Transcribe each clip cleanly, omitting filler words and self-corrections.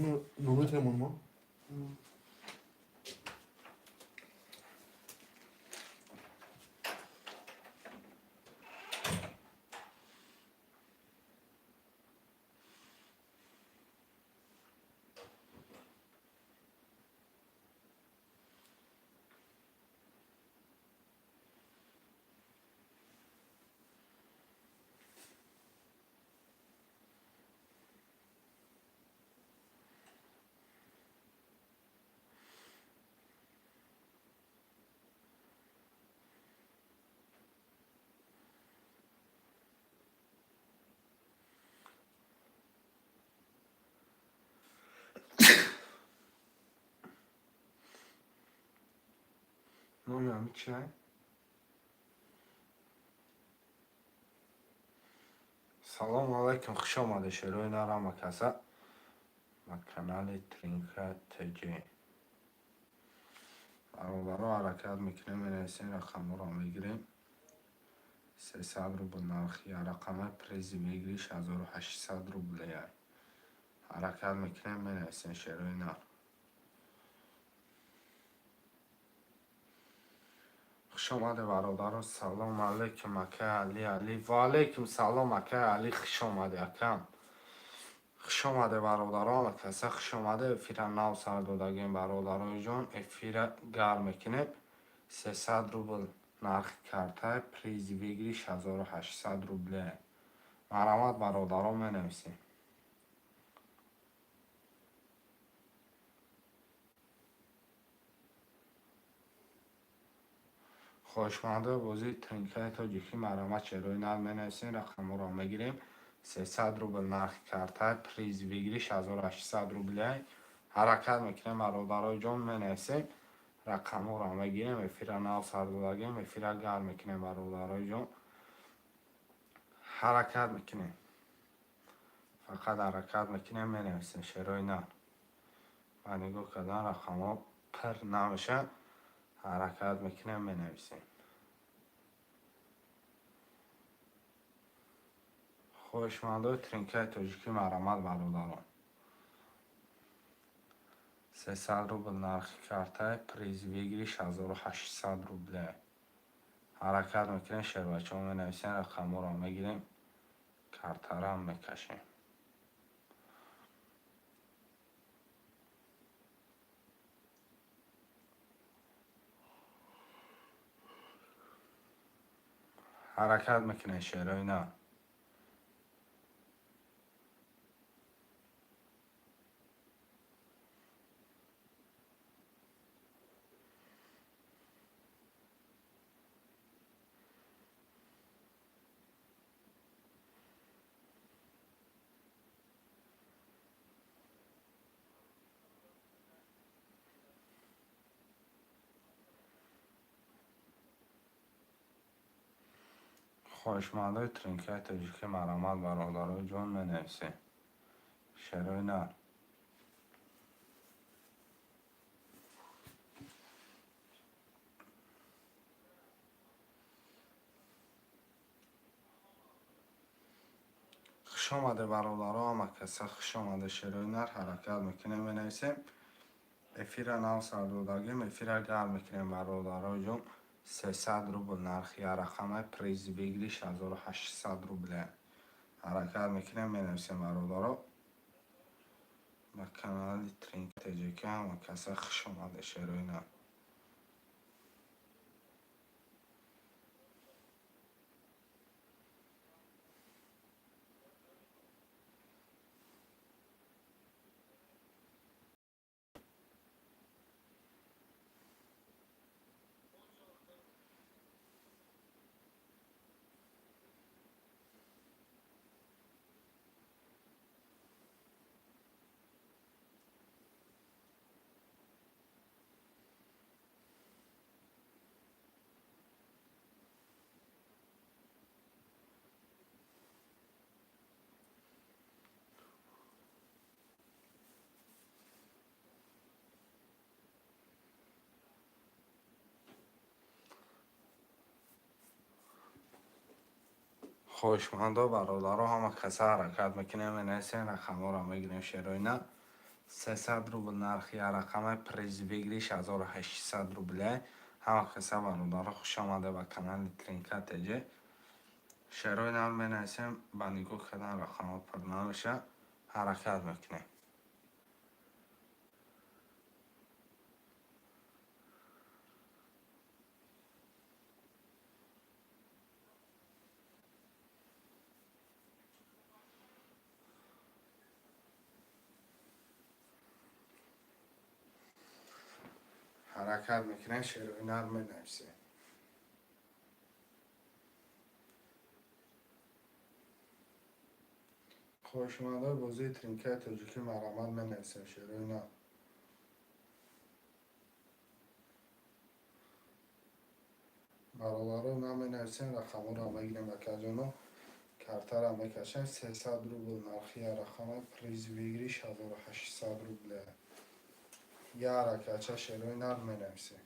Номер мо. Номи ҳами чиай? Салому алайкум, хуш омадед, шерои нарама каса ба канали Тринка ТЖ. Бародаро, ҳаракат мекунем, менависем, рақамҳоро мегирем. 300 рубл нархи рақамаи, призи выигрыш 1800 рублеяй. Ҳаракат мекунем, менависем, шерои нар. Хуш омаде, бародаро. Салому алайкум, акай Али. Али, ва алайкум салом, акай Али, хуш омаде, акам, хуш омаде. Бародаро, ҳама каса хуш омаде. Эфира нав сар додагем, бародарои ҷон, эфира гарм мекунем. 300 рубл нархи картаи, призи выигрыш 1800 рубле. Марҳамат, бародаро, менависем. Хоҳишмандои бозии Тринкаи тоҷикӣ, марҳамат, шерои нар менависем, рақамҳоро мегирем. 300 рубл нархи картаи, призи выигрыш 1800 рубле. Ҳаракат мекунем, бародарои ҷон, менависем, рақамҳоро мегирем. Эфира нав сар додагем, эфира гарм мекунем, бародарои ҷон. Ҳаракат мекунем, фақат ҳаракат мекунем, менависем, шерои нар. Ба нигоҳ кардан рақамҳо пир намешавад. Ҳаракат мекунем, менависем. Хоҳишмандои Тринкаи тоҷикӣ, марҳамат, бародарон. 300 рубл нархи картаи, призи выигрыш 1800 рубле. Ҳаракат мекунем, шербачаҳо, менависем, рақамҳоро мегирем, картарам мекашем. Ҳаракат мекунем, шерои нар. Хоҳишмандои Тринкаи тоҷикӣ, марҳамат, бародарои ҷон, менависем, шерои нар. Хуш омаде, бародаро, ҳама каса хуш омаде, шерои нар. Ҳаракат мекунем, менависем. Эфира нав сар додагем, эфира гарм мекунем, бародарои ҷон. 300 рубл нархи рақамаи, призи выигрыш 1800 рубле. Ҳаракат мекунем, менависем, бародаро. Ба канали Тринк ТЖК ҳама каса хуш омаде, шерои нар. Хоҳишмандо, бародаро, ҳама каса ҳаракат мекунем, менависем, рақамҳоро мегирем, шерои нар. 300 рубл нархи як рақама, приз выигрыш 1800 рубле. Ҳама каса, бародаро, хуш омада ба канали Тринка ТЖ. Шерои нар менависем, ба нигоҳ кардан рақамҳо пур намеша. Ҳаракат мекунем. Ҳаракат мекунем, шерои нар менависем. Хоҳишмандои бозии тринкаи тоҷикӣ, марҳамат, менависем шерои нар. Бародаро, наменависем, рақамҳоро мегирем, акаҷоно, картаро мекашем. 300 рубл нархи як рақама, приз выигрыш 1800 рубле. Як ҳаракатча, шерои нар менависем.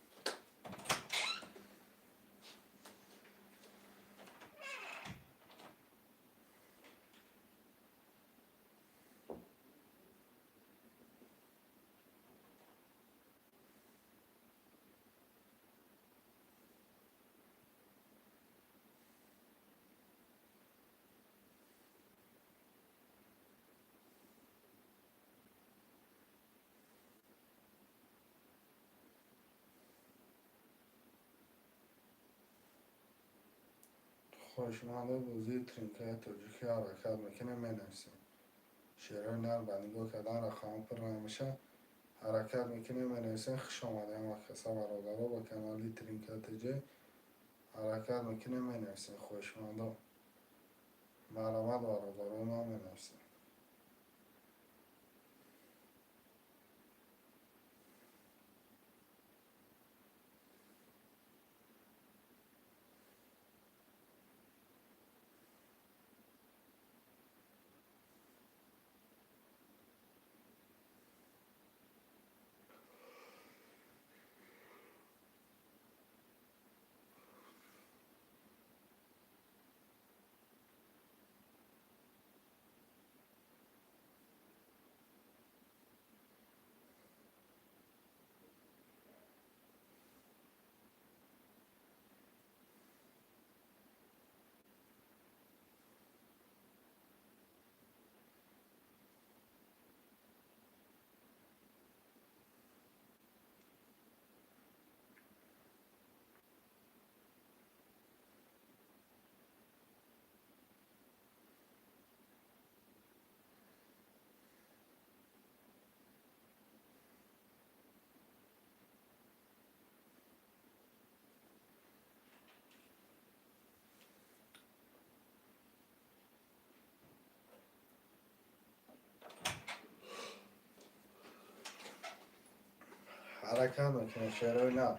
Хоҳишмандои бозии тринкаи тоҷикӣ, ҳаракат мекунем, менависем. Шерои нар, ба нигоҳ кардан рақамҳо пур намеша. Ҳаракат мекунем, менависем. Хуш омадем, ҳама каса, бародаро, ба канали Тринка ТЖ. Ҳаракат мекунем, менависем. Хоҳишмандо, марҳамат, бародаро, менависем. Ҳаракат мекунем, шерои нар,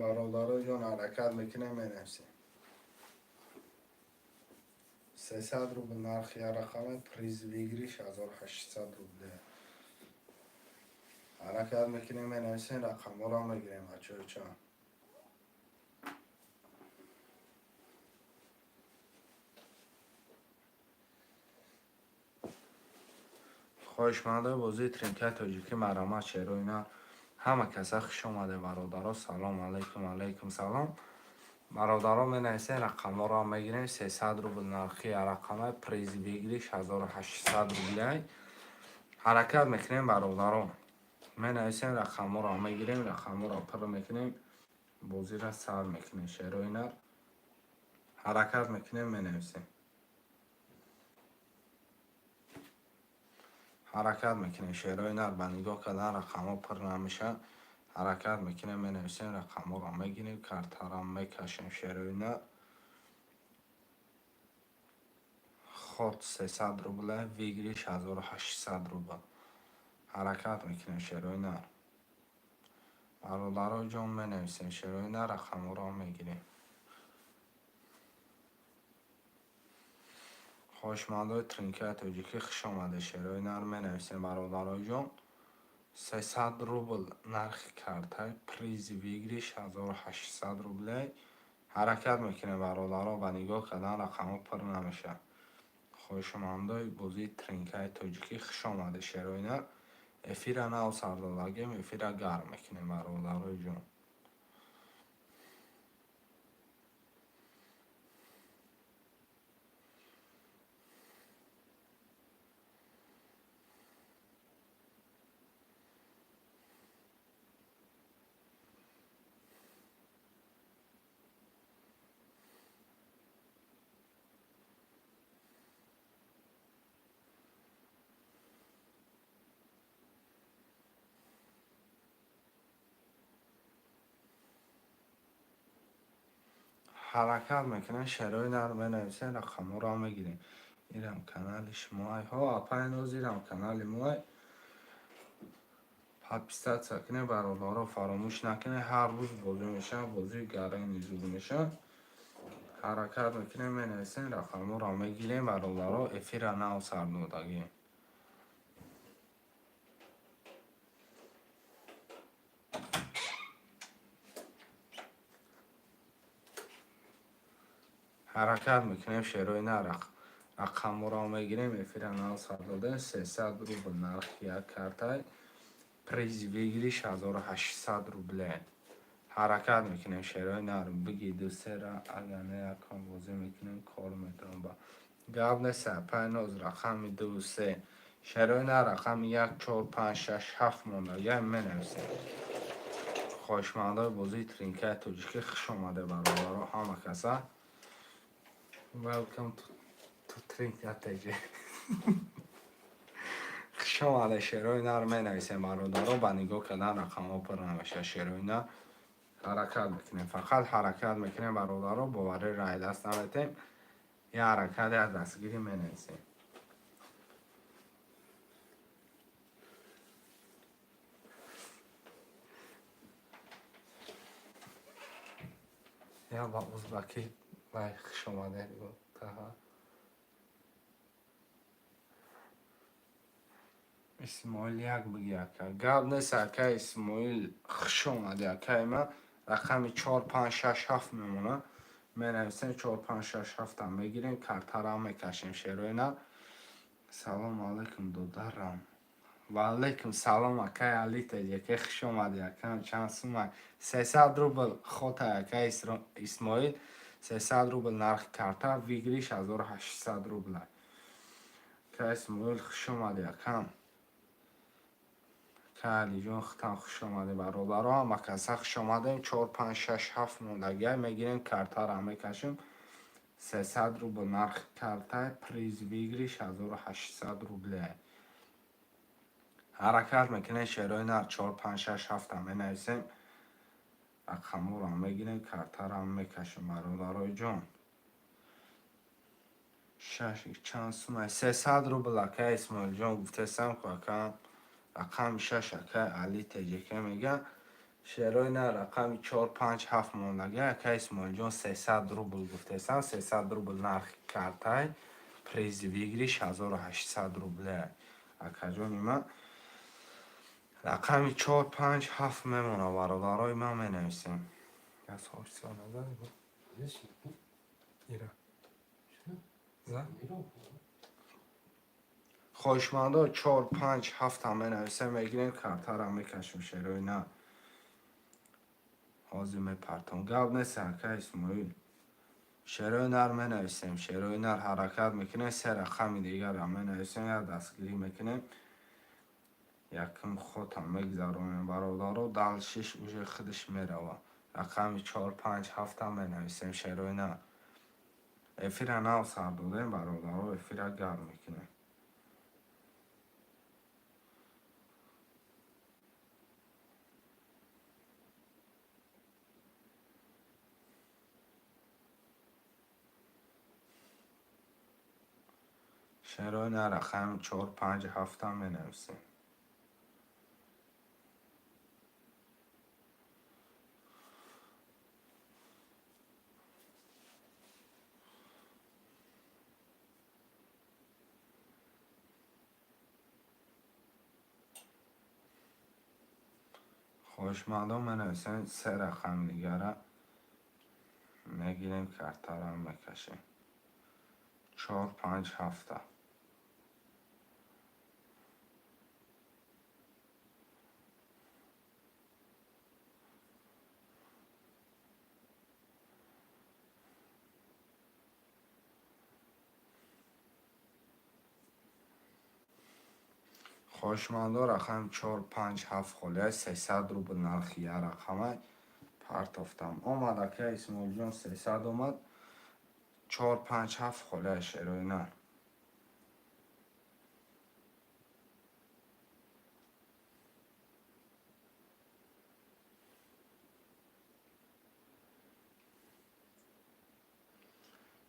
бародаро ҷон, ҳаракат мекунем, менависем. 300 рубл нархи як рақама, приз выигрыш 1800 рубле. Ҳаракат мекунем, менависем, рақамҳоро мегирем, бачаҳочон. Хоҳишмандои бозии тринкаи тоҷикӣ, марҳамат, шерои нар. Ҳама каса хуш омаде, бародаро. Салом алейкум, алейкум салом, бародаро. Менависем, рақамҳоро мегирем. 300 рубл нархи рақама, приз выигрыш 1800 рублей. Ҳаракат мекунем, бародаро, менависем, рақамҳоро мегирем, рақамҳоро пур мекунем, бозиро сар мекунем. Шерои нар, ҳаракат мекунем, менависем. Ҳаракат мекунем, шерои нар, ба нигоҳ кардан рақамҳо пур намешавад. Ҳаракат мекунем, менависем, рақамҳоро мегирем, картаро мекашем. Шерои нар, ход 300 рубля, выигрыш 1800 рубл. Ҳаракат мекунем, шерои нар, бародаро ҷон, менависем, шерои нар, рақамҳоро мегирем. Хоҳишмандои тринкаи тоҷикӣ, хуш омадед. Шерои нар, менависем, бародарои ҷон. 300 рубл нархи картай, приз выигрыш 1800 рублей. Ҳаракат мекунем, бародаро, ба нигоҳ кардан рақамҳо пур намешавад. Хоҳишмандои бозии тринкаи тоҷикӣ, хуш омадед. Шерои нар, Эфира нав сар додагем, эфира гарм мекунем, бародарои ҷон. Ҳаракат мекунем, шерои нар менависем, рақамҳоро мегирем. Ирам канали шумоай. Ҳо, апай ноз, ирам канали моай. Подписаться кунед, бародаро, фаромӯш накунед. Ҳар рӯз бозӣ мешавад, бозии гарани зуд мешавад. Ҳаракат мекунем, менависем, рақамҳоро мегирем, бародаро, эфира нав сар додагем. Ҳаракат мекунем, шерои на рақамҳоро мегирем, эфира нав сар додем. 300 рубл нархи як картай, приз выигрыш 1800 рубле. Ҳаракат мекунем, шерои нар, биги ду сера, агар не якон бозӣ мекунем, кор метавон ба. Гап нест, апай ноз, рақами ду се. Шерои нар, рақами як, чор, панҷ, шаш, ҳафт мондагиам менависем. Хоҳишмандои бозии тринкаи тоҷикӣ, хуш омаде, бародаро, ҳама каса. Welcome to Trinka TJ. Хуш омаде, шерои нар, менависем, бародаро, ба нигоҳ кардан рақамҳо пур намешавад, шерои нар. Ҳаракат мекунем, фақат ҳаракат мекунем, бародаро, боварӣ рай даст наметем. Я ҳаракат, я дастгирӣ, менависем. Я ба узбакӣ вай хуш омадед гуфтаҳа. Исмоил, як биги, ака. Гап нест, ака Исмоил, хуш омадӣ, акаи ман. Рақами чор, панҷ, шаш, ҳафт мемонад. Менависем, чор, панҷ, шаш, ҳафтам мегирем, картарам мекашем, шерои нар. Салому алайкум, додарам. Ва алайкум салом, акаи Али Теҷаке, хуш омадӣ, акам. Чанд сумай? 300 рубл хотай, акаи Исмоил. 300 рубл нархи карта, выигрыш 1800 рубла. Акаи Исмоил, хуш омадӣ, акам. Акаи Алиҷон, худтам хуш омадӣ, бародаро, ҳама каса хуш омадем. Чор, панҷ, шаш, ҳафт мондагиай мегирем, картара мекашем. 300 рубл нархи картай, приз выигрыш 1800 рубле. Ҳаракат мекунем, шерои нар, чор, панҷ, шаш, ҳафтам менависем. Рақамҳоро мегирем, картарам мекашем, бародарои ҷон. Шаш чанд сумай? 300 рубл, акаи Исмоилҷон, гуфтесам ку, акам. Рақами шаш акаи Али Теҷаке мегӯяд. Шерои нар, рақами чор, панҷ, ҳафт мондагӣ, акаи Исмоилҷон, 300 рубл гуфтесам, 300 рубл нархи картай, приз выигрыш 1800 рубле. Акаҷони ман, рақами чор, панҷ, ҳафт мемонад, бародарои ман, менависем. Як соат назад. Ира. За? Хоҳишмандо, чор, панҷ, ҳафтам менависем, мегирем, картара мекашем, шерои на. Ҳозир мепартом. Гап нест, ака Исмоил. Шерои нар, менависем, шерои нар, ҳаракат мекунем, се рақами дигарам менависем, як дастгирӣ мекунем. Якум хотам мегзаронем, бародаро, дальше ш уже худаш мерава. Рақами чор, панҷ, ҳафтам менависем, шерои нар. Эфира нав сар додем, бародаро, эфира гарм мекунем. Шерои нар, рақами чор, панҷ, ҳафтам менависем. Хоҳишмандон менависем, се рақами дигара мегирем, картарам мекашем. Чор, панҷ, ҳафта. Хоҳишмандо, рақами 4, 5, 7 холия, 300 рубл нархи як рақамай. Партофтам. Омад, ака Исмоилҷон, 300 омад. 4, 5, 7 холия, шерои нар.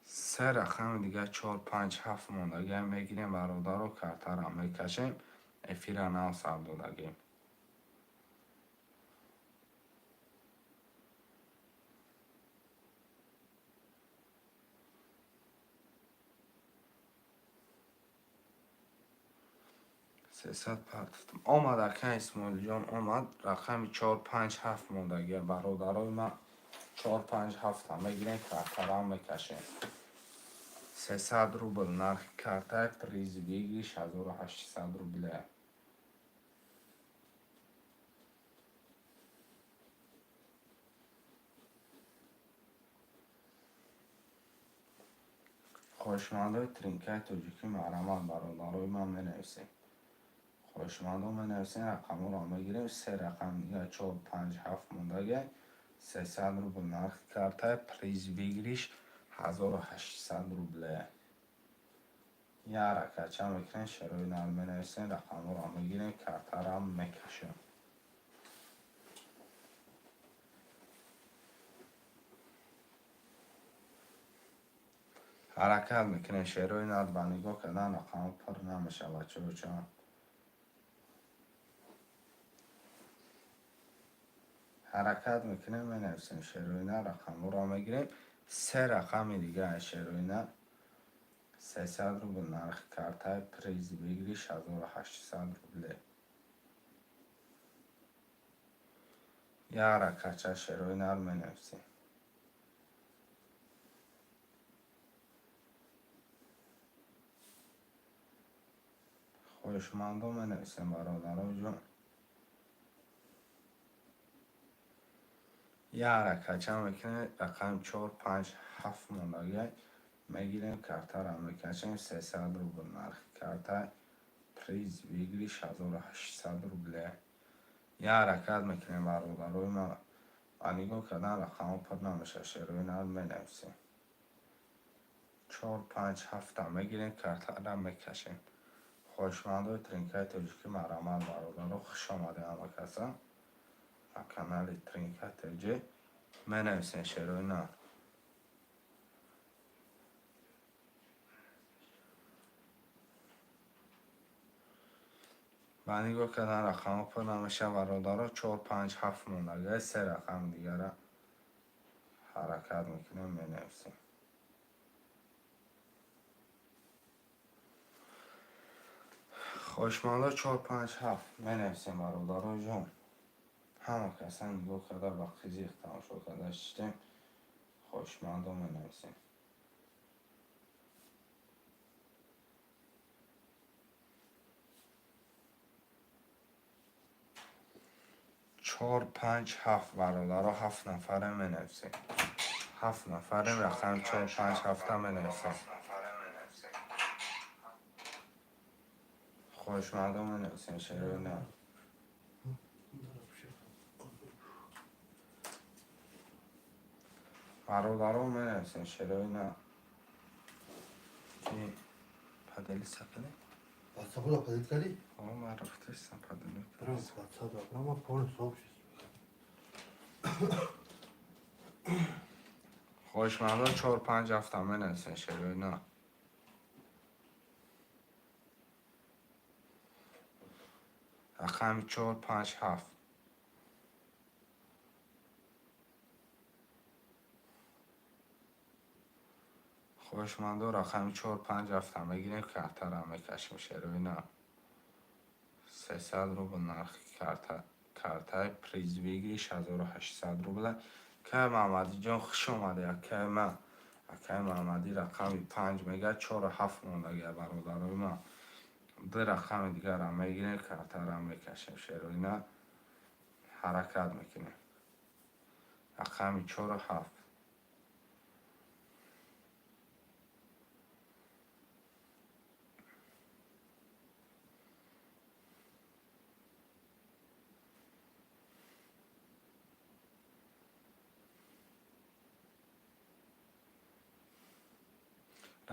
Се рақами дига 4, 5, 7 мондагиам мегирем, бародаро, картара мекашем, эфира нав сар додагем. 300 партофтам. Омад, ака Исмоилҷон, омад. Рақами 4, 5, 7 мондагия, бародарои ман, 4, 5, 7 мегирем, картарам мекашем. 300 рубл нархи карта, приз выигрыш 1800 рубля. Хоҳишмандои тринкаи тоҷикӣ, марҳамат, бародарои ман, менависем. Хоҳишмандо менависем, рақамҳоро мегирем. Се рақам дига 4, 5, 7 мондагия. 300 рубл нархи карта, приз выигрыш 1800 рубля. Як ҳаракатча мекунем, шерои нар менависем, рақамҳоро мегирем, картарам мекашем. Ҳаракат мекунем, шерои нар, ба нигоҳ кардан рақамҳо пур намешавад, бачаҳо. Ҳаракат мекунем, менависем, шерои нар, рақамҳоро мегирем. Се рақами дига, шерои нар, 300 рубл нархи карта, приз выигрыш 1800 рубле. Як ҳаракатча, шерои нар, менависем. Хоҳишмандо менависем, бародароҷон. Як ҳаракатча мекунем, рақами 4, 5, 7 мондагия мегирем, картара мекашем. 300 рубл нархи карта, приз выигрыш 1800 рубле. Як ҳаракат мекунем, бародарои ман, ба нигоҳ кардан рақамҳо пур намешавад, шерои нар, менависем. 4, 5, 7 мегирем, картара мекашем. Хоҳишмандои тринкаи тоҷикӣ, марҳамат, бародаро, хуш омадед ҳама каса ба канали Тринка ТЖ. Менависем, шерои нар. Ба нигоҳ кардан рақамҳо пур намешавад, бародаро. 4, 5, 7 мондагия, се рақами дигара ҳаракат мекунем, менависем. Хоҳишмандо, 4, 5, 7 менависем, бародароҷон. Ҳама каса нигоҳ карда, ба қизиқ тамошо карда шиштем. Хоҳишмандо менависем. 4, 5, 7, бародаро, ҳафт нафаре менависем. Ҳафт нафарем, рақами 4, 5, 7 менависем. Хоҳишмандо менависем, шерои нар. Бародаро, менависем, шерои нар. Поделиться кунем. WhatsApp-ро поделить кардӣ? О, ман рафтаистам, поделить. Прям WhatsApp, прямо полный сообщество. Хоҳишмандо, 4, 5, 7 менависем, шерои нар. Рақами 4, 5, 7. Хоҳишмандо, рақами 4, 5, 7 мегирем, картара мекашем, шерои нар. 300 рубл нархи карта, картаи приз выигрыш 1800 рубла. Кай Маҳмадиҷон, хуш омадед, акаи ман. Акаи Маҳмадӣ рақами 5 мега, 4, 7 мондагия, бародарои ман. Ду рақами дигарам мегирем, картарам мекашем, шерои нар. Ҳаракат мекунем. Рақами 4, 7.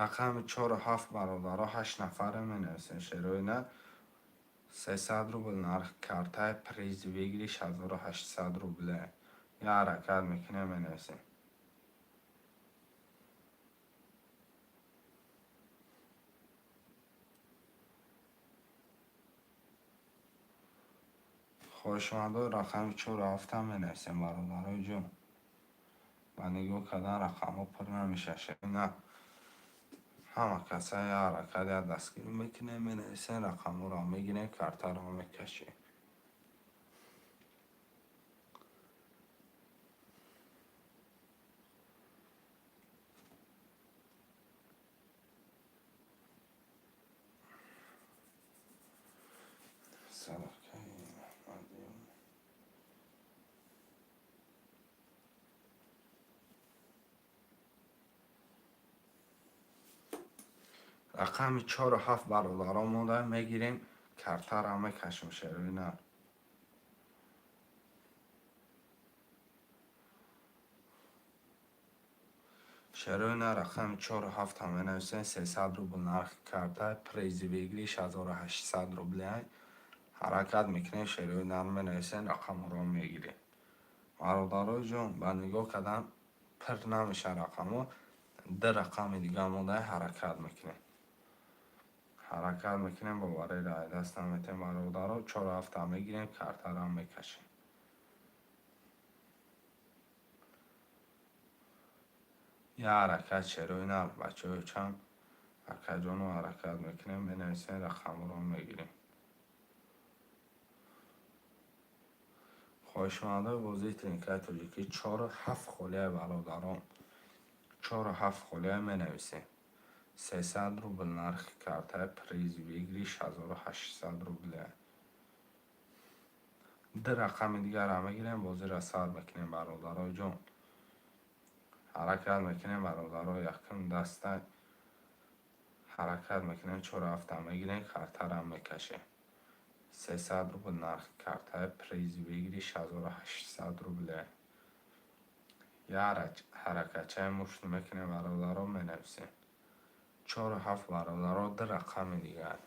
Рақами чору ҳафт, бародаро, ҳашт нафаре менависем. Шерои нар, 300 рубл нархи картаи, приз выигрыш 1800 рубле. Я ҳаракат мекунем, менависем. Хоҳишмандо, рақами чору ҳафтам менависем, бародарои ҷон. Ба нигоҳ кардан рақамҳо пур намешавад. На, ҳама каса я ҳаракат, я дастгирӣ мекунем, менависем, рақамҳоро мегирем, картаро мекашем. Садақаи Муҳаммадиён. Рақами чору ҳафт, бародарон, монда, мегирем, картаро мекашем, шерои нар. Шерои нар, рақами чору ҳафтам менависем. 300 рубл нархи карта, приз выигрыш 1800 рубле. Ҳаракат мекунем, шерои нар, менависем, рақамҳоро мегирем. Бародарои ҷон, ба нигоҳ кардан пир намешавад рақамҳо. Ду рақами дига монда, ҳаракат мекунем, ҳаракат мекунем, бовариро аз даст наметем, бародаро. Чору ҳафта мегирем, картаро мекашем. Я ҳаракат, шерои нар, бачаҳои чанд акаҷоно, ҳаракат мекунем, менависем, рақамҳоро мегирем. Хоҳишмандои бозии тринкаи тоҷикӣ, чору ҳафт холия, бародарон, чору ҳафт холия, менависем. 300 рубл нархи картаи, приз выигрыш 1800 рубле. Ду рақами дигарро мегирем, бозиро сар мекунем, бародарои ҷон. Ҳаракат мекунем, бародаро, якум даста ҳаракат мекунем, чору ҳафта мегирем, картаро мекашем. 300 рубл нархи картаи, приз выигрыш 1800 рубле. Я ҳаракатчаи мушт мекунем, бародаро, менависем. Чору ҳафт, бародаро, ду рақами дигар.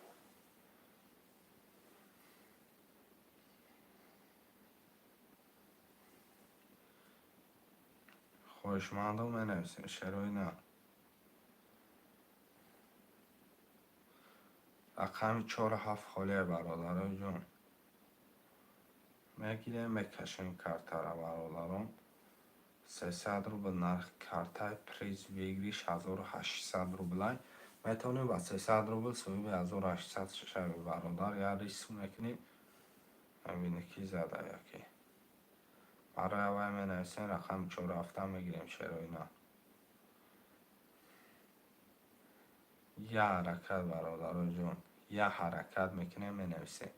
Хоҳишмандо, менависем, шерои нар. Рақами чору ҳафт холия, бародарои ҷон, мегирем, мекашем картаро, бародарон. 300 рубл нархи картаи, приз выигрыш 1800 рублай. Метавонем ба 300 рубл соҳиби 1800 шави, бародар. Я риск мекунӣ, мебинӣ, ки зада яке. Барои аввал менависем, рақами чору ҳафта мегирем, шерои нар. Я ҳаракат, бародарои ҷон, я ҳаракат мекунем, менависем.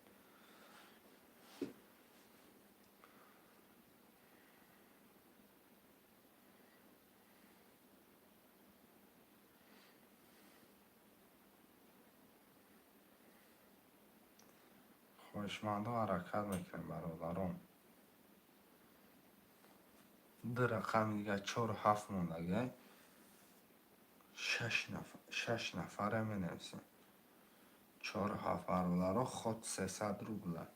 Хоҳишмандо, ҳаракат мекунем, бародарон. Ду рақами дигар, чору ҳафт мондагай. Шаш нафаре менависем. Чору ҳафт, бародаро, ход 300 рубла.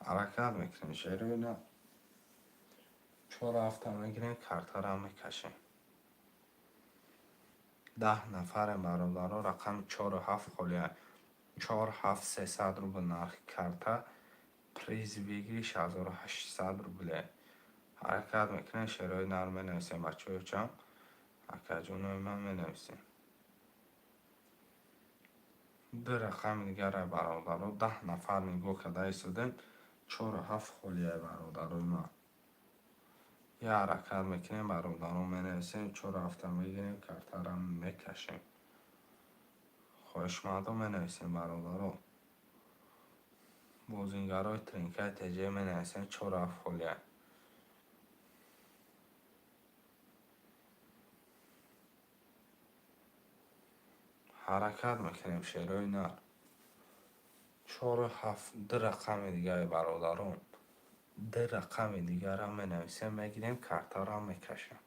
Ҳаракат мекунем, шерои нар. Чору ҳафта мегирем, картаро мекашем. 10 нафарем, бародаро, рақами чору ҳафт холия. Чор ҳафт, 300 рубл нархи карта, приз выигрыш 1800 рубле. Ҳаракат мекунем, шерои нар, менависем, бачаҳои чам, акаҷонои ман, менависем. Ду рақами дигарро, бародаро, 10 нафар нигоҳ карда истодем. Чору ҳафт холия, бародарои ман. Я ҳаракат мекунем, бародарон, менависем, чору ҳафта мегирем, картаро мекашем. Хоҳишмандо, менависем, бародаро. Бозингарои тринкаи ТЖ менависем, чору ҳафт холия. Ҳаракат мекунем, шерои нар. Чору ҳафт, ду рақами дигаре, бародарон. Ду рақами дигарам менависем, мегирем, картаро мекашем.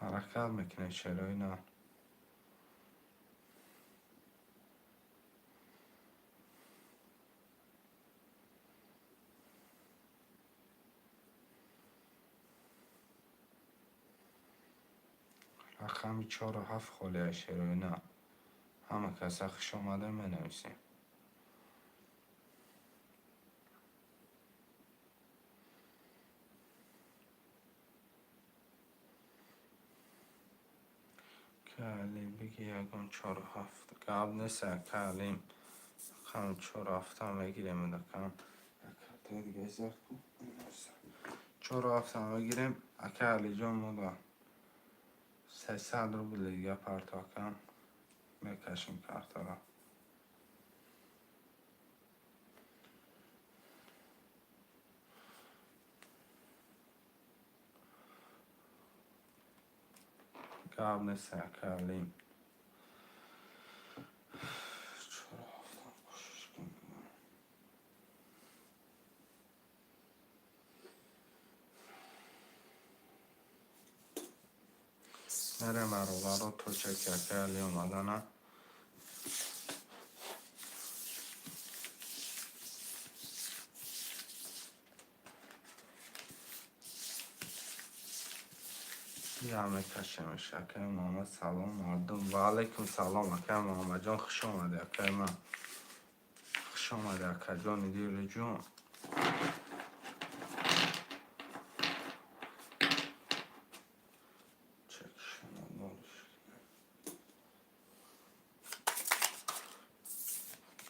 Ҳаракат мекунем, шерои нар. Рақами чору ҳафт холия, шерои нар. Ҳама каса хуш омада менависем. Кали биги ягон чору ҳафт. Гап нест, калим. Рақами чору ҳафта мегирем, дакам. Картаи дигаи зард ку. Чору ҳафта мегирем. Ака Алиҷон мода 300 рубл дига парто, акам. Мекашем картаро. Гап нест, ака Алим. Чору ҳафта кӯшиш кунем. Мерем, бародаро, то чеки ака Али омадана. Я мекашемш. Акаи Муҳаммад, салом, мардум. Ва алайкум салом, акаи Муҳаммадҷон, хуш омадӣ, акаи ман. Хуш омадӣ, акаҷони дилиҷон.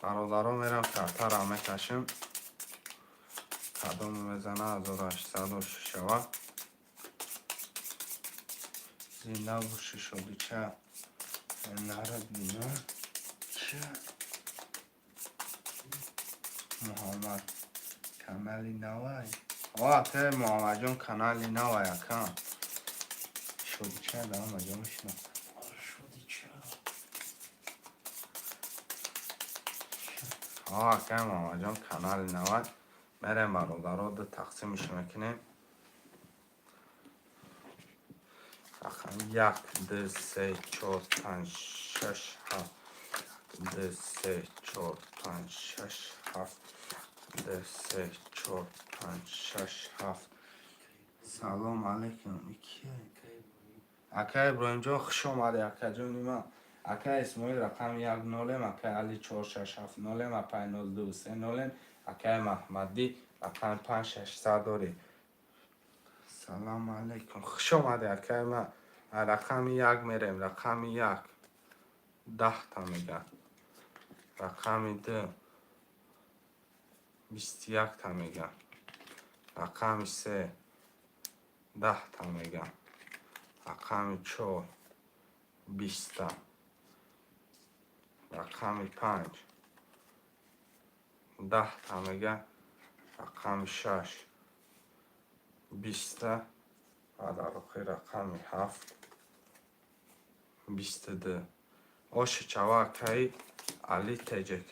Бародаро, мерам, картаро мекашем. Кадом мезана, 1800 шава. Зинда бошӣ, шодича. Нара бина. Ча. Муҳаммад канали навай. О, акаи Муҳаммадҷон, канали навай, ака. Шодича да ҳама ҷо мешинохтам. Шодича. О, акаи Муҳаммадҷон, канали навай. Мерем, бародаро, ду тақсимш мекунем. Рақам як, ду, се, чор, панҷ, шаш, ҳафт. Ду, се, чор, панҷ, шаш, ҳафт. Ду, се, чор, панҷ, шаш, ҳафт. Салом алейкум. Кие? Ака Иброҳимҷон, хуш омадӣ, акаҷони ман. Ака Исмоил, рақами як нолем, акаи Али чор, шаш, ҳафт нолем, апаи ноз ду, се нолем, акаи Маҳмадӣ рақами панҷ, шашсад дорӣ. Салому алейкум. Хуш омадӣ, акаи ман. Рақами як мерем, рақами як. 10 та мега. Рақами ду 21 та мега. Рақами се 10 та мега. Рақами чор 20 та. Рақами панҷ 10 та мега. Рақами шаш 20 та ва дар охир рақами ҳафт 22. Оши чава, акаи Али ТЖК.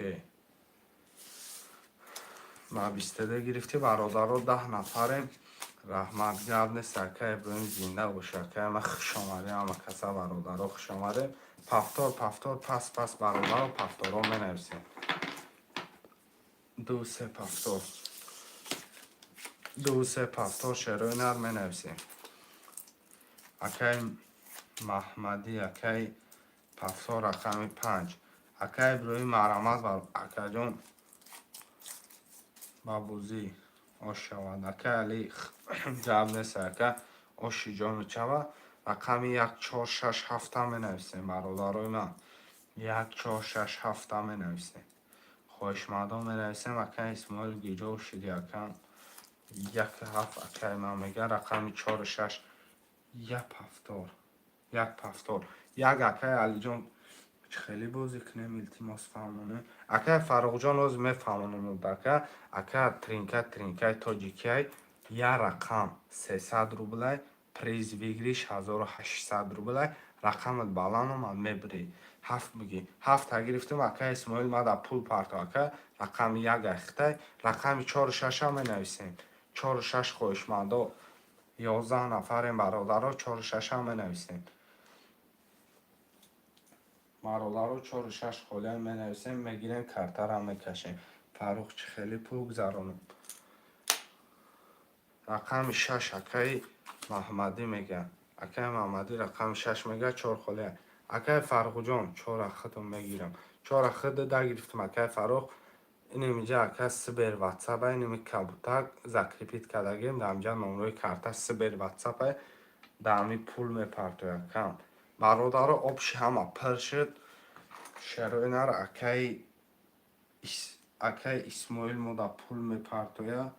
Ма 22 гирифтӣ, бародаро, 10 нафарем. Раҳмат, гап нест, ака Иброҳим, зинда бош, акаи ман, хуш омадем, ҳама каса, бародаро, хуш омадем. Повтор, повтор, пас, пас, бародаро, повторо менависем. Ду, се, повтор. Ду, се, повтор, шерои нар менависем. Акаи Маҳмадӣ, акаи Повтор рақами 5. Ака Иброҳим, марҳамат, акаҷон, ба бозӣ ош шавад. Ака Али, ҷавоб нест, ака, оши ҷону чава. Рақами 1, 4, 6, 7 менависем, бародарои ман. 1, 4, 6, 7 менависем. Хоҳишмандон менависем. Ака Исмоил, гиҷо шиди, акам? 1, 7, акаи ман мега. Рақами 4, 6, 1 повтор. 1 повтор. 1, акаи Алиҷон, чӣ хеле бозӣ кунем, илтимос, фаҳмонем. Акаи Фарруҳҷон, ҳозир мефаҳмонам, ака. Ака, тринка, тринкаи тоҷикиай, як рақам 300 рублай, приз выигрыш 1800 рублай. Рақамат баланд омад, мебирӣ. Ҳафт бигӣ. Ҳафта гирифтем, ака Исмоил, мада пул парто, ака. Рақами 1 айхтай. Рақами 4, 6 менависем. 4, 6, хоҳишмандо. 11 нафарем, бародаро, 4, 6 менависем. Бародаро, 4, 6 холиам менависем, мегирем, картара мекашем. Фаррух, чӣ хеле пул гузаронем? Рақами 6, акаи Маҳмадӣ мега. Акаи Маҳмадӣ рақами 6 мега, 4 холия. Акаи Фаррухҷон, 4 худам мегирам. 4 худ да гирифтам, акаи Фаррух. Инем инҷа, ака, Сбер, Ватсапа, инеми кабутак закрепить кардагем, дар инҷа номрои карта, Сбер, Ватсапа, дар ҳами пул мепартои, акам. Бародаро, общий ҳама пир шуд. Шарои нар, акаи Исмоил мода пул мепартоя.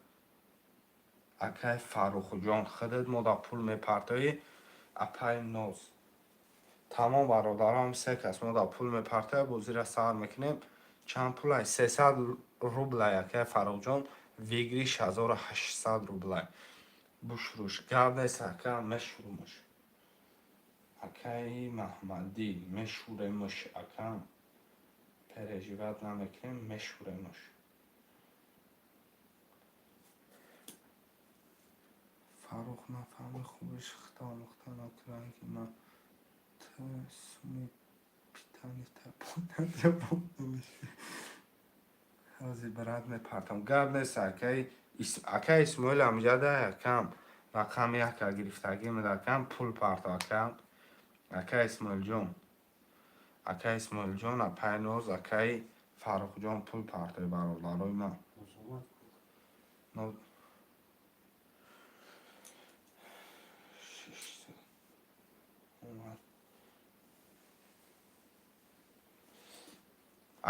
Акаи Фаррухҷон, худат мода пул мепартоӣ. Апаи Ноз. Тамом, бародарам, се кас мода пул мепартоя, бозира сар мекунем. Чанд пулай? 300 рублай, акаи Фаррухҷон, выигрыш 1800 рублай. Бушруш. Гап нест, ака, мешурумуш. Акаи Маҳмадӣ, мешуремуш, ака. Переживать намекунем, мешуремуш. Фаррух, нафаҳми хубиш хита омӯхта накунанд, ки ман ту суми питани ҷавоб намешавӣ. Ҳозир брат мепартам. Гап нест, акаи Исмоил амҷада, акам. Рақами 1 гирифтагӣ акам, пул парто, акам. Акаи Исмоилҷон. Акаи Исмоилҷон, апаи Ноз, акаи Фаррухҷон, пул партои, бародарои ман. Озомад. Но шиш омад.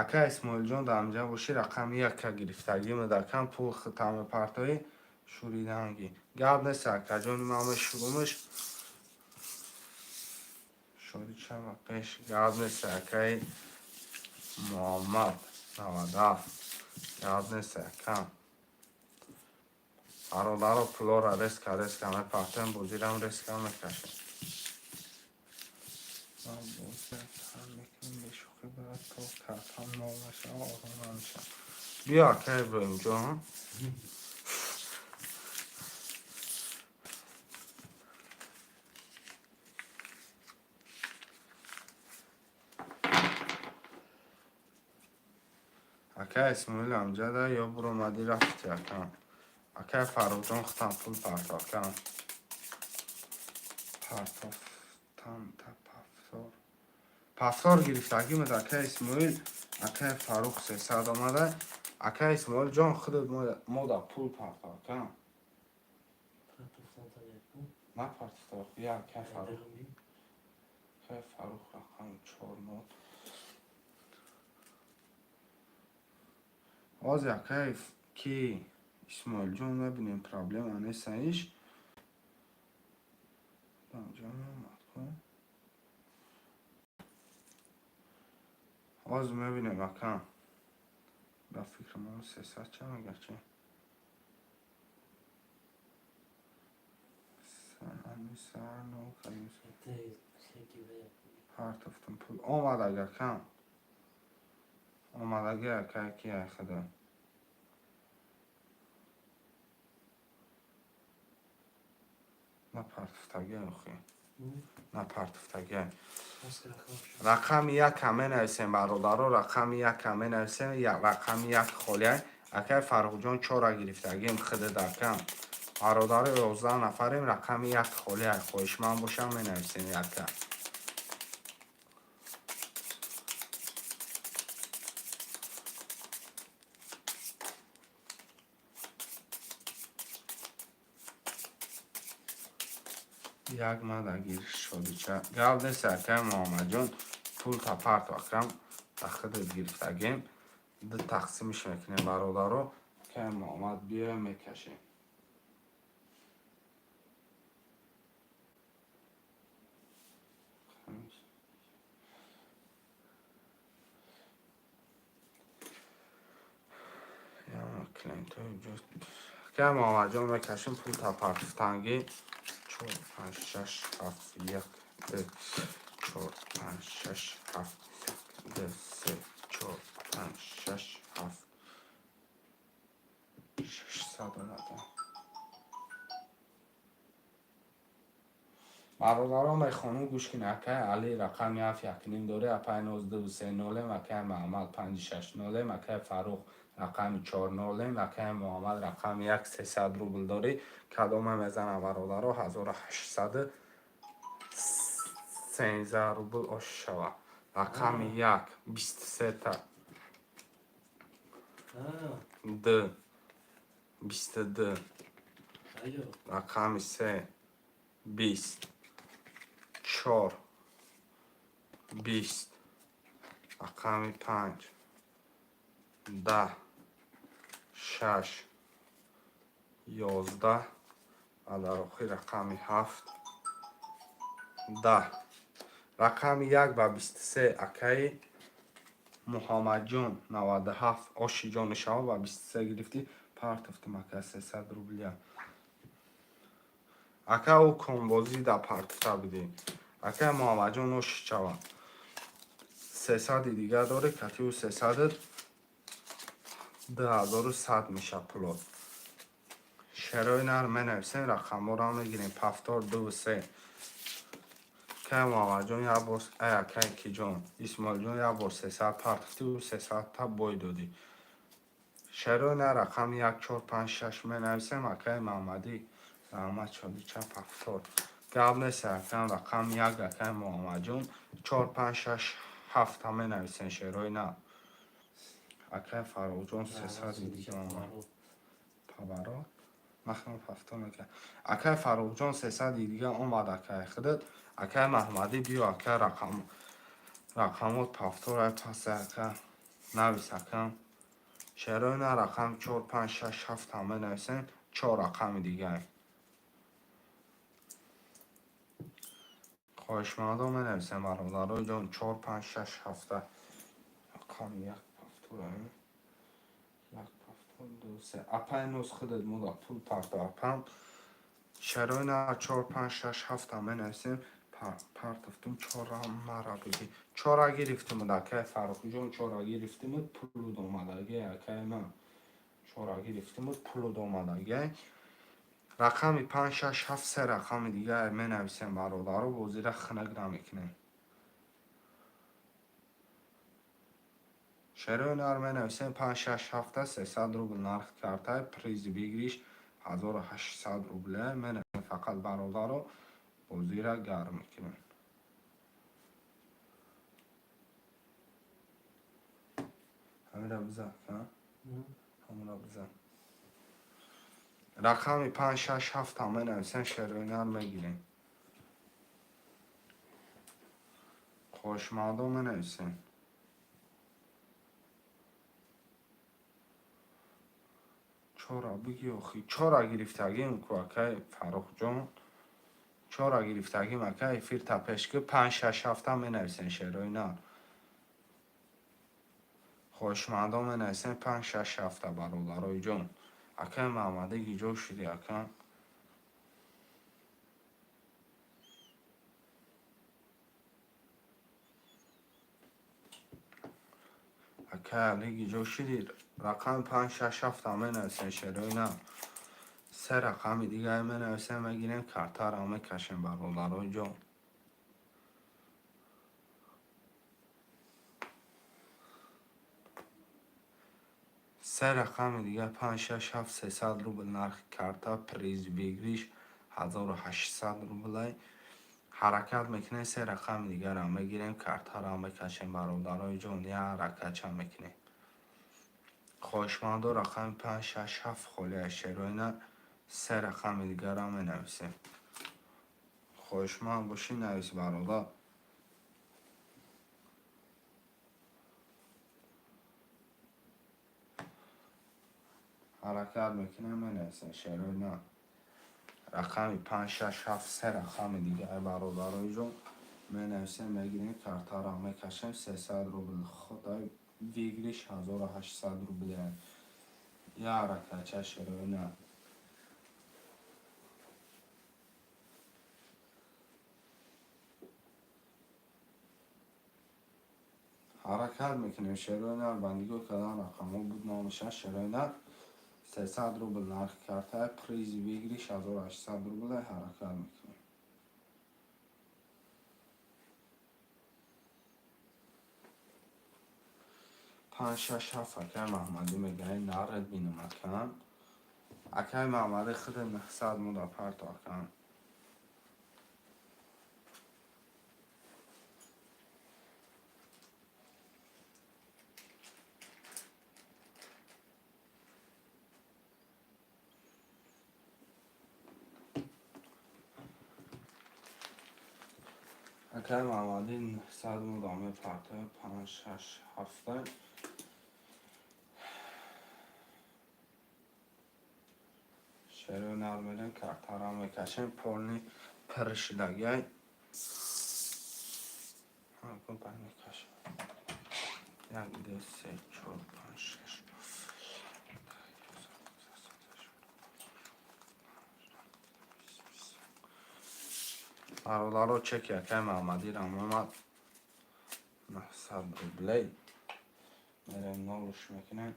Ака Исмоилҷон, дар инҷа бошӣ, рақами 1 гирифтагӣ акам, пул хита мепартоӣ, шуриданги. Гап нест, акаҷони ман, мешурумш. Шодӣ чава пеш. Гап нест, акаи Муҳаммад 97. Гап нест, акам. Бародаро, пулора резко резко мепартоем, бозирам резко мекашем. Ман бозира сар мекунем, бешӯхӣ, брат, то картам нол нашава, ором намешавам. Биё, ака Иброҳимҷон. Ака Исмоил амҷада ё буромадӣ рафтӣ, ака? Акаи Фаррухҷон, худам пул парто, ака. Партофтам та повтор. Повтор гирифтагӣ мед, акаи Исмоил, акаи Фаррух 300 омада. Акаи Исмоилҷон, худат мода пул парто, ака. Партофтан яку. На партофта, я акаи Фаррух. Акаи Фаррух рақами 4 нол. Ҳозир, акаи ки Исмоилҷон, мебинем, проблема нест иш. Ҷон омад ку. Ҳозир мебинем, ака. Ба фикрам, он 300 ча мега чи? Ами сар нол кардем. Партофтам, пул омадаг, ака. Омадаги, ака, ки айхада. На партофтаги охи. На партофтаги. Рақами 1 менависем, бародаро, рақами 1 менависем, рақами 1 холия. Акаи Фаррухҷон, 4 гирифтагим худат, акам. Бародаро, 11 нафарем, рақами 1 холия. Хоҳишманд бошам, менависем 1. Як мада гириш, шодича. Гап нест, акай Муҳаммадҷон, пул та парту, акам, ба худат гирифтагем. Ду тақсимиш мекунем, бародаро. Акай Муҳаммад, биё, мекашем. Акай Муҳаммадҷон, мекашем, пул та партуфтангӣ. Чор, панҷ, шаш, ҳафт, як, ду, чор, панҷ, шаш, ҳафт, як, ду, се, чор, панҷ, шаш, ҳафт, 600 омада. Бародарон, мехонум, гӯш кунед. Акай Али рақами ҳафт якним дорӣ, апай ноз ду се нолем, акай Маҳаммад панҷи шаш нолем, акай Фаррух рақами чор нолем, акай Муҳаммад рақами як 300 рубл дорӣ. Кадома мезанам, бародаро? 1813 рубл ош шава. Рақами як 23-та, д 22, рақами се 20, чор 20, рақами панҷ 10, шаш 11 ва дар охир рақами ҳафт 10. Рақами як ба 23, акаи Муҳаммадҷон, 97 оши ҷони шава, ба 23 гирифтӣ, партофтум, ака, 300 рублия. Ака, ӯ конбозӣ да партофта будӣ. Акаи Муҳаммадҷон, оши чава, 300-и дигар дорӣ, катиу 300-ат 2100 меша пулот. Шерои нар менависем, рақамҳоро мегирем. Повтор ду се. Акаи Муҳаммадҷон, як бор, ай акаи киҷон, Исмоилҷон, як бор 300 партофтӣ, ӯ 300-та бой додӣ. Шерои нар рақами як, чор, панҷ, шаш менависем. Акаи Маҳмадӣ, раҳмат, шодича, повтор. Гап нест, акам, рақами як, акаи Муҳаммадҷон, чор, панҷ, шаш, ҳафта менависем, шерои нар. Акаи Фаррухҷон, 300-и дига омад. Поворот махнам повтор мекард. Акаи Фаррухҷон, 300-и дига омад, акаи худат. Акаи Маҳмадӣ, биё, ака, рақамот повтор ай паса, ака, навис, акам. Шерои нар рақами чор, панҷ, шаш, ҳафта менависем, чор рақами дигар. Хоҳишмандон менависем, бародарои ҷон, чор, панҷ, шаш, ҳафта. Рақами як повтор, як повтор, ду, се. Апай ноз, худат муда пул парто, апам. Шерои нар чор, панҷ, шаш, ҳафта менависем. Партофтум, чора мара бигӣ. Чора гирифтимуд, акаи Фаррухҷон, чора гирифтимуд, пулуд омадаги, акаи ман. Чора гирифтимуд, пулуд омадаги. Рақами панҷ, шаш, ҳафт, се рақами дигар менависем, бародаро, бозира хунак намекунем. Шерои нар менависем панҷ, шаш, ҳафта, 300 рубл нархи картай, приз выигрыш 1800 рубле. Менависем фақат, бародаро, бозира гарм мекунем. Ҳамира бизан, ҳамура бизан. Рақами панҷ, шаш, ҳафта менависем, шерои нар мегирем. Хоҳишмандон менависем. Чора бигӣ охи. Чора гирифтагим ку, акаи Фаррухҷон. Чора гирифтагим, ака, эфир та пеш ки панҷ, шаш, ҳафта менависем, шерои нар. Хоҳишмандон менависем панҷ, шаш, ҳафта, бародарои ҷон. Акаи Маҳмадӣ, гиҷо шудӣ, ака? Акаи Али, гиҷо шудӣ? Рақами панҷ, шаш, ҳафта менависем, шерои нар. Се рақами дигар менависем, мегирем, картаро мекашем, бародарои ҷон. Се рақами дигар панҷ, шаш, ҳафт, 300 рубл нархи карта, приз выигрыш 1800 рублай. Ҳаракат мекунем, се рақами дигарро мегирем, картаро мекашем, бародарои ҷон, як ҳаракатча мекунем. Хоҳишмандо рақами панҷ, шаш, ҳафт холия, шерои нар, се рақами дигарро менависем. Хоҳишманд бошӣ, навис, бародар. Ҳаракат мекунем, менависем, шерои нар. Рақами панҷ, шаш, ҳафт, се рақами дигаи, бародарои ҷон, менависем, мегирем, картаро мекашем. 300 рубл худай, выигрыш 1800 рубля. Я ҳаракатча, шерои нар. Ҳаракат мекунем, шерои нар. Ба нигоҳ кардан рақамҳо буд намеша, шерои нар. 300 рубл нархи картаи, призи выигрыш 1800 рубля. Ҳаракат мекунем. Панҷ, шаш, ҳафт, акаи Маҳмадӣ мегаи, наред бинам, акам. Акаи Маҳмадӣ, худи 900 муда парто, акам. Акаи Маҳмадӣ 900 муда мепартоя. Панҷ, шаш, ҳафта. Шерои нар мерем, картаро мекашем, полный пир шидагиай. Мекашем. Як, ду, се, чор, панҷ, шаш. Бародаро, чеки акаи Маҳмадирам омад. 900 рублей. Мерем, нолуш мекунем.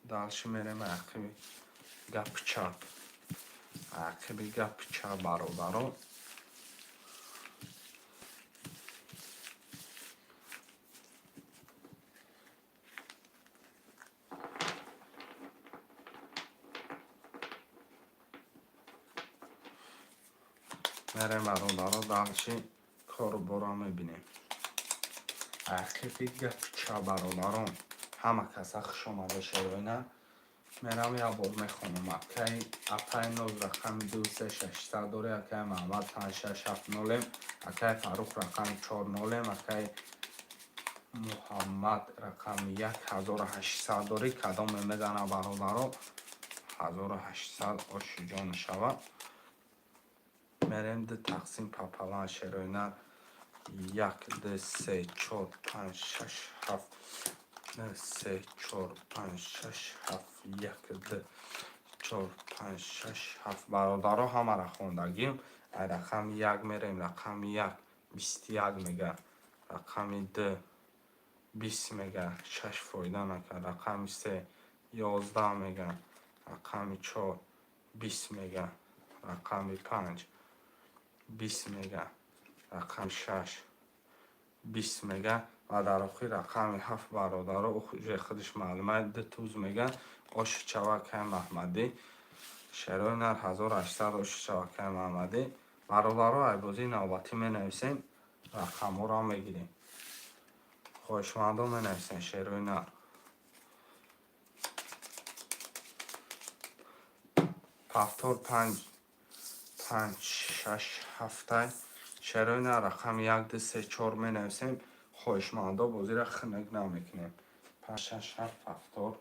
Дальше мерем ақиби гапи чап. Ақиби гапи чап, бародаро. Мерем, бародаро, дальше кору бора мебинем. Ақиби гапи чап, бародарон. Ҳама каса хуш омада, шероина. Мерам, як бор мехонам. Акаи апаи Ноз рақами ду, се, шашсад дорӣ, акаи Маҳмад панҷ, шаш, ҳафт, нолем, акаи Фаррух рақами чор, нолем, акаи Муҳаммад рақами як, 1800 дорӣ. Кадоме мезана, бародаро? 1800 ошиҷон шавад. Мерем ду тақсим пополам, шероина. Як, ду, се, чор, панҷ, шаш, ҳафт, се, чор, панҷ, шаш, ҳафт, як, ду, чор, панҷ, шаш, ҳафт. Бародаро, ҳамаро хондагим. Ай рақами як мерем. Рақами як 21 мега, рақами ду 20 мега, шаш фоида накард, рақами се 11 мега, рақами чор 20 мега, рақами панҷ 20 мега, рақами шаш 20 мега ва дар охир рақами ҳафт, бародаро, уже худаш маълума, ду туз мега. Оши чавакаи Маҳмадӣ, шерои нар, 1800 оши чавакаи Маҳмадӣ. Бародаро, ай бозии навбатӣ менависем, рақамҳоро мегирем. Хоҳишмандо менависем, шерои нар. Повтор панҷ, панҷ, шаш, ҳафтай, шерои нар. Рақами як, ду, се, чор менависем. Хоҳишмандо, бозиро хунук намекунем. Панҷ, шаш, ҳафт, повтор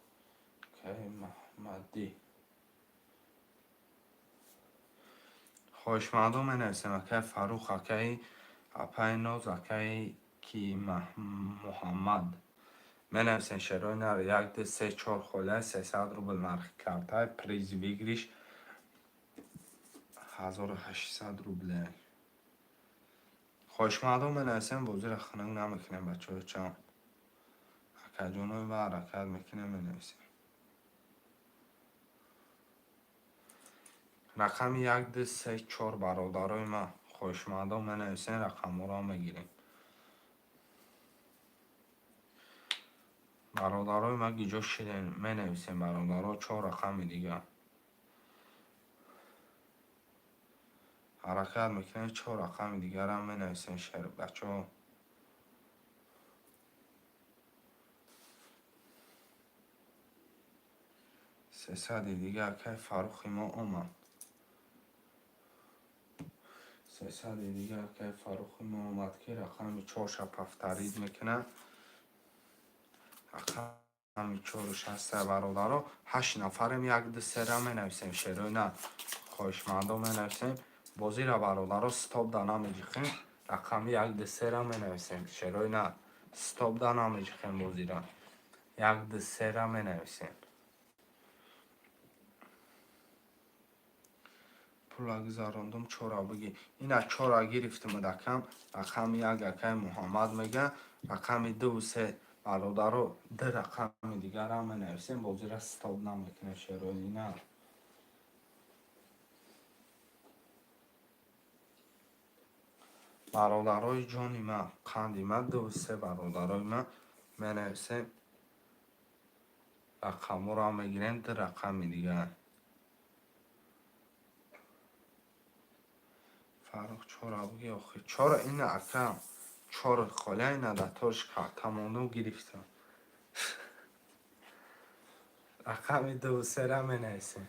кай Маҳмадӣ. Хоҳишмандо менависем. Акаи Фаррух, акаи апаи Ноз, акаи ки Муҳаммад менависем, шерои нар. Як, ду, се, чор холия, 300 рубл нархи картай, приз выигрыш 1800 рубле. Хоҳишмандо менависем, бозиро хунук намекунем, бачаҳо чам. Акаҷонои ва ҳаракат мекунем, менависем. Рақами як, ду, се, чор, бародарои ман, хоҳишмандо менависем, рақамҳоро мегирем. Бародарои ман, гиҷо шидем? Менависем, бародаро, чор рақами дигар. Ҳаракат мекунем, чор рақами дигарам менависем, шер бачаҳо. 300-и дига акаи Фаррухи мо омад. 300 дигар акай Фаррухи мо омад, ки рақами чорша повторить мекунад. Рақами чору шаста, бародаро. Ҳашт нафарем, як, ду, сера менависем. Шерои на, хоҳишмандо, менависем. Бозира, бародаро, стоп да намеҷихем. Рақами як, ду, сера менависем. Шерои на, стоп да намеҷихем бозира. Як, ду, сера менависем. Пула гузарондум, чора бигир. Ина чора гирифтим дакам. Рақами як акай Муҳаммад мега. Рақами дуву се, бародаро, ду рақами дигарам менависем. Бозира стоп намекунем, шерои на. Бародарои ҷони ман, қанди ман, дуву се, бародарои ман, менависем. Рақамҳоро мегирем, ду рақами дигар. Фаррух, чора буги охи. Чора ина, акам, чор холя ина да торш карта мондум, гирифтам. Рақами дуву сера менависем.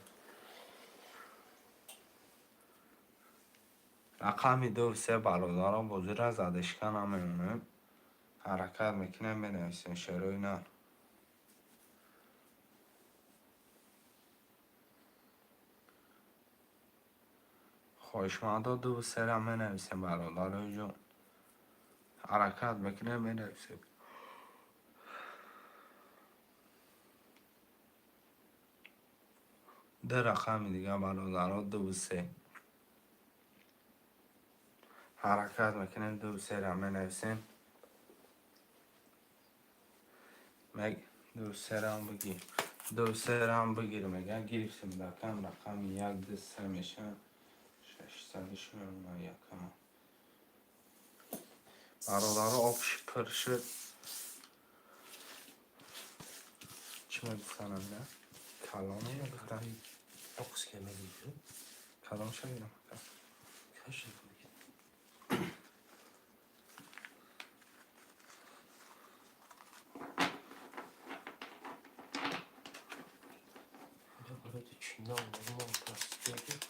Рақами дуву се, бародарон. Бозира задышка намемонем, ҳаракат мекунем, менависем, шерои на. Хоҳишмандо, дуву сера менависем, бародарои ҷон. Ҳаракат мекунем, менависем. Ду рақами дигар, бародаро, дуву се. Ҳаракат мекунем, дуву сера менависем. Дуву серам бигир, дуву серам бигир, мега. Гирифтем рақам. Рақами як, ду, се мешавад. 600 мемонад якама. Бародаро, общий пур шуд. Чӣ мегуфтанам, ина калоно мегуфтан. Dokuz kelime gidiyor. Калон шавидам. Kaç rakam gidiyor? Ya burada Çin'den alalım ama plastik.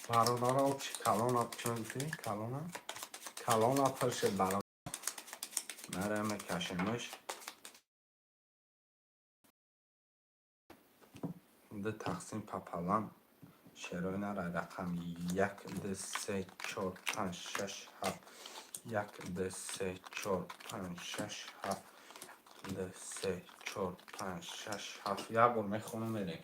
Бародаро, общий калона чӣ мегуфтӣ? Калона, калона пур шуд, бародар. Мара мекашемш. Ду тақсим пополам, шерои нара. Рақами як, ду, се, чор, панҷ, шаш, ҳафт. Як, ду, се, чор, панҷ, шаш, ҳафт. Ду, се, чор, панҷ, шаш, ҳафт. Як бор мехонам, мерем.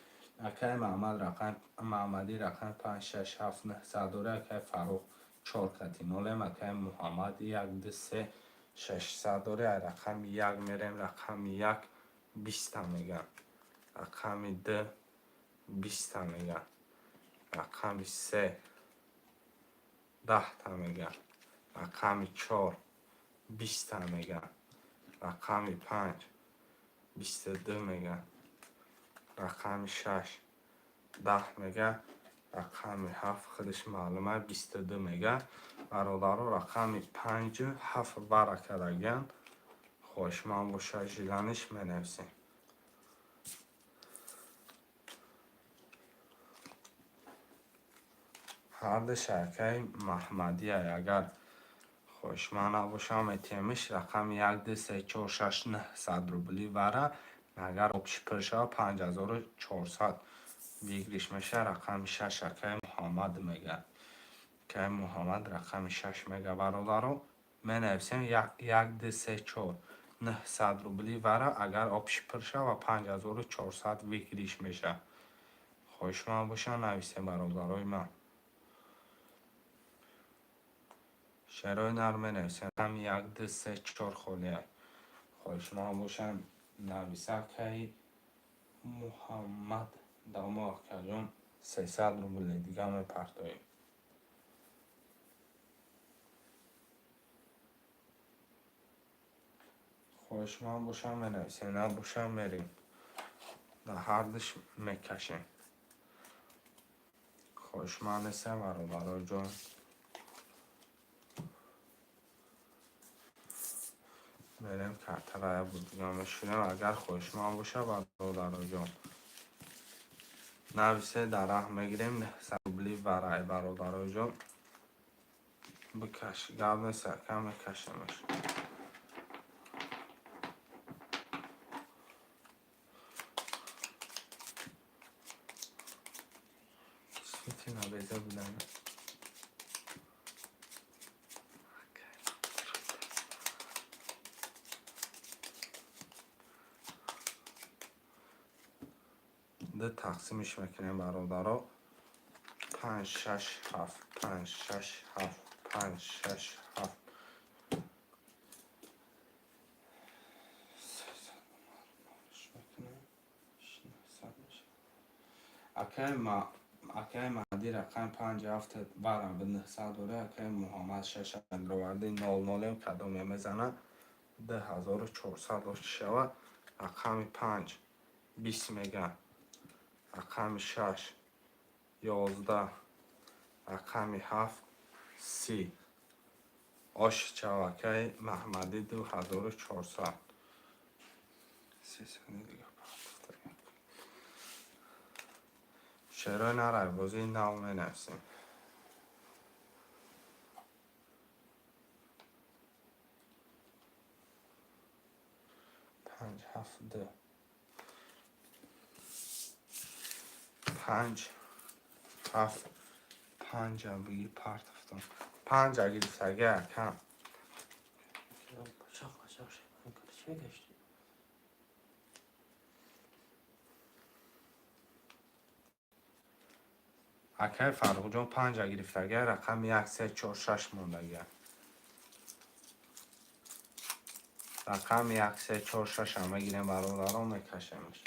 Акай Маҳмад, рақами Маҳмадӣ, рақами панҷ, шаш, ҳафт, нӯҳ. Сардори акай Фаррух чор кати нолем. Акай Муҳаммад як, ду, се, 600 дори. Ай рақами як мерем. Рақами як 20-та меган, рақами ду 20-та меган, рақами се 10-та меган, рақами чор 20-та меган, рақами панҷ 22 меган, рақами шаш 10 мега, рақами ҳафт худаш маълума, 22 мега. Бародаро, рақами панҷу ҳафт вара кардагиян. Хоҳишманд боша, желание менависем. Ҳарду шаркаи Маҳмадия. Агар хоҳишманд набошам, метиҳемиш. Рақами як, ду, се, чор, шаш, 900 рубли вара. Агар общий пур шава, 5400 выигрыш меша. Рақами шаш акаи Муҳаммад мега. Акаи Муҳаммад рақами шаш мега. Бародаро, менависем: як, ду, се, чор, 900 рубли вара. Агар общий пур шава, 5400 выигрыш меша. Хоҳишманд боша, нависем, бародарои ман. Шерои нар, менависем. Рақами як, ду, се, чор холия. Хоҳишманд бошанд, нависа. Акаи Муҳаммад дамо, акаҷон, 300 рубли дига мепартоем. Хоҳишманд бошам, менависем, набошам, мерем, дар ҳардуш мекашем. Хоҳишманд нестем, бародарои ҷон. Мерем, картара як бор дига мешӯем, агар хоҳишманд боша, бародарои ҷон. Нависе, дар раҳ мегирем, 900 рубли варай, бародароҷон. Бикаш, гап нест, ака, мекашемаш. Сути набеза будан. Ду тақсимиш мекунем, бародаро. Панҷ, шаш, ҳафт, панҷ, шаш, ҳафт, панҷ, шаш, ҳафт. Акаи Маҳдӣ рақами панҷ ҳафт барам ба 900 дора, акаи Муҳаммад шаш роварди нол нолем, кадоме мезана, 2400 дошт шава. Рақами панҷ 20 мега, рақами шаш 11, рақами ҳафт 30. Ош чавакаи Маҳмадӣ, 2400. Дига шерои нарай, бозии нав менависем. Панҷ, ҳафт, ду, панҷ, ҳафт, панҷа бигир, партофтам. Панҷа гирифтага, акам. Пачақ пачақ шайбан кард. Чӣ мегашти? Акаи Фаррухҷон панҷа гирифтага, рақами як, се, чор, шаш мондага. Рақами як, се, чор, шаша мегирем, бародарон, мекашемаш.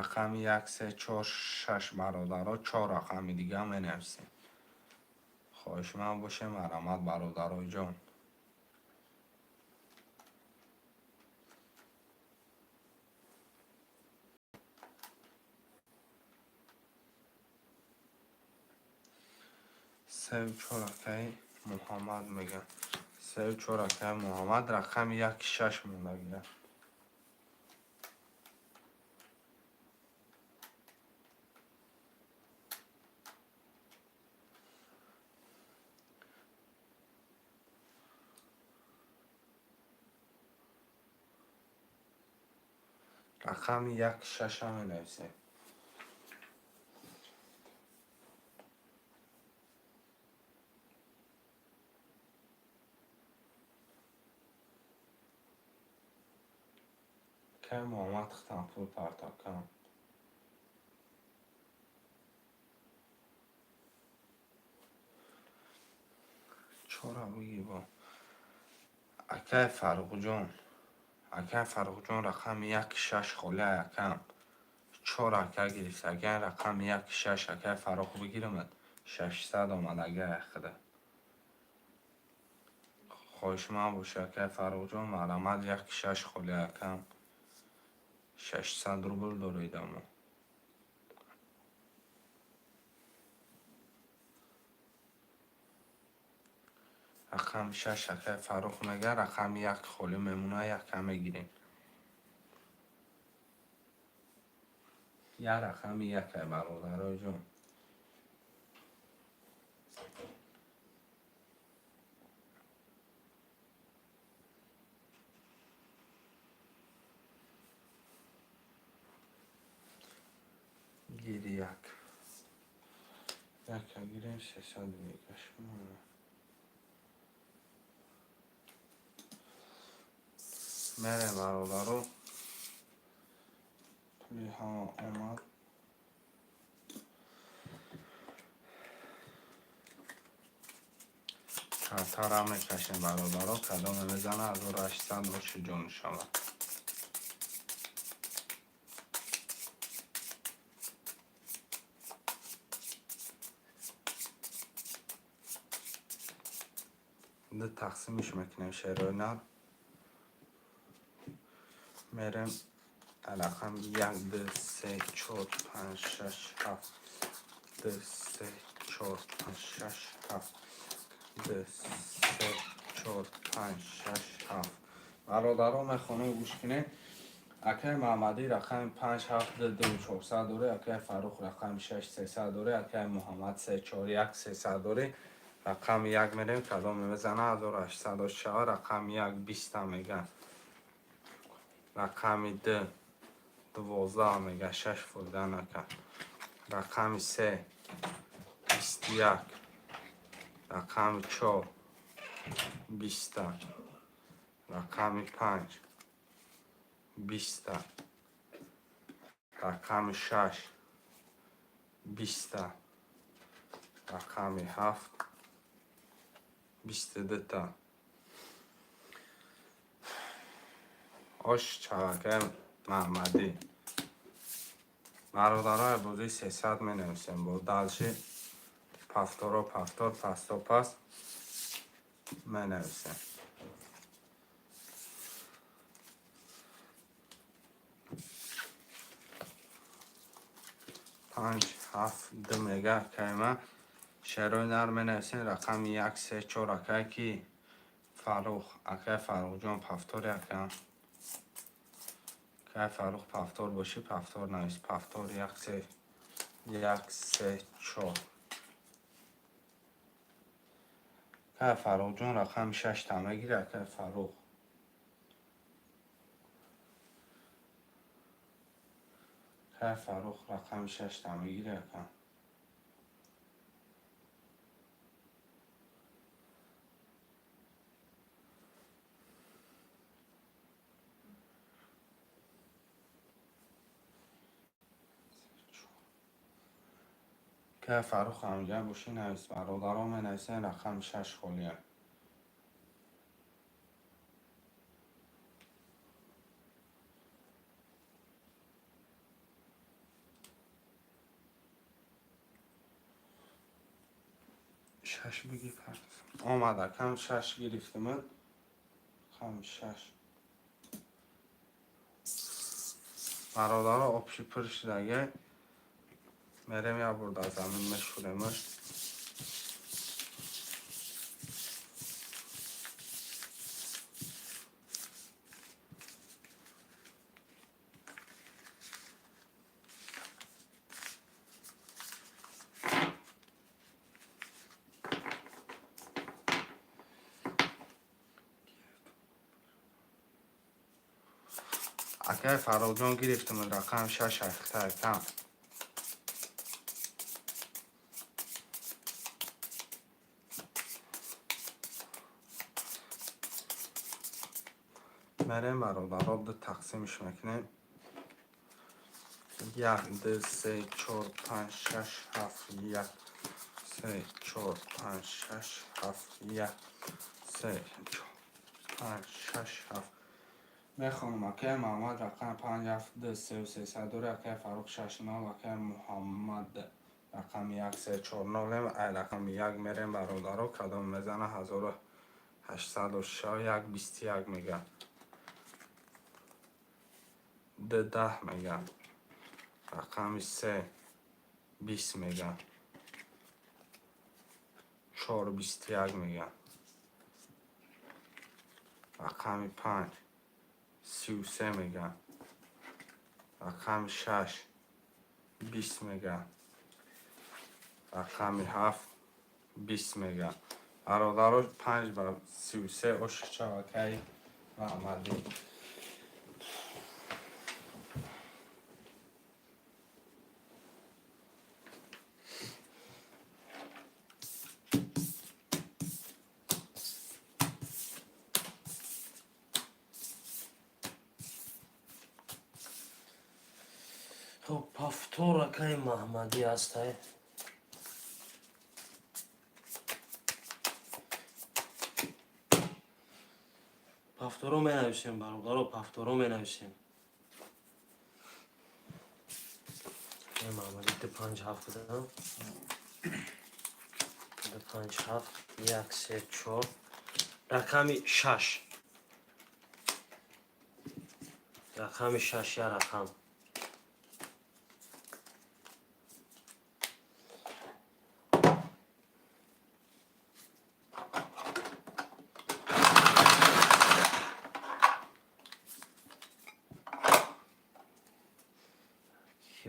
Рақами як, се, чор, шаш, бародаро, чор рақами дига менависем. Хоҳишманд бошем, марҳамат, бародарои ҷон. Сею чор, акаи Муҳаммад мегӯям. Сею чор, акаи Муҳаммад, рақами як, шаш мондагия. Рақами як, шаша менависем. Акаи Муҳаммад, хитам пул партоб кам. Чора бигир бо. Акаи Фаррухҷон. Акаи Фаррухҷон, рақами як, шаш холия, акам. Чор ака гирифт. Акаи рақами як, шаш, акаи Фаррух бигирамад. 600 омад, акаи худа. Хоҳишманд боша, акаи Фаррухҷон, марҳамат, як, шаш холия, акам. 600 рубл доред амо. Рақами шаш акаи Фаррух мега, рақами як холӣ мемона, яка мегирем. Як рақами якай, бародарои ҷон. Гири як. Яка гирем, 300 мегаш. Мерем, бародаро. Пули ҳама омад. Картара мекашем, бародаро, кадоме мезана, 1800 боши ҷон шавад. Ду тақсимиш мекунем, шерои нар. Мерем рақам як, ду, се, чор, панҷ, шаш, ҳафт. Ду, се, чор, панҷ, шаш, ҳафт. Ду, се, чор, панҷ, шаш, ҳафт. Бародарон, мехонем, гӯш кунед. Акаи Маҳмадӣ рақами панҷ, ҳафт, ду, ду, чорсад дорӣ. Акаи Фаррух рақами шаш, сесад дорӣ. Акаи Муҳаммад се, чор, як, сесад дорӣ. Рақами як мерем, кадоме мезана, 1800 шава. Рақами як биста мега, рақами ду 12 мега, шаш фоида накард. Рақами се 21, рақами чор биста, рақами панҷ биста, рақами шаш биста, рақами ҳафт 22-та. Ош чавакаи Маҳмадӣ. Бародарои бозӣ, 300 менависем, бо дальше повторо, повтор, пасто пас менависем. Панҷ, ҳафт, ду мега кайма. Шерои нар менависем. Рақами як, се, чор. Акай ки? Фаррух. Акай Фаррухҷон, повтори, ака. Акай Фаррух, повтор бошӣ, повтор навис. Повтор як, се, як, се, чор. Акай Фаррухҷон, рақами шашта мегири, акай Фаррух. Акай Фаррух, рақами шашта мегири, ака. Акай Фаррух, ҳамҷа бошӣ, навис. Бародарон менависем, рақами шаш холия. Шаш биги, омад, акам, шаш гирифтимад, рақами шаш. Бародаро, общий пур шудагай. Мерем, як бор дар замин мешӯремаш. Акай Фаррухҷон, гирифтим рақами шаш, ахтакам. Мерем, бародаро, ду тақсимш мекунем: як, ду, се, чор, панҷ, шаш, ҳафт, як, се, чор, панҷ, шаш, ҳафт, як, се, чор, панҷ, шаш, ҳафт. Мехонам: акай Маҳмад рақами панҷ, ҳафт, ду, сеу сесад дори. Акай Фаррух шаш, нол. Акай Муҳаммад рақами як, се, чор, нолем. Ай рақами як мерем, бародаро, кадом мезана, 1800 шав. Як 21 мега, ду 10 мега, рақами се 20 мега, чор 21 мега, рақами панҷ 33 мега, рақами шаш 20 мега, рақами ҳафт 20 мега. Бародаро, панҷ ба 33. Ошчавакаи Маҳмадӣ. Хоб, повтор акаи Маҳмадӣ ҳастай. Повторо менависем, бародаро, повторо менависем. Маҳмадӣ ду, панҷ, ҳафт будам. Ду, панҷ, ҳафт, як, се, чор, рақами шаш, рақами шаш, я рақам.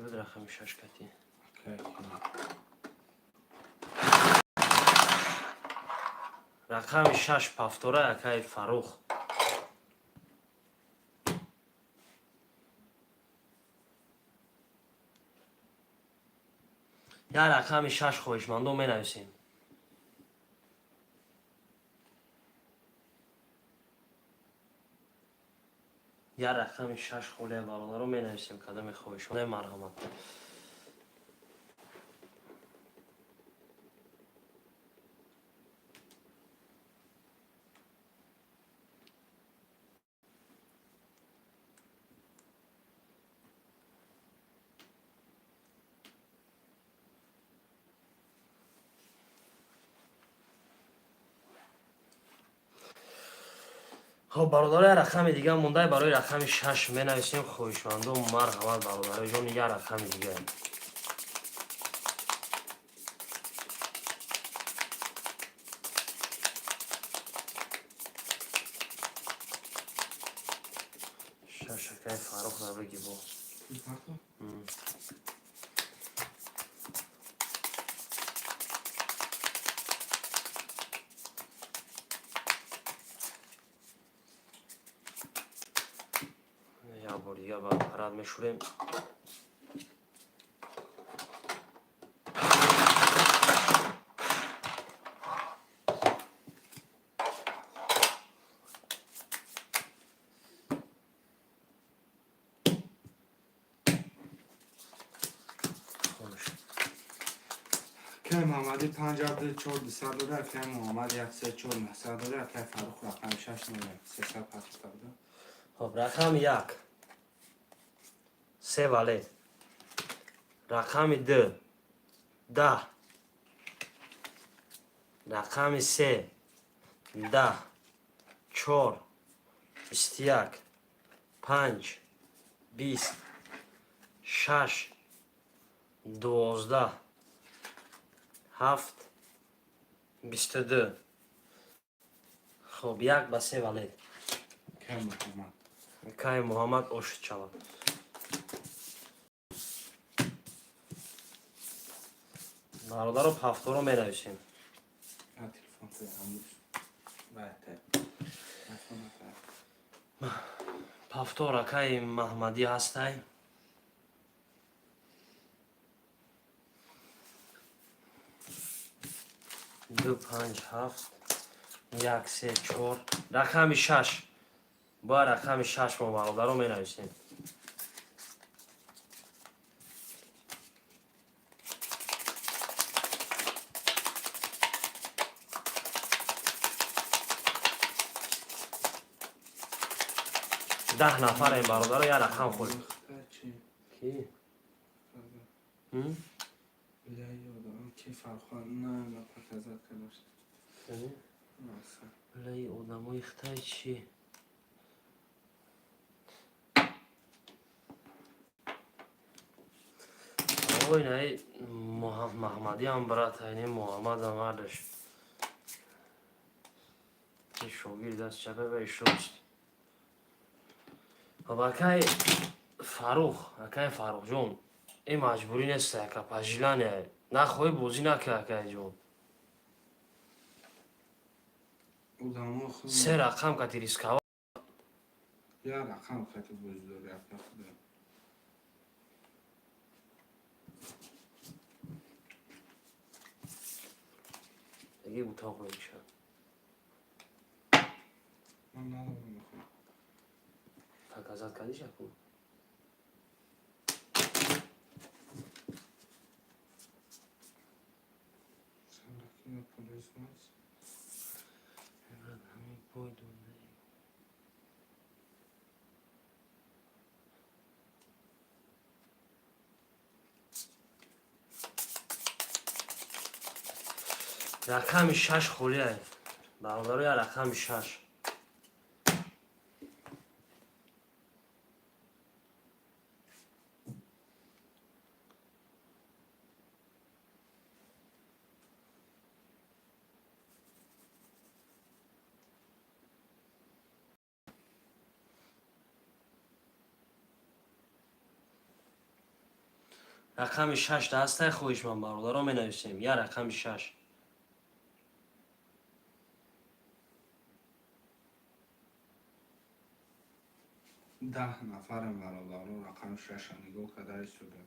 Буд рақами шаш кати? Рақами шаш повтора, акай Фаррух. Як рақами шаш, хоҳишмандо, менависем. Як рақами шаш холия, бародаро, менависем. Кадоме хоҳишманд, марҳамат. Хоб, бародаро, як рақами дига мондай. Барои рақами шаш менависем. Хоҳишмандо, марҳамат, бародарои ҷон, як рақами дига. Шаш, акай Фаррух, набиги бо. Як бор дига ба аппарат мешӯрем. Хомӯш. Акай Муҳаммадӣ 5 7 4 200 дода, акай Муҳаммад 1 3 4 900 дода, акай Фаррух рақами шаш 0 1 300 пахта буда. Хоб, рақами як, се валет. Рақами ду, 10. Рақами се, 10, чор, 21, панҷ, 20, шаш, 12, ҳафт, 22. Хоб, як ба се валет. Акай Муҳаммад. Кай Муҳаммад, ошуд шавад. Бародаро, повторо менависем. Я телефон те ҳамуш. Баъд телефон. Повтор, акай Маҳмадӣ, ҳастай? Ду, панҷ, ҳафт, як, се, чор. Рақами шаш, бояд рақами шаш мо, бародаро, менависем. 10 нафарем, бародаро, як рақам хӯрем. Чи? Ки? М? Бля, ёдам ки Фаррухан на показать кардаш. Маса. Блаи одамои хитай чи? Ой, наи Маҳмадиам, брат, айни Муҳаммадам ардаш. Шогирд даст чапа ва ишост. Хоб, акай Фаррух, акай Фаррухҷон, ин маҷбурӣ нест, ака, по желание. Нахоҳӣ, бозӣ нака, акайҷон. Одамо худ Се рақам кати рискова. Як рақам кати бозӣ дори, ака худо. Диги утоқ мекушад. Ман надорам худ. Показать кардиш, аку? Сараки полис. Ҳамин бой дондаи. Рақами шаш холия, бародаро, як рақами шаш. Рақами шаш даҳастай, хоҳишманд бародаро, менависем я рақами шаш. 10 нафарем, бародаро, рақами шаша нигоҳ карда истода.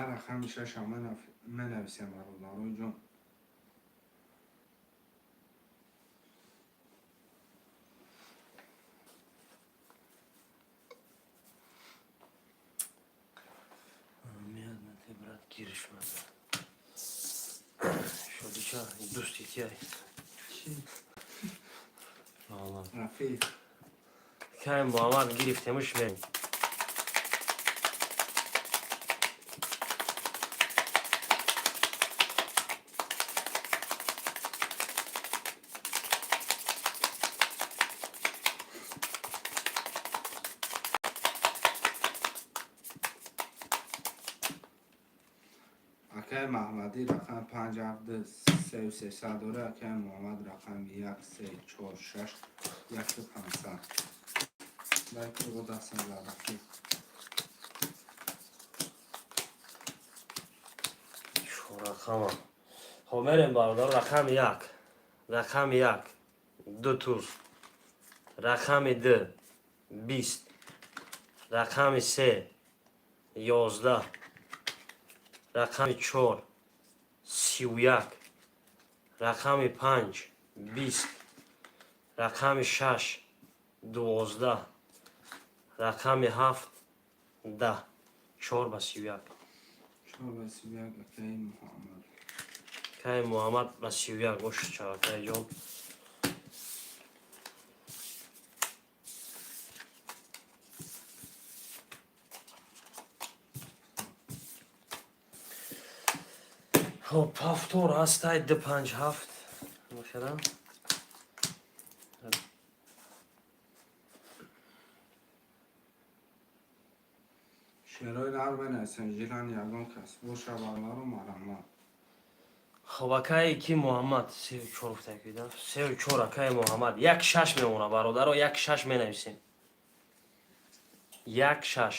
Я рақами шаша менависем, бародарои ҷон. Брат, гириш шодича дӯсти тиай. Рафиқ. Кай Муҳаммад гирифтемуш, мерем. Акаи Маҳмадӣ рақами панҷ ҳафт ду сею сесад дора, акаи Муҳаммад рақами як се чор шаш яку пансад. Дай дастам за рафиқ. Рақама. Хоб, мерем, бародар. Рақами як, рақами як ду туз, рақами ду 20, рақами се 11, рақами чор 31, рақами панҷ 20, рақами шаш 12, рақами ҳафт 10. Чор ба 31. 4 ба 31, акаи Муҳаммад. Кай Муҳаммад ба 31 бош, чавакай ҷон. Хоб, повтор ҳастай, ду панҷ ҳафт махера. Шерои нар менависем, ҷиран ягон кас боша, бародару марҳамат. Хоб, акае ки Муҳаммад сею чор гуфтакида, сею чор, акаи Муҳаммад, як шаш мемона, бародаро, як шаш менависем, як шаш.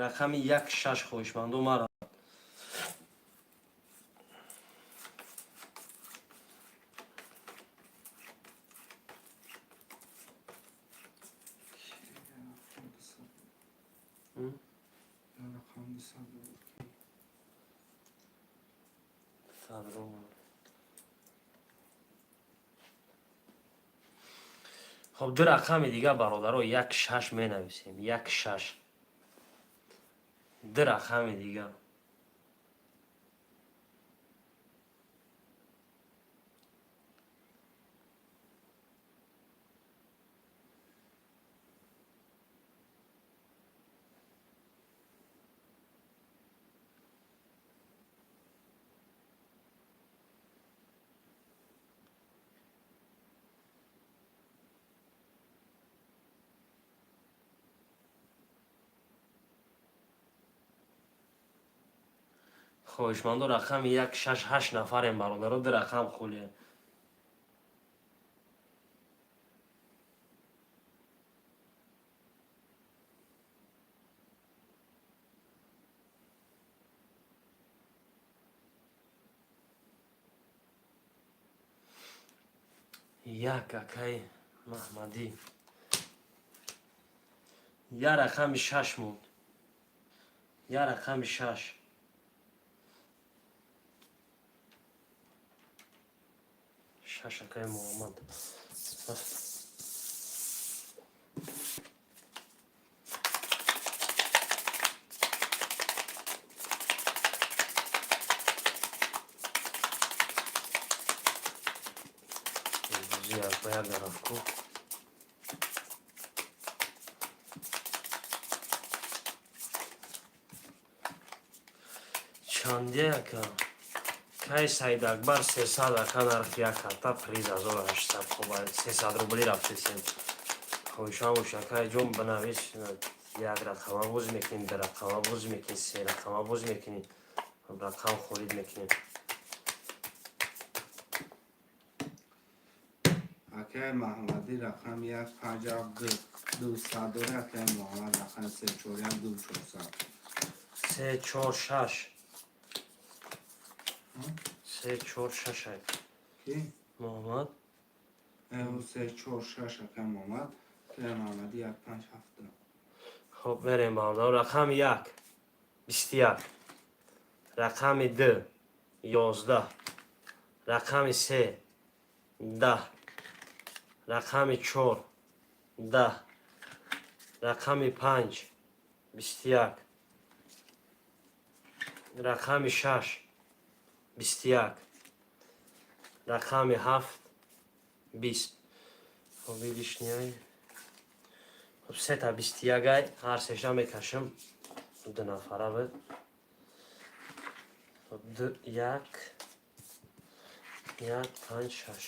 Рақами як шаш, хоҳишманду мара. Рақам дусад. Садром. Хоб, ду рақами дига, бародаро, як шаш менависем, як шаш, ду рақами дига. Хоҳишмандо, рақами як шаш, ҳашт нафарем, бародаро, ду рақам хуле. Як, акай Маҳмадӣ, я рақами шаш монд, я рақами шаш. Шаш, акай Муҳаммад. Ба як тараф ку. Чанде, ака? Кай Саидакбар, 300, ака, нархи як карта, приз 1800. Хоб, 300 рубли рафтесем. Хоҳишам боша, акай ҷон, бинавис. Як рақама бозӣ мекунем, ду рақама бозӣ мекунем, се рақама бозӣ мекунем, рақам холид мекунем. Акай Маҳмадӣ, рақами як, панҷ, ҳафт, ду, дусад дора. Акай Муҳаммад, рақами се, чор, як, ду, чорсад. Се, чор, шаш, се, чор, шаш ай. Ки? Муҳаммад. Се, чор, шаш, акай Муҳаммад. Акай Маҳмадӣ, як, панҷ, ҳафт, ду. Хоб, мерем, бародар. Рақами як, 21, рақами ду, 11, рақами се, 10, рақами чор, 10, рақами панҷ, 21, рақами шаш, 21, рақами ҳафт, 20. Хоб, лишний ай. Хоб, сета 21 ай, ҳар сеша мекашам. Ду нафара буд. Хоб, ду, як, як, панҷ, шаш.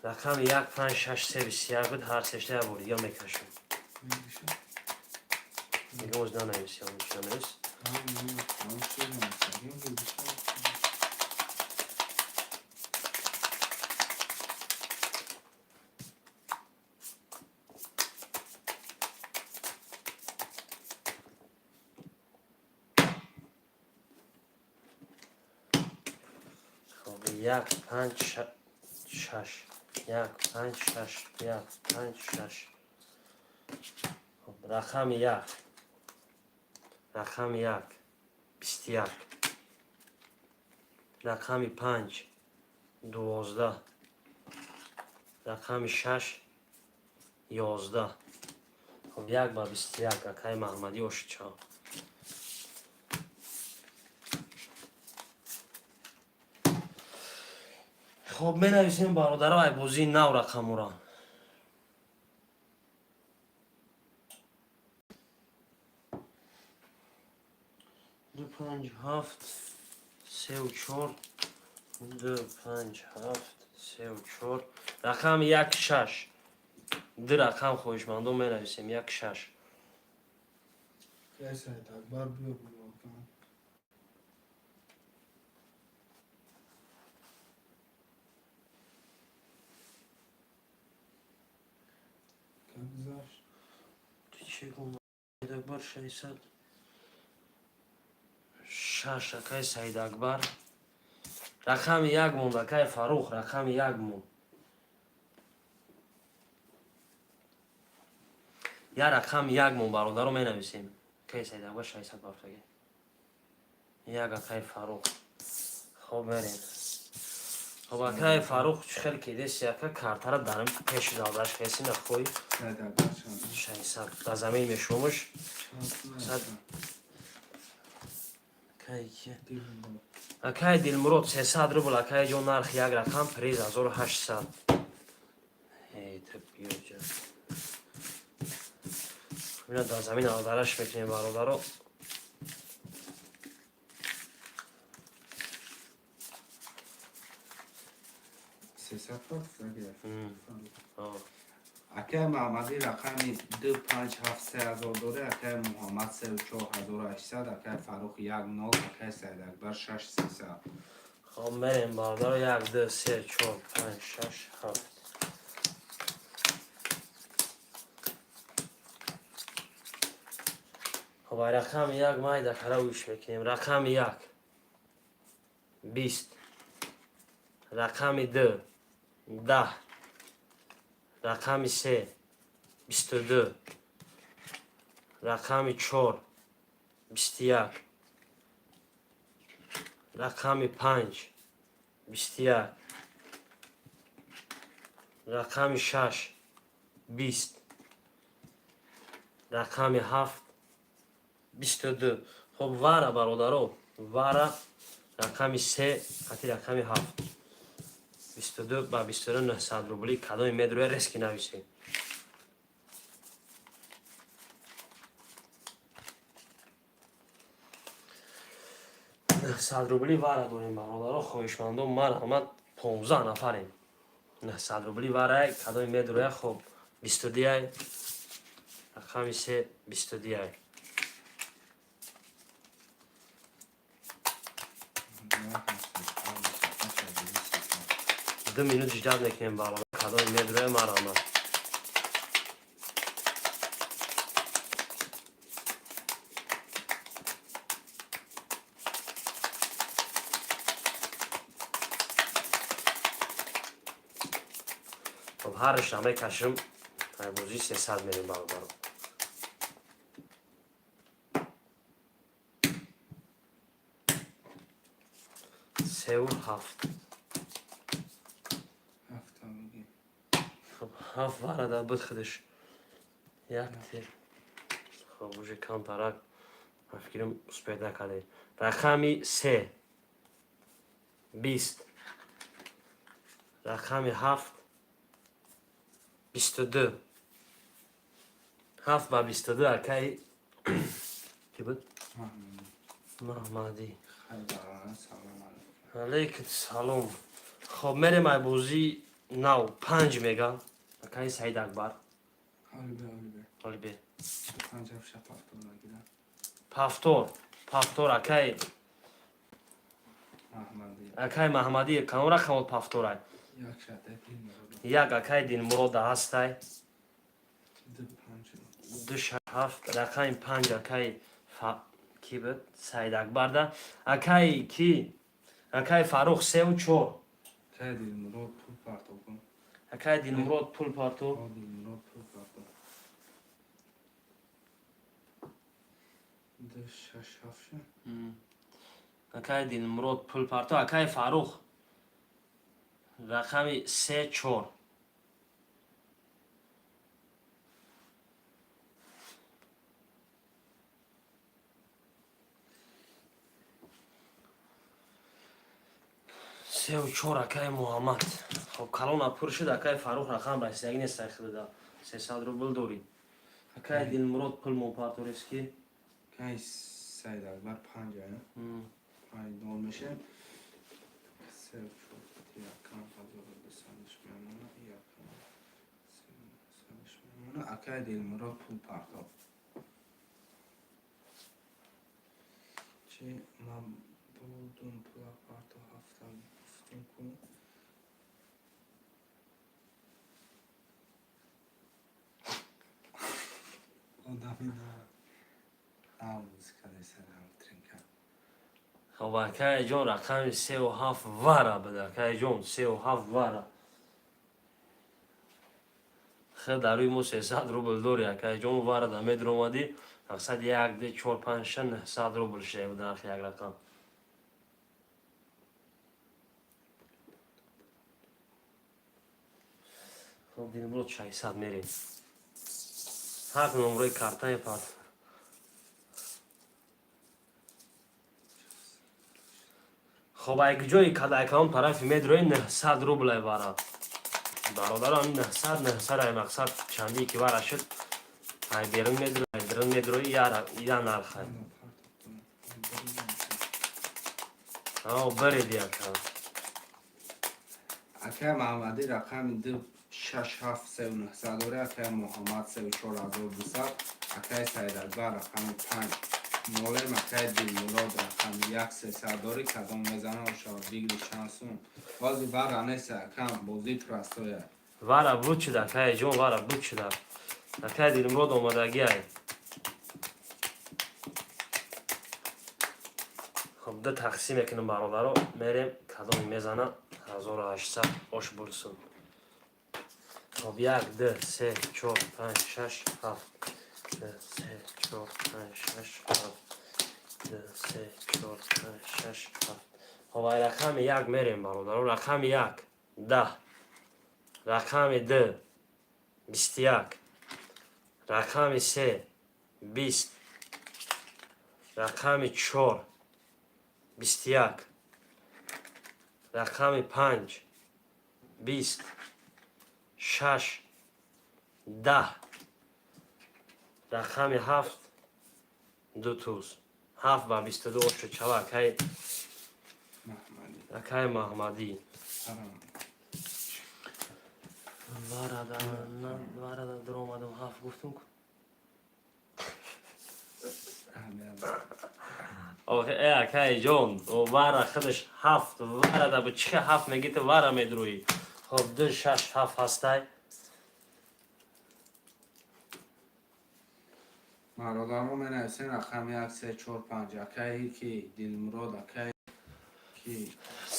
Рақами як, панҷ, шаш, се, 21 буд, ҳар сешта як бор дига мекашам. Дига оз нанавис, ё нанавис. Хоб, як, панҷ, шаш, як, панҷ, шаш, як, панҷ, шаш. Хоб, рақами як, рақами як, 21, рақами панҷ, 12, рақами шаш, 11. Хоб, як ба 21, акаи Маҳмадӣ, ошичав. Хоб, менависем, бародаро, ай бозии нав рақамура. Ду, панҷ, ҳафт, сеу чор, ду, панҷ, ҳафт, сеу чор. Рақами як, шаш, ду рақам хоҳишмандон менависем, як, шаш. Акай Саид Акбар, биё булокам. Как гузашт? Чӣ гум? Саид Акбар, 600. Шаш, акай Саид Акбар. Рақами як монд, акай Фаррух, рақами як монд. Я рақами як монд, бародаро, менависем. Акай Саид Акбар, 600 бафтаги. Як, акай Фаррух. Хоб, мерем. Хоб, акай Фаррух, чӣ хел кидеси, ака, картара дарм пеши далдаш хеси нахои. Саид Акбар чанд? 600 дар замин мешумуш. Чанд? Акай ки? Акай Дилмурод, 300 рубл, акай ҷон, нархи як рақам, приз 1800. Эй, тиббиёҷа. Ина дар замин алдараш мекунем, бародаро. 300 факт. О. Акай Маҳмадӣ, рақами ду, панҷ, ҳафт, се ҳазор дора. Акай Муҳаммад, сеу чор ҳазору ҳаштсад. Акай Фаррух, як, нол. Акай Саид Акбар, шаш, 300. Хоб, мерем, бародаро, як, ду, се, чор, панҷ, шаш, ҳафт. Хоб, ай рақами як майда кара уиш мекунем. Рақами як, 20, рақами ду, 10, рақами се, 22, рақами чор, 21, рақами панҷ, 21, рақами шаш, 20, рақами ҳафт, 22. Хоб, вара, бародаро, вара рақами се қати рақами ҳафт, 22 ба 22, 900 рубли. Кадоми медроя, резко нависем. 900 рубли вара дорем, бародаро. Хоҳишмандон, марҳамат, 15 нафарем. 900 рубли варай, кадоми медроя? Хоб, 22-ай, рақами се, 22-ай. 2 минут ждать мекунем, бародар. Кадоми медроя, марҳамат. Хоб, ҳарашра мекашем, бозии 300 мерем, бародаро. Севу ҳафт. Ҳафта мегӣ. Хоб, ҳафт варада буд худаш як тир. Хоб, уже камтарак, ман фикрам, успеть накардем. Рақами се, 20, рақами ҳафт, 22, ҳафт ба 22. Акаи ки буд? Маҳмадӣ. Хайр, бародарон, салом алейкум. Алейкум салом. Хоб, мерем ай бозии нав. Панҷ мега, акаи Саид Акбар. Ҳолибе, ҳолибе. Ҳолибе. Панҷ, ҳафт, шаш, ҳафт нагирам. Повтор, повтор, акаи. Маҳмадӣ. Акаи Маҳмадӣ, кадом рақамот повторай? Як шата Дилмурод. Як, акаи Дилмурода ҳастай. Ду, панҷ. Ду, шаш, ҳафт, рақами панҷ, акаи ки буд? Саид Акбарда. Акаи ки, акаи Фаррух, севу чор. Акаи Дилмурод, пул парто кун. Акаи Дилмурод, пул парто. О, Дилмурод, пул парто. Ду, шаш, ҳафт ша. Акаи Дилмурод, пул парто. Акаи Фаррух, рақами се, чор. Севу чор, акаи Муҳаммад. Хоб, калона пур шуд. Акаи Фаррух, рақам расидаги нестай худада, 300 рубл дорӣ. Акаи Дилмурод, пул мопарторест ки. Акаи Саид Акбар, панҷ ая. Панҷ нол мешем. Се, чор, якам 1200 мемона, якам садаш мемона. Акаи Дилмурод, пул парто. Чи ман бурдум пула парто, ҳафта гуфтем ку. Одами на музыка десарам тринка. Хоб, акаи ҷон, рақами севу ҳафт вара буд. Акаи ҷон, севу ҳафт вара. Хел дар рӯи мо 300 рубл дорӣ, акаи ҷон. Вара да медромадӣ, мақсад як, ду, чор, панҷ, шаш, 900 рубл шуда буд нархи як рақам. Хоб, Дилмурод, 600 мерем. Ҳар номрои карта мепард. Хоб, ай ҷои кадайкаон тарафи медрои, 900 рублай вара, бародарам. 900, 900 ай. Мақсад, чандие ки вара шуд, ай берун медрои, ай дирун медрои, я нархай. Биреди, ака. Акаи Маҳмадӣ, рақами ду, шаш, ҳафт, севу нӯҳсад дорӣ. Акаи Муҳаммад, севу чор 1200. Акаи Саидакбар, рақами панҷ, молем. Акаи Дилмурод, рақами як, 300 дорӣ. Кадом мезана, ошава бигри шансум. Бози вара нест, акам, бозӣ простоя. Вара буд шуда, акаи ҷон, вара буд шуда. Акаи Дилмурод, омадагиай. Хоб, ду тақсим мекунем, бародаро. Мерем, кадом мезана, 1800 ош бурсун. Хоб, як, ду, се, чор, панҷ, шаш, ҳафт. Ду, се, чор, панҷ, шаш, ҳафт. Ду, се, чор, панҷ, шаш, ҳафт. Хоб, ай рақами як мерем, бародаро. Рақами як, 10, рақами ду, 21, рақами се, 20. Рақами 4, 21. Рақами 5, 20. 6, 10. Рақами 7, ду туз. 7 ба 22 шуд, чава, акай. Маҳмадӣ. Акай Маҳмадӣ. Салом. Варада варада дуромадам, ҳафт гуфтум ку. Аҳамият. Охе, э, акай ҷон, вара худаш ҳафт варада бу, чӣ ҳафт мегӣ, ту вара медурӯӣ. Хоб, ду, шаш, ҳафт ҳастай. Бародаро, менависем рақами як, се, чор, панҷ. Акаи ки Дилмурод, акаи ки.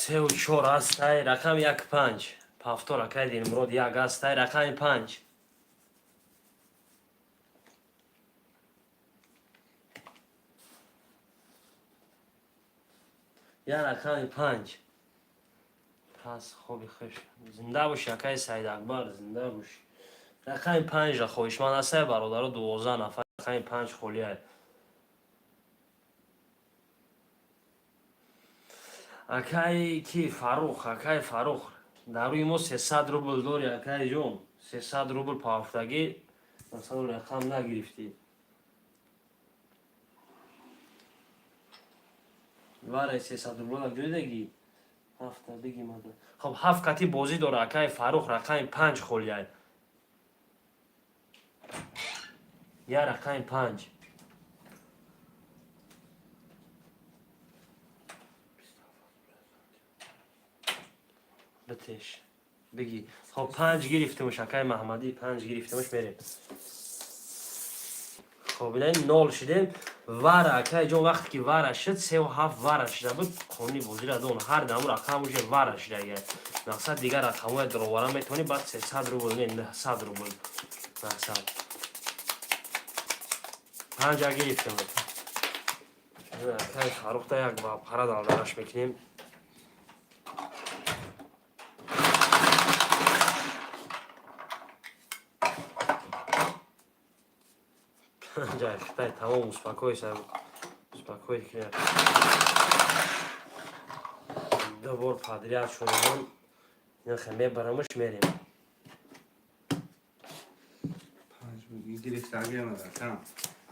Сеу чор ҳастай. Рақами як, панҷ, повтор. Акай Дилмурод, як ҳастай. Рақами панҷ. Я рақами панҷ. Пас хоби хуш, зинда бошӣ, акаи Саидакбар, зинда бошӣ. Рақами панҷра хоҳишманд ҳастай, бародаро, 12 нафар. Рақами панҷ холиай. Акаи ки Фаррух, акаи Фаррух, дар рӯи мо 300 рубл дори, акаи ҷон, 300 рубл паҳафтагӣ, масалан, рақам нагирифтӣ. Варе 300 рубл ҷойдагӣ ҳафта бигимада. Хоб, ҳафт кати бозӣ дора, акаи Фаррух. Рақами панҷ холиай. Я рақами панҷ. Битеш бигӣ. Хоб, панҷ гирифтимуш, акаи Маҳмадӣ, панҷ гирифтимуш, мерем. Хоб, инаи нол шидем. Вара, акаи ҷон, вақте ки вара шуд, севу ҳафт вара шида буд, қонуни бозира дон, ҳар даму рақам уже вара шидага. Мақсад, дигар рақамҳоя дуровара метавонӣ, баъд 300 рубл не, 900 рубл. Мақсад, панҷа гирифтем. Акаи Фаррухта як ба пара далдараш мекунем. Ҷай хитай, тамом, успокойся, успокой. Ду бор подряд шудамон, инахе мебарамаш, мерем. Панҷ гирифтагӣ рақам.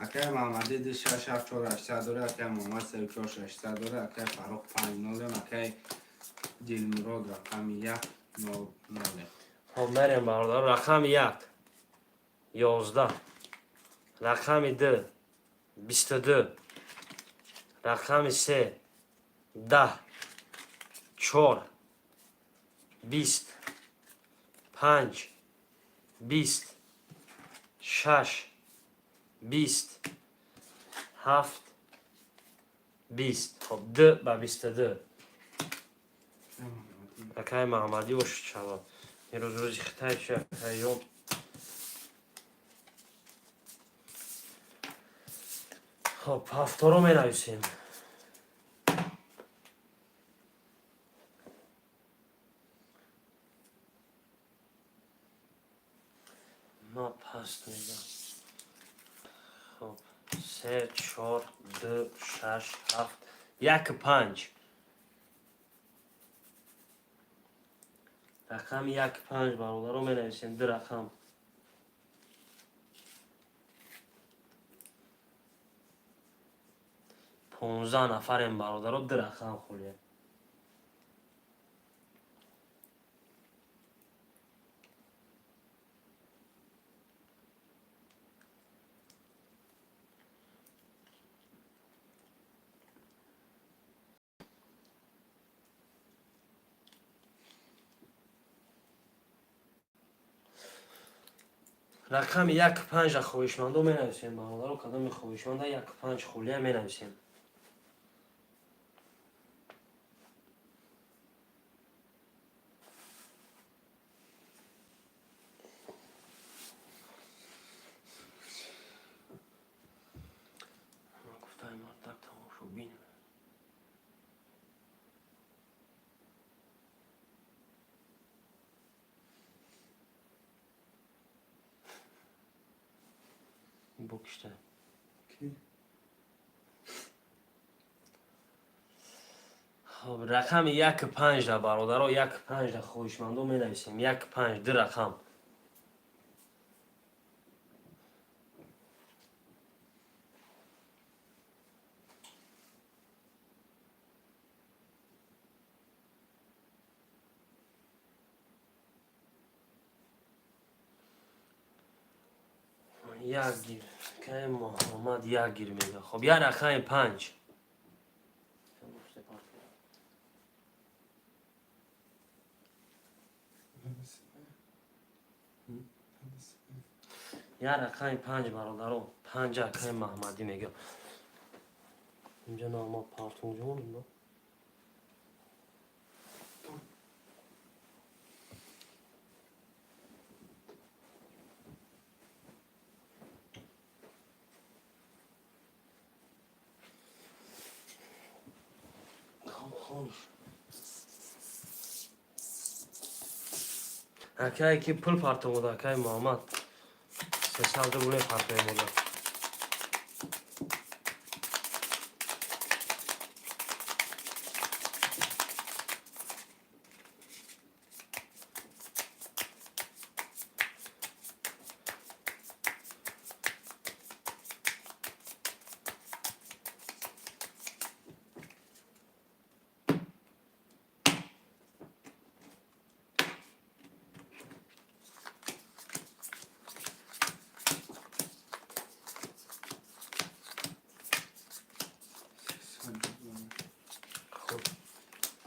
Акаи Маҳмадӣ ду, шаш, ҳафт, чор, ҳаштсад дора, акаи Муҳаммад сеу чор, шашсад дора, акаи Фаррух панҷ нолем, акаи Дилмурод рақами як, нол нолем. Хоб, мерем, бародар. Рақами як, 11. Рақами ду, 22. Рақами се, 10. Чор, 20. Панҷ, 20. Шаш, 20. Ҳафт, 20. Хоб, д ба 22. Акаи Маҳамадӣ, бош чава. Ирӯз рӯзи хитай чи, акаён. Хоб, ҳафторо менависем. Ма паст мегам. Хоб, се, чор, ду, шаш, ҳафт, як, панҷ. Рақами як, панҷ, бародаро, менависем ду рақам. 15 нафарем, бародаро, ду рақам холия. Рақами як, панҷа хоҳишмандо менависем, бародаро, кадоми хоҳишманда, як, панҷ холия менависем. Гуфтаи мардак тамошобин. Бо кишта. Ки? Хоб, рақами як панҷда, бародаро, як панҷда хоҳишмандо менависем. Як панҷ, ду рақам. Як гир, кай Муҳаммад як гир мега. Хоб, як рақами панҷ. Як рақами панҷ, бародаро, панҷ акаи Маҳмадӣ мега. Инҷа нама партунҷон. Акае ки пул партомуда, акаи Муҳаммад 300 рубле партоемуда.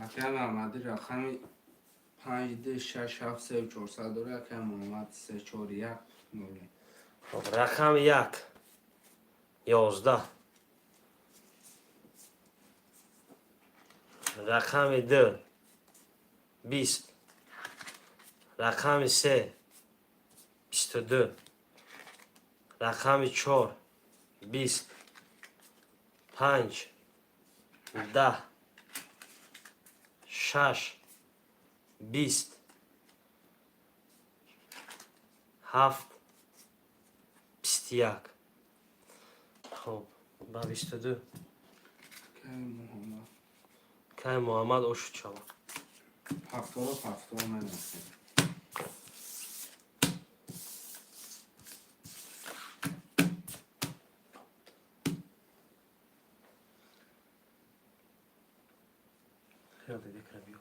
Акай Маҳмадӣ рақами панҷ ду шаш ҳафт се чорсад дора, акай Муҳаммад се чор як нол. Хоб, рақами як 11, рақами ду 20, рақами се 22, рақами чор 20, панҷ 10, шаш 20, ҳафт 21. Хоб, ба 22. Акай Муҳаммад. Кай Муҳаммад ошуд шава. Ҳафторо ҳафторо менависем. Хеле декра биё.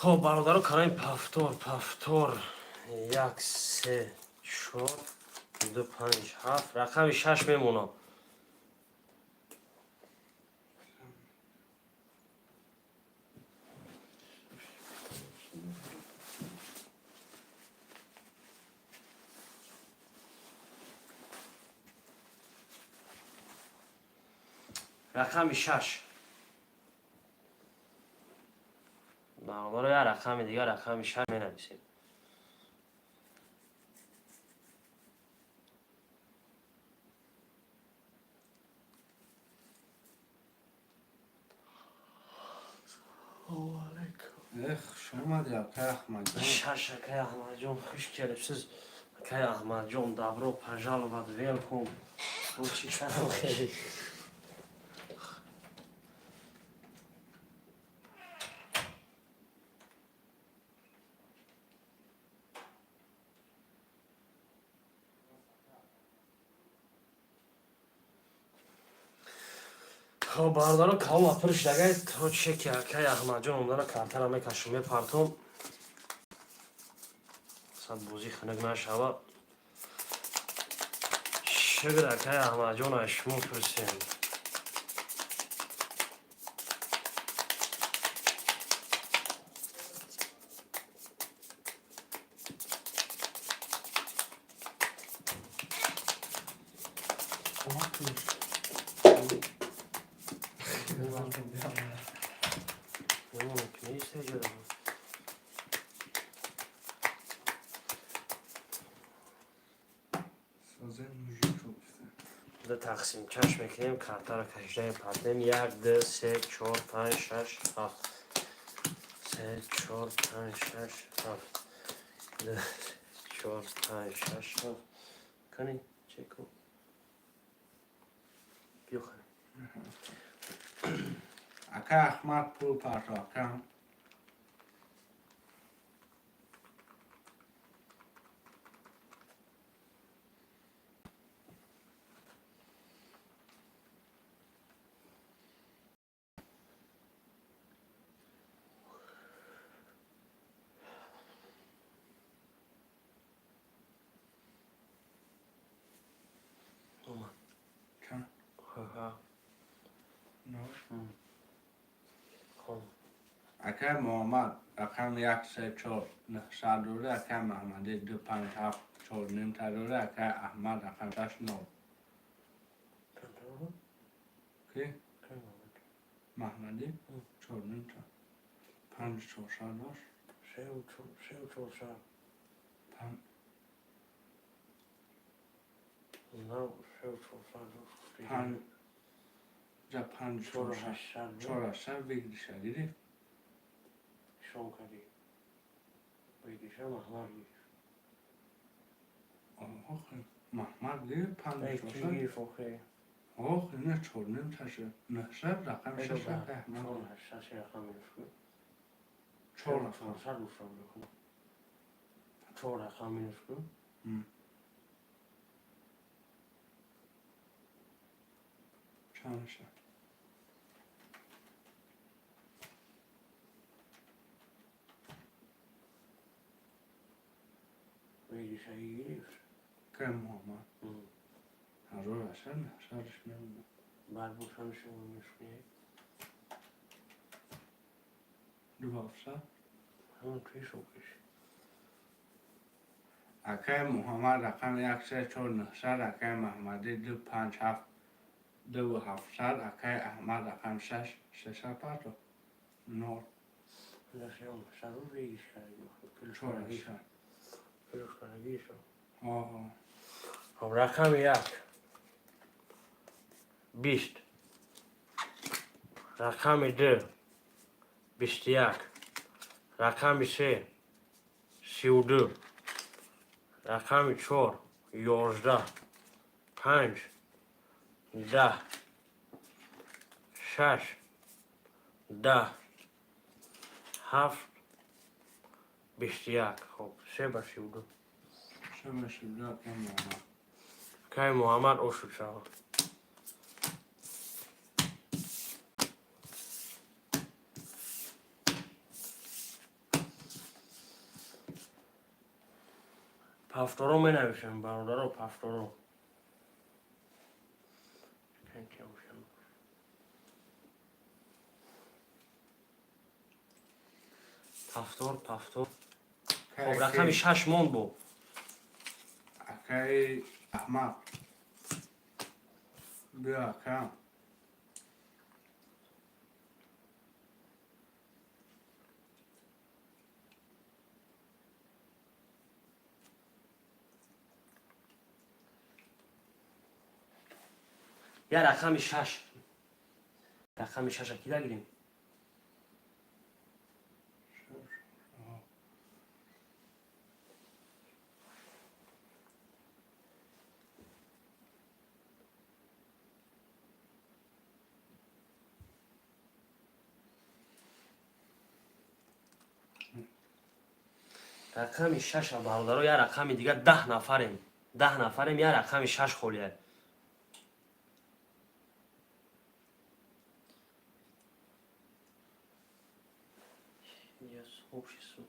Хоб, бародаро, карами повтор, повтор. Як, се, чор, ду, панҷ, ҳафт, рақами шаш мемонам. Рақами шаш. Бародаро, як рақами дигар, рақами шаш менависем. Э, хуш омадӣ, акай Аҳмадҷон. Шаш, акай Аҳмадҷон, хуш келибсиз. Акай Аҳмадҷон, добро пожаловать, welcome. Бо чӣ кардам хеле? Хоб, бародаро, калома пур шудагай, то чеки акай Аҳмадҷон омдана картара мекашум, мепартом. Сад бозӣ хунук нашава. Шукр, акай Аҳмадҷон, аз шумо пурсем. Ду тақсим чашм мекунем, картаро кашидаем, партем. Як, ду, се, чор, панҷ, шаш, ҳафт. Се, чор, панҷ, шаш, ҳафт. Ду, чор, панҷ, шаш, ҳафт. Кани, чеку. Биё, хани. Ака. Акай Аҳмад, пул парто, акам. Омад. Чанд? Ҳа. Нол. Хоб. Акай Муҳаммад, рақами як, се, чор, нӯҳсад дора. Акай Маҳмадӣ, ду, панҷ, ҳафт, чор нимта дора. Акай Аҳмад, рақами шаш, нол. Чанд дора? Ки? Акай Муҳаммад. Маҳмадӣ, чор нимта, панҷ, чорсад дошт. Сеу сеу чорсад. Панҷ. На, сеу чорсад дошт. Панҷ ҷа, панҷ. Чору чорсад. ҳаштсад. Чор ҳаштсад выигрыша гирифт. Ишон кардӣ. Выигрыша Маҳмад гирифт. Охи, Маҳмад гирифт панҷ. Эй, ки чорсад. гирифт охе? Ох, ина чор нимташа, нӯҳсад, рақами шаш, акай Аҳмад. Чор ҳаштсад се рақам минус кун. Чор рақам. 400 гуфта будам. Чор рақам минус кун. Чанд мешавад? Выигрыша гирифт. Акай Муҳаммад 1800, нӯҳсадаш намедонам. Баъд бо чанд шумо минус кунӣ? Ду ҳафтсад. Ҳамон ту ҳисоб киши. Акай Муҳаммад, рақами як, се, чор, нӯҳсад. Акай Маҳмадӣ, ду, панҷ, ҳафт, дуву ҳафтсад. Акай Аҳмад, рақами шаш, сесад парто, нол. Сеу ҳаштсад выигрыш кардӣ. Чор ҳаштсад. Плюс кардагиша. Оҳо. Хоб, рақами як 20, рақами ду 21, рақами се 32, рақами чор 11, панҷ 10, шаш 10, ҳафт 21. Хоб, се ба 32. Се ба 32, акай Муҳаммад. Акай Муҳаммад ошуд шавад. Повторо менависем, бародаро, повторо. Канча ушам? Повтор, повтор. Хоб, рақами шаш монд бо. Акай Аҳмад, биё, акам. Я рақами шаш. Рақами шаша кида гирем? Шаш. Рақами шаша, бародаро, я рақами дигар. 10 нафарем, 10 нафарем, я рақами шаш холия. Общество.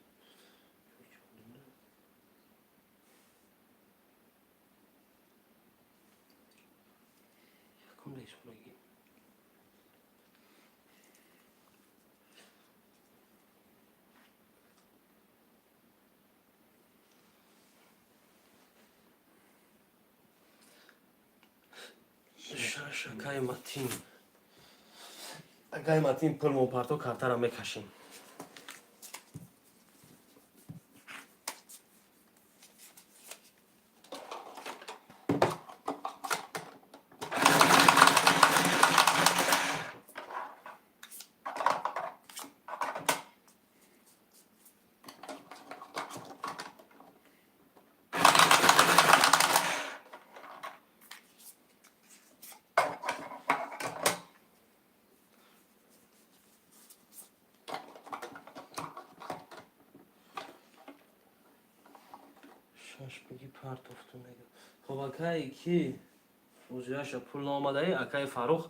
Якум лесунаги. Шаш, акай Матин. Акай Матин, пул мопарто, картара мекашем. Партофту мега. Хоб, акай ки узияша пул наомадаи, акаи Фаррух,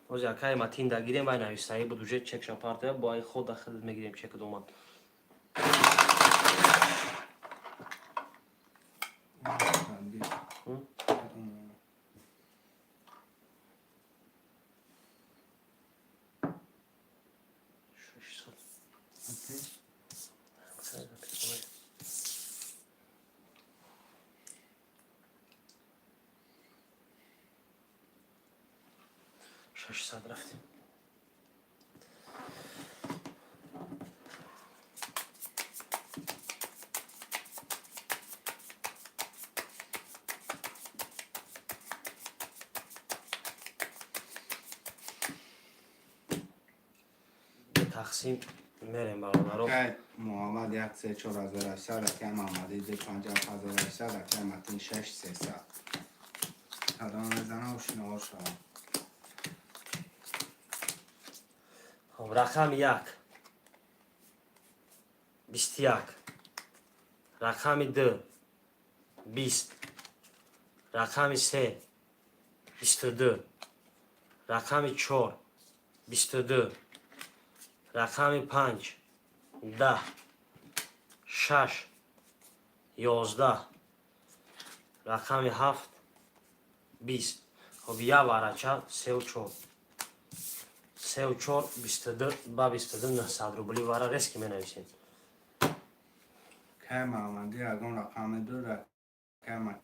ози акаи Матин дагирем, вай нависаи буд, уже чекша партоя, бо ай ход дахилат мегирем, чек омад. М? 600. Окей. 600 рафтем. Тақсим мерем, бародаро. Акай Муҳаммад як се 4800, акай Маҳмадӣ ду 5800, акай Матин шаш 300. Кадом мезанам, ошиноҳо шавам. Хоб, рақами як 21, рақами ду 20, рақами се 22, рақами чор 22, рақами панҷ 10, шаш 11, рақами ҳафт 20. Хоб, як варача сеу чор, сеу чор, 22 ба 22, 900 рубли вара резки менависем. Акай Маҳмадӣ ягон рақами ду, акай Матин.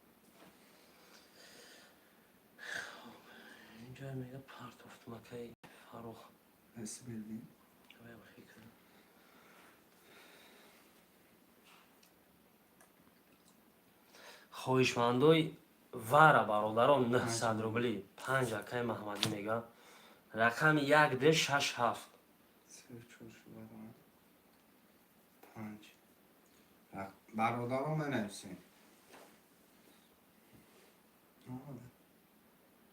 Инҷа мега партофтум, акаи Фаррух. Эсбилди. Давай, фикр. Хоҳишмандои вара, бародарон, 900 рубли панҷ, акаи Маҳмадӣ мега, рақами як д шаш ҳафт. Се чор шуда, панҷ. Бародарон, менависем. Омада.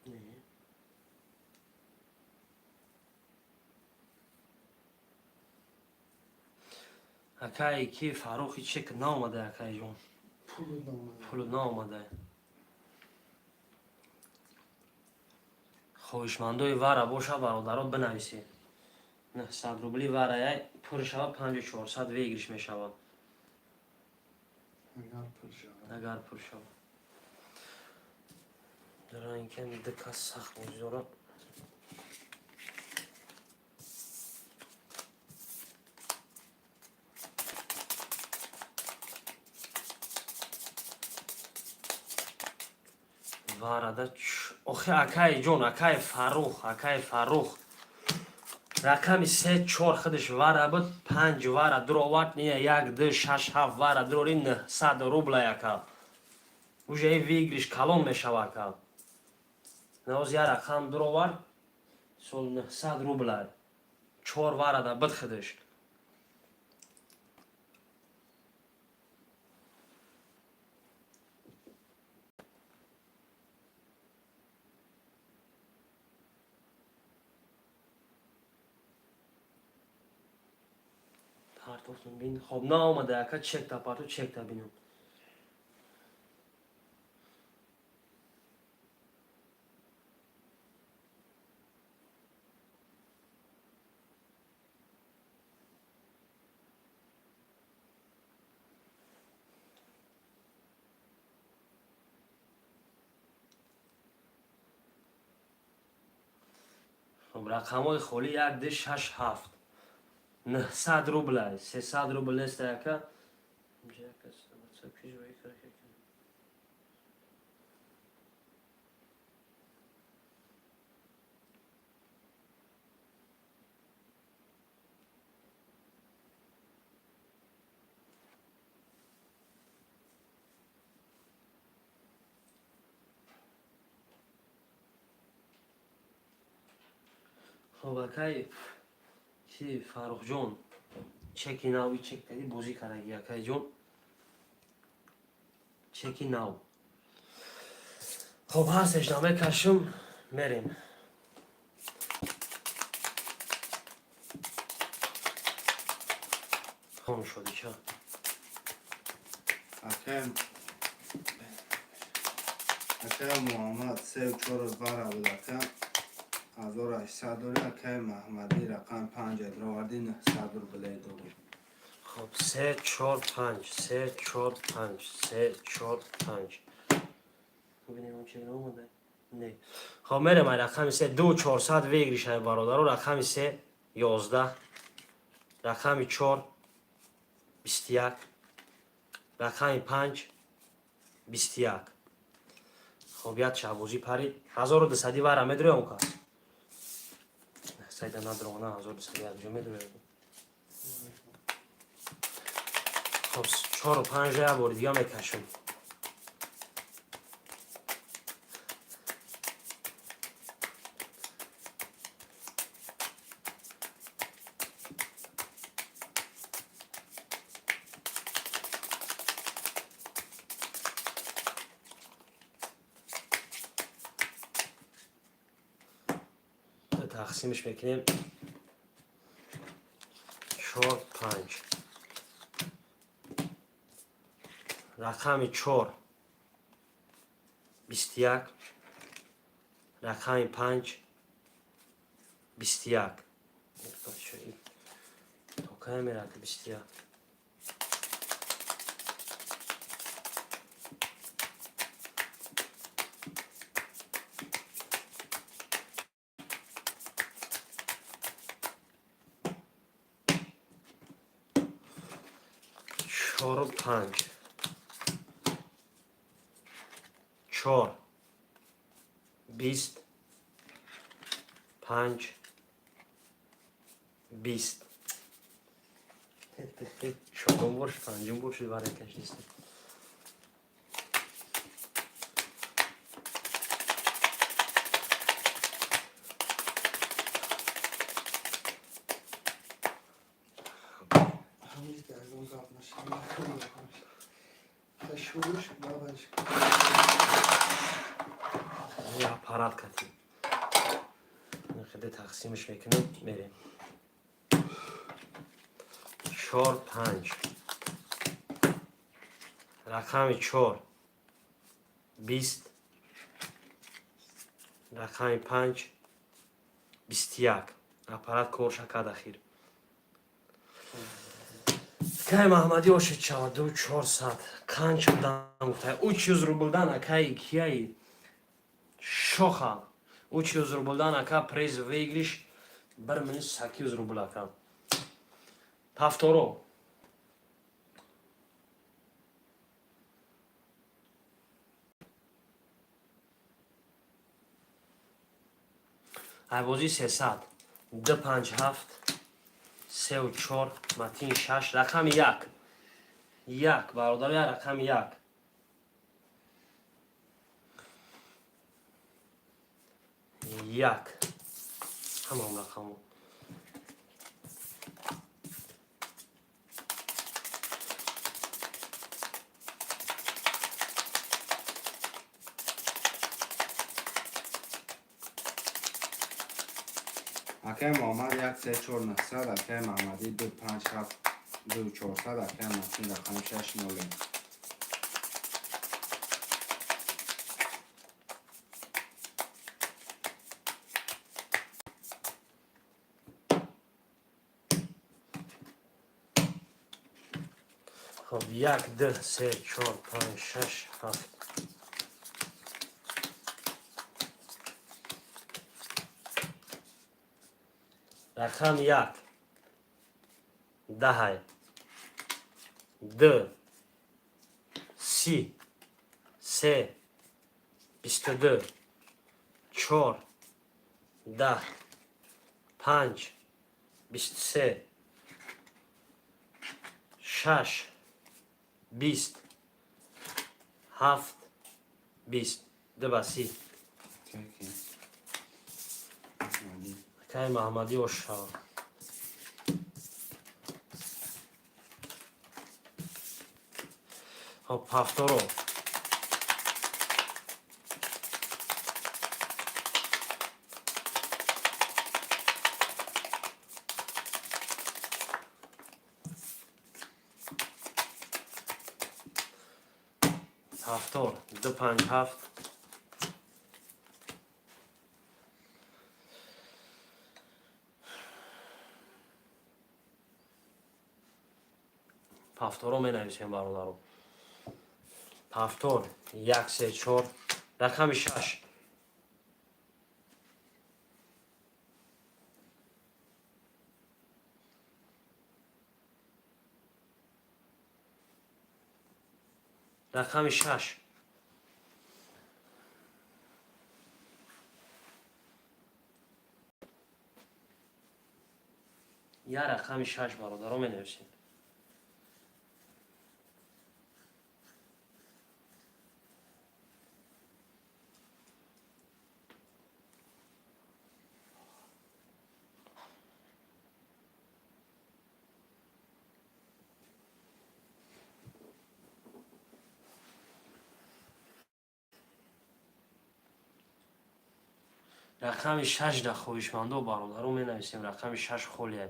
Не. Акаи ки Фаррухи, чек наомада, акаи ҷон. Пулу наомада. Пулу наомада. Хоҳишмандои вара боша, бародаро, бинависед. 900 рубли вараяй пур шава, 5400 выигрыш мешавад. Агар пур шавад. Агар пур шавад. Ранкем ду кас сахт бозӣ дорад. Варада охи, акаи ҷон, акаи Фаррух, акаи Фаррух, рақами се чор худаш вара буд, панҷ вара дуровард, не, як ду шаш ҳафт вара дурори, 900 рубла, яка уже и выигрыш калон мешава, ака. Навоз як рақам дуровард, сол 900 рубла, чор варада буд худаш. Партофтум, бин. Хоб, наомада, ака, чекта парту, чекта бинам. Хоб, рақамҳои холӣ як ду шаш ҳафт, 900 рубла, 300 рубл нест, ака. Инҷа як кас WhatsApp чиз рӯй кард. Хоб, акай чи Фаррухҷон, чеки нав, и чек кади бозӣ кардаги, акайҷон, чеки нав. Хоб, ҳар сешна мекашам, мерем. Хон шуди ча? Акай. Акай Муҳаммад сеу чору вара буд, ака, 1800 дори. Акай Маҳмадӣ рақами панҷ дроварди, 900 рубле дорӣ. Хоб, се, чор, панҷ, се, чор, панҷ, се, чор, панҷ. Бибинем, чӣ омада не. Хоб, мерем ай рақами се, ду чорсад выигрыш ай, бародаро. Рақами се 11, рақами чор 21, рақами панҷ 21. Хоб, як шабозӣ парид, 1200-ӣ вара медроям кас сайда надрона, 1200-ӣ якҷо медроям. Хоб, чору панҷ як бори дига мекашем. Тақсимш мекунем, чор, панҷ. Рақами чор 21, рақами панҷ 21. То кай мерад 21? Чору панҷ, чор 20, панҷ 20. Чорум бор, панҷум бор шуд, варе кашист. Ҳамиз ягон гап нашава. Шуруш бабаш. Аппарат кати хеле тақсимш мекунем, мерем. Чор, панҷ. Рақами чор 20, рақами панҷ 21. Аппарат корша кард ахир. Кай Маҳмадӣ ошид шавад, ду чорсад канч дан гуфта, 300 рублдан. Акаи кияи шоха, 300 рублдан, ака, приз выигрыш бір миллион сакиюз рубл, ака. Повторо. Айбозӣ 300, ду, панҷ, ҳафт, сеу чор, матин шаш, рақами як, як, бародар, як, рақами як, як, ҳамон рақамо. Акай Муҳаммад як, се, чор, 900, акай Маҳмадӣ ду, панҷ, ҳафт, ду чорсад, акай Матин рақами шаш ноле. Хоб, як, ду, се, чор, панҷ, шаш, ҳафт. Рақам як даҳай, ду 30, се 22, чор 10, панҷ 23, шаш 20, ҳафт 20. Ду ба 30. Акай Маҳмадӣ ошава. Хоб, повторо. Повтор ду панҷ ҳафт. Повторо менависем, бародаро. Повтор як се чор, рақами шаш. Рақами шаш. Я рақами шаш, бародаро, менависем. Рақами шаш да хоҳишмандо, бародаро, менависем. Рақами шаш холия.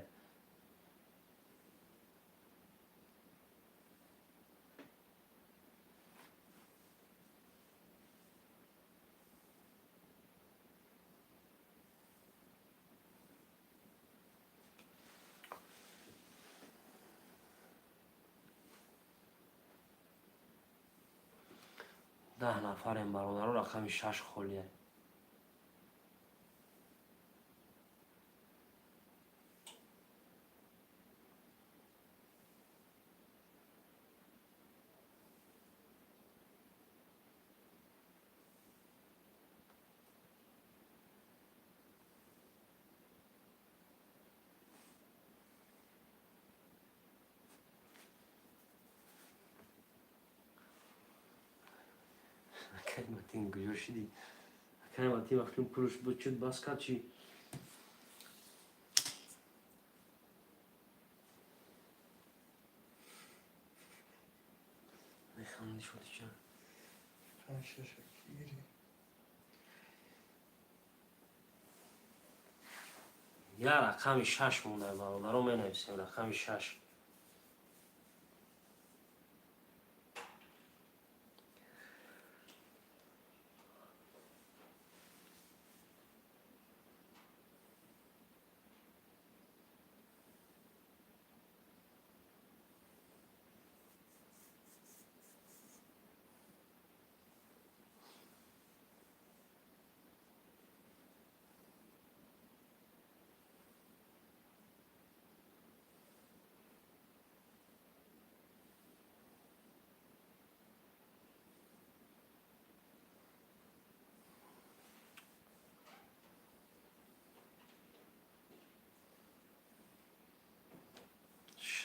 10 нафарем, бародаро. Рақами шаш холия. Матин, куҷо шидӣ, акай Матин? Вақти пулш буд, чуд бас кард чи? Механди шуди ча? Панҷ шаш гири. Я рақами шаш монда, бародаро, менависем. Рақами шаш.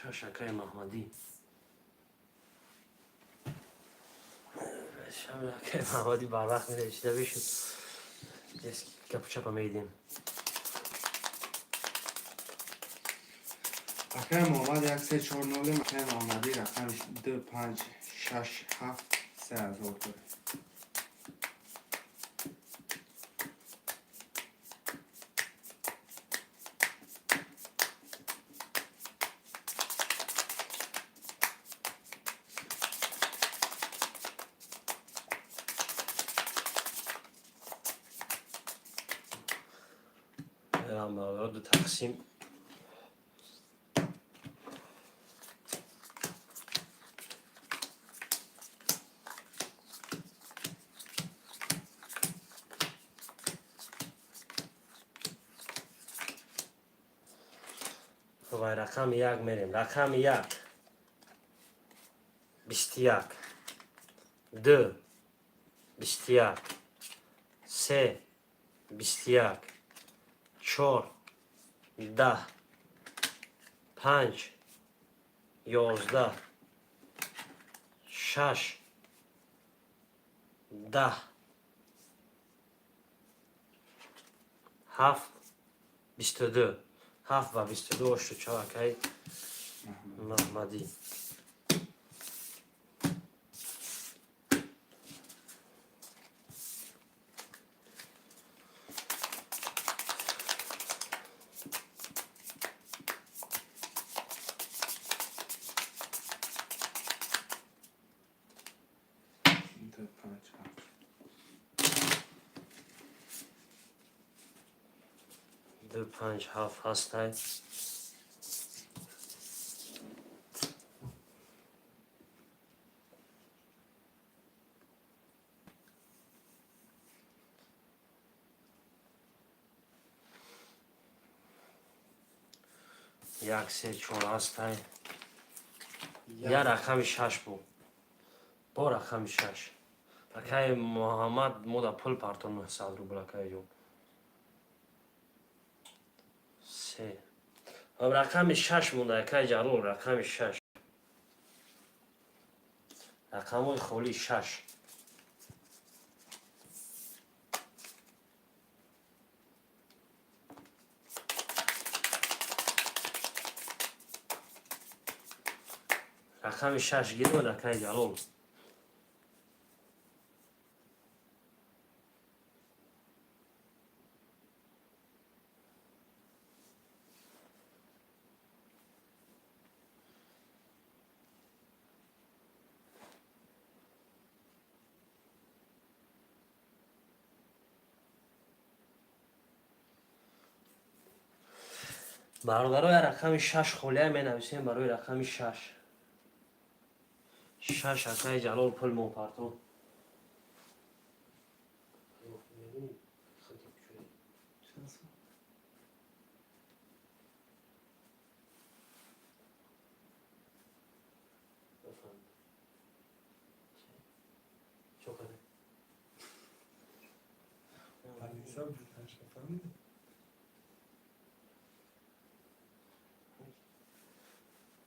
Шаш, акай Маҳмадӣ. Акай Маҳмадӣ барвақт меречида бишуд, гапу чапа медидем. Акай Муҳаммад як се чор нолем. Акай Муҳаммадӣ рақами ду панҷ шаш ҳафт, 3000 дорем. Мерам, бародаро, ду тақсим. Вай, рақами як мерем. Рақами як 21, ду 21, се 21, чор 10, панҷ 11, шаш 10, ҳафт 22. Ҳафт ба 22 ошту чор, акай Маҳмадӣ. Ду, панҷ, ҳафт ҳастай. Як, се, чор ҳастай. Я рақами шаш бу. Бо рақами шаш. Акаи Муҳаммад мода пул парто, 900 рубл, акаи ҷон. Се. Рақами шаш монда, акаи Ҷалол, рақами шаш. Рақамҳои холӣ, шаш. Рақами шаш гирмад, акаи Ҷалол. Бародаро, я рақами шаш холия менависем барои рақами шаш. Шаш, акаи Ҷалол, пул мо парто. Чанд сум? Чо кардем? Алиса будаша, фаҳмидӣ?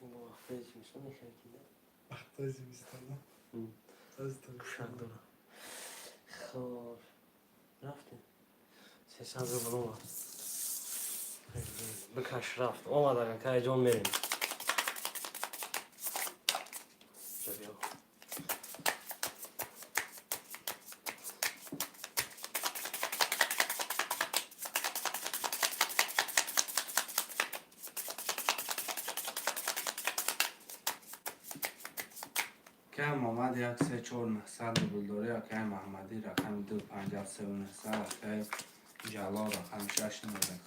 Вақтои зимистон мехаридӣ? Вақтои зимистона. Този Кушак тобистон. дора. Хоб, рафтем. 300 рубл омад. Бикаш, рафт. Омад, акаи ҷон, мерем. Ҷа биё. Акаи Муҳаммад як, се, чор, 900 рубл дорӣ. Акаи Маҳмадӣ рақами ду, панҷ, ҳафт, севу нӯҳсад. Акаи Ҷалол рақами шаш нӯздаҳ.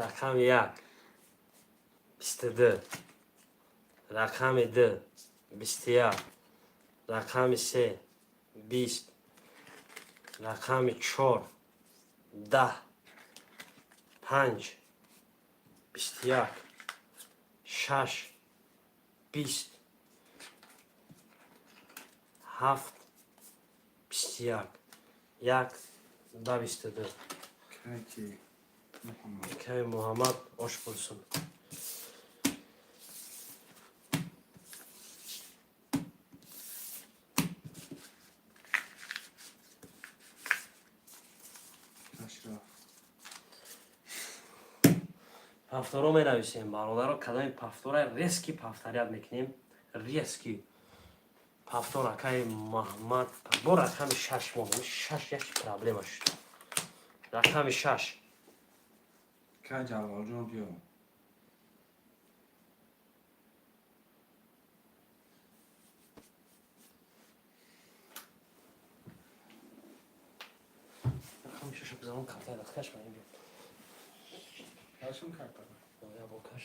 Рақами як, 22. Рақами ду, 21. Рақами се, 20. Рақами чор, 10. Панҷ, 21. Шаш, 20. Ҳафт, 21. Як, да, 22. Каки Муҳаммад. Акаи Муҳаммад, ош пурсун. Ашраф. Повторо менависем, бародаро. Кадоми повтора резкий повторять мекунем, резкий повтор. Акаи Маҳмад, бо рақами шаш мо, шаш як проблема шуд. Рақами шаш. Ка Ҷалолҷон, биё. Рақами шаша бизанам, картаи дасткаш ма биё. Кашм карта. Я бо каш.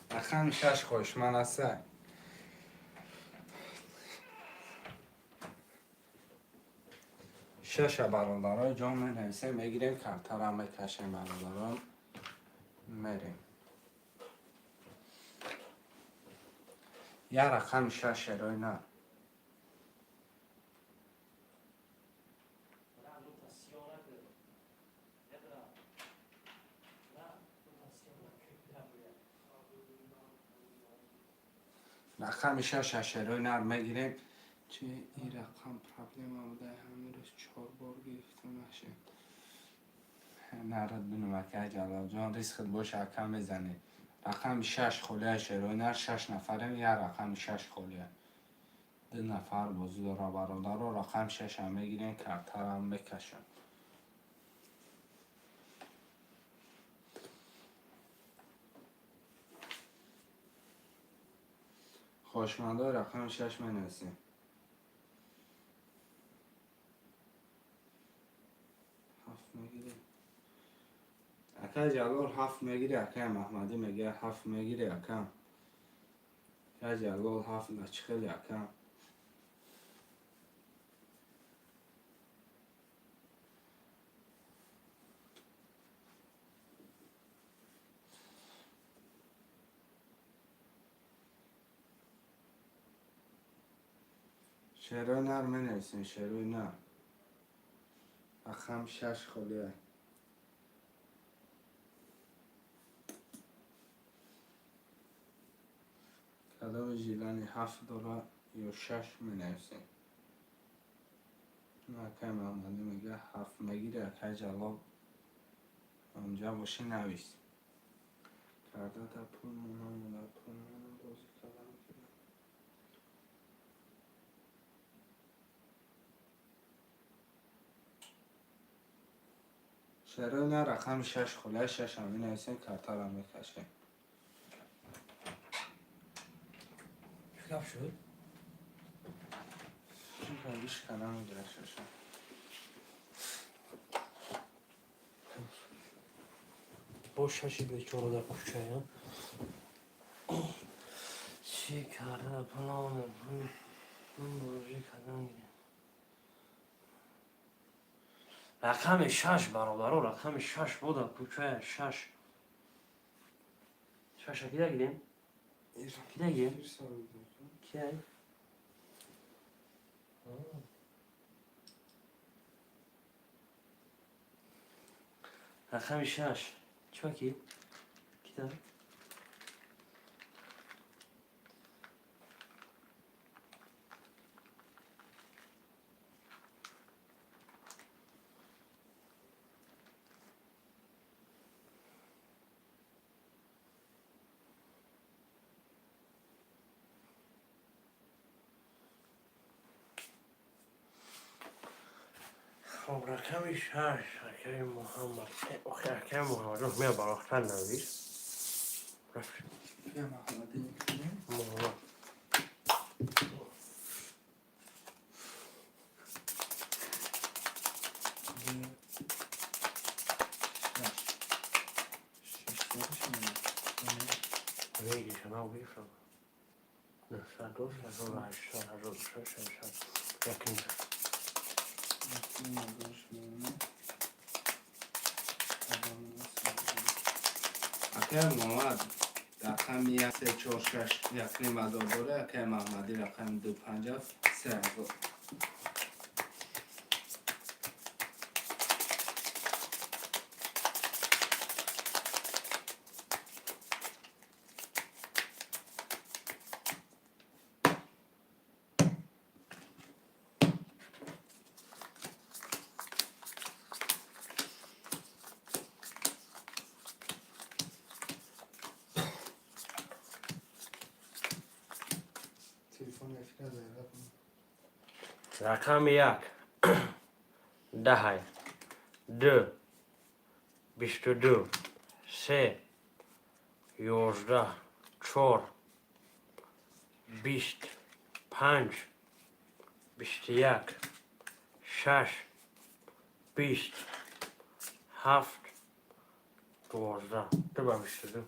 Рақами шаш хоҳишманд аста. Шаша, бародарои ҷон, менависем, мегирем, картара мекашем, бародарон, мерем. Я рақами шаш, шерои на. Рақами шаша, шерои нар, мегирем. Чи ин рақам проблема буда, ҳамин рӯз чор бор гирифта нашед. Нарад бинум, акай Ҷалолҷон, ризқит боша, ака, мезанӣ. Рақами шаш холия, шерои нар, шаш нафарем, я рақами шаш холия. Ду нафар бозӣ дора, бародаро, рақами шаша мегирем, картарам мекашам. Хоҳишмандои рақами шаш менависем. Ҳафт мегирӣ. Акай Ҷалол, ҳафт мегирӣ, акай Маҳмадӣ мегӯяд, ҳафт мегирӣ, акам. Акай Ҷалол, ҳафт на чӣ хеле, акам. Шерои нар менависем, шерои нар. Рақам шаш холия. Кадоми жилани ҳафт дора ё шаш менависем. Акай Маҳмадӣ мегӯяд, ҳафт мегирӣ, акай Ҷалол, онҷа бошӣ, навис. Карда пул монам, пул монам, бозӣ кардам. Шерои нар, рақами шаш холия, шашам менависем, картара мекашем. Чӣ гап шуд? Ишка намегирад шашам. Бо шаши бечора дар кӯчаям. Чӣ карда пулам бозӣ кардан гирем. Рақами шаш, бародаро, рақами шаш бо дар кӯчая, шаш. Шаша кида гирем? Кида гирем? Кия? Рақами шаш. Чӣ ки? Кида? Хоб, рақами шаш, акаи Муҳаммад. Охи, акаи Муҳаммад мея барвақттар навис. Рафт. Маҳмадӣ. Муҳаммад. Шаш. Шаш Мегиша, нав гирифтам. 900, 800, 86, 600. Якним. Акай Муҳаммад рақами як, се, чор, шаш, якним ҳазор дора, акай Маҳмадӣ рақами ду, панҷ, ҳафт, 3000. Телефон эфира заряд. Рақами як даҳай, ду, 22, се, 11, чор, 20, панҷ, 21, шаш, 20, ҳафт, 12. Ду ба 22.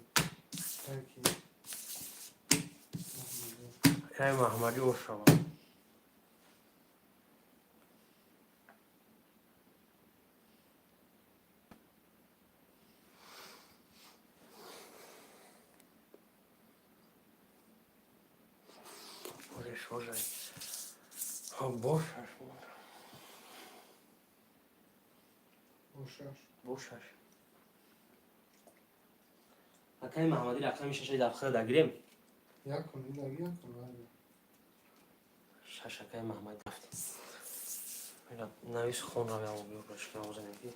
Акаи Маҳмадӣ ошава. Ожай. Бошаш. Бошаш. Бошаш. Акаи Маҳмадӣ рақами шашаи дафхада дагирем. Якун, идаги якун. Шаш, акаи Маҳмадӣ рафт. Навис, хон равям, биёшкаозанем ки.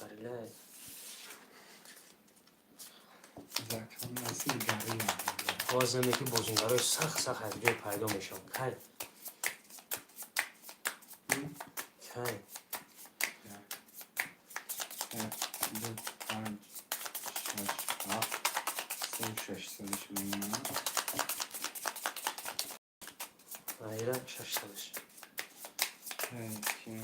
Гарила. Закам наси гарила. Овозаме ки бозингарои сахт сахт аз ҷой пайдо мешаванд. Кай? Кай? Як, ду, панҷ, шаш, ҳафт, Шашсадаш мемонад. Айра шашсадаш. Ки?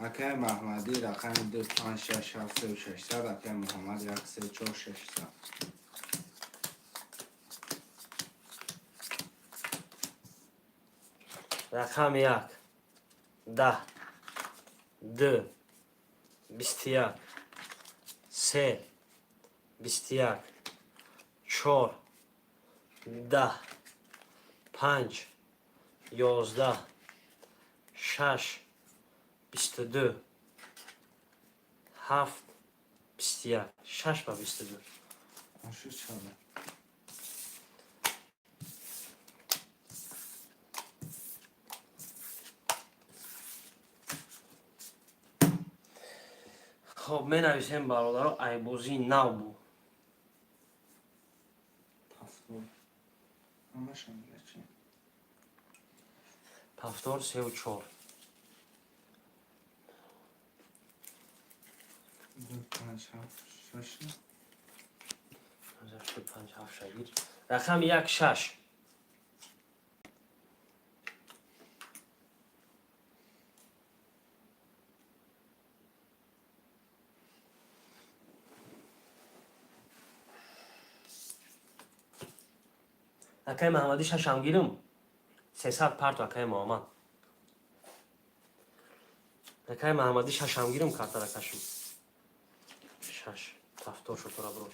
Акай Маҳмадӣ рақами 2 5 6 7 3 600, акай Муҳаммад 1 3 4 600. Рақами 1 10 2 21 3 21 4 10 5 11 6 22 7 21 6 ба 22. Ашу чала. Хоб, менависем, бародаро, айбозии нав бу. Повтор. Ҳамашам чи? Повтор сеу чор. 2 5 7 6. 5 7 шагир. Рақами 1 6. Акай Маҳаммадӣ, шашам гирум. 300 парту, акай Муҳаммад. Акай Маҳаммадӣ, шашам гирум, картара кашум. Шаш. Повтор шутора бро.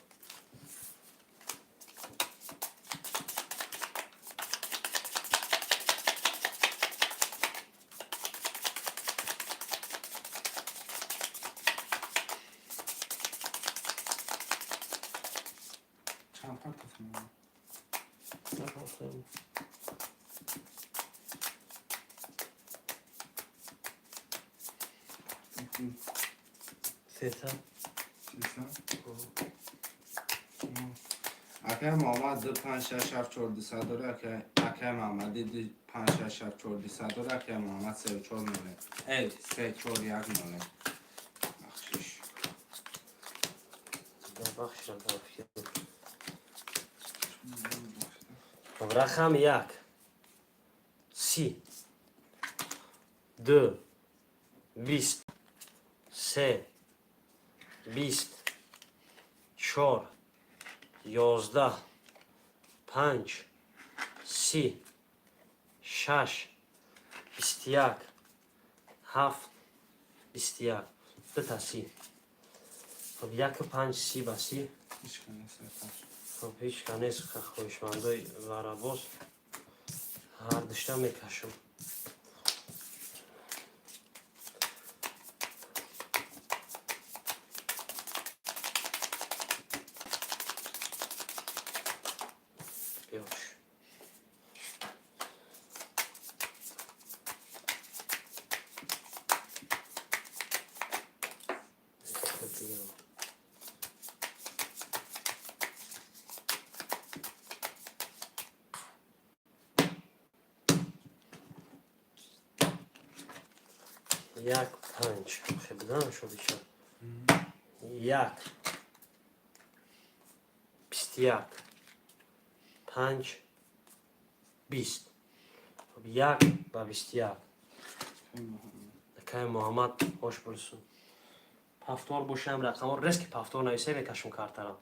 Чанд партофтем? 300. 300? Акай Муҳаммад 2 5 6 7 4 200 дора, акай Маҳмадӣ 2 5 6 7 4 200 дора, акай Муҳаммад 3 4 0. Эй, 3 4 1 0. Бахшиш. Бахшишам, рақами 1 30 2 20 3 20 4 11 5 30 6 21 7 21 дута 30. Хоб, яку панҷ си ба 30. Ҳеч ка нест. Хоб, ҳеч ка нест. Хоҳишмандои варабоз ҳар душта мекашам. Биёш. Як панҷ хебдан шудиша. Як 21 5 20. Хоб, як ба 21. Акай Муҳаммад, хош бурсун. Повтор бошам, рақамҳо резки повтор нависе, мекашум картарам.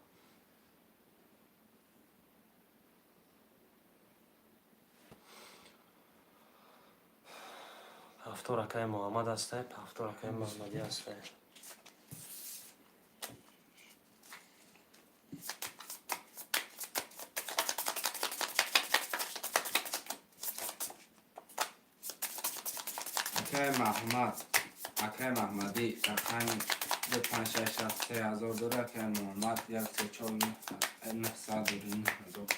Повтор акай Муҳаммад ҳастай, повтор акай Муҳаммадӣ ҳастай. Акай Маҳмад, акай Маҳмадӣ рақами 2 5 6 7 3000 дора, акай Муҳаммад 1 3 4 900 дора, 9500.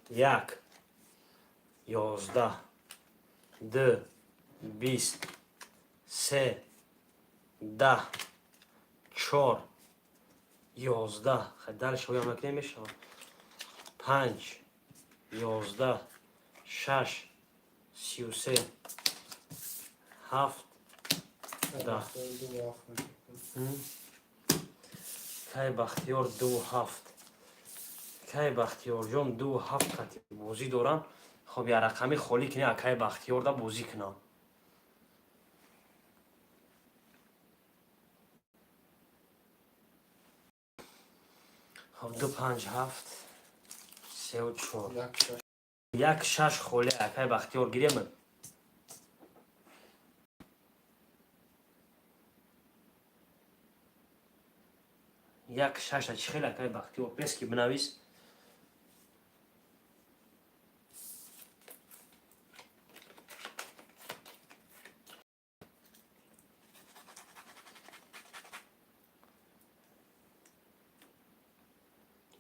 Як, 11, ду, 20, се, 10, чор, 11. Дальше оям накунем, мешавад. Панҷ, 11, шаш, 33, ҳафт, 10. Кай Бахтиёр ду ҳафт, кай Бахтиёрҷон ду ҳафт қати бозӣ дорам. Хоб, я рақами холӣ кини, акай Бахтиёрда бозӣ кунам. Хоб, ду, панҷ, ҳафт, сеу чор, як, шаш холӣ. Акай Бахтиёр, гирем. Як шаша чӣ хел, акай Бахтиёр? Бес ки бинавис.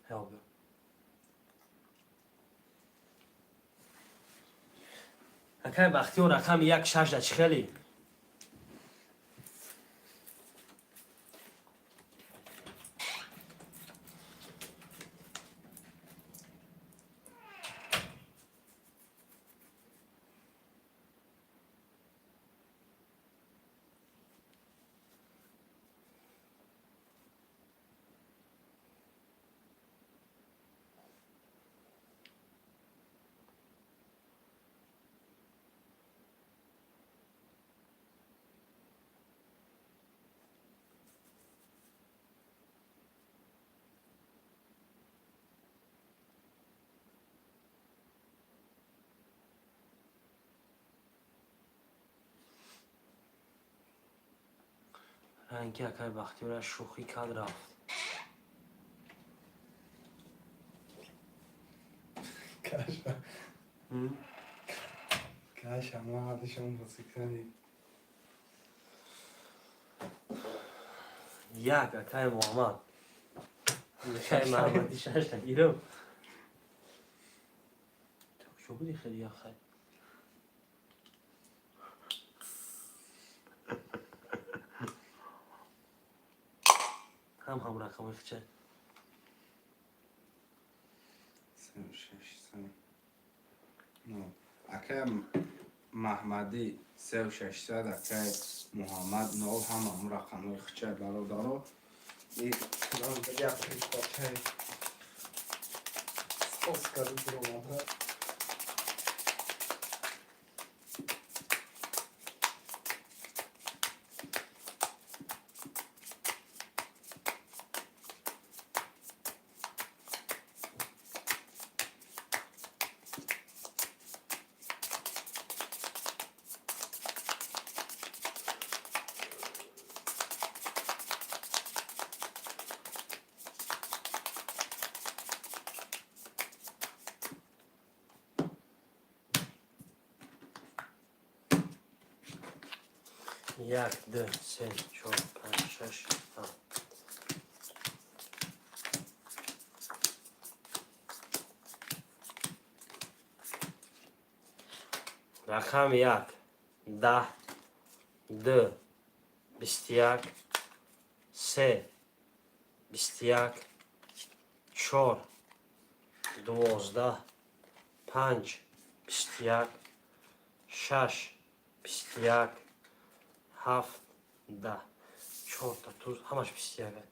Ҳел. Акай Бахтиёр, рақами як шашда чӣ хелӣ? Ранги акай Бахтиёра шӯхӣ кард, рафт. Каша. Каша, ма ҳадишон бозӣ кардем. Як, акай Муҳаммад, акай Маҳаммади, шашта гирам. Чо буди хеле яхай? Ҳам рақамои хича. Се, шаш, се, нол. Акай Маҳмадӣ сеу шашсад, акай Муҳаммад нол, ҳама ҳам рақамҳои хичай, бародаро. И Як приколчай. Спос кард биромада. Як, ду, се, чор, панҷ, шаш, ҳафт. Рақами як, 10, ду, 21, се, 21, чор, 12, панҷ, 21, шаш, 21, ҳафт, 10. Чорта туз, ҳамаш 21.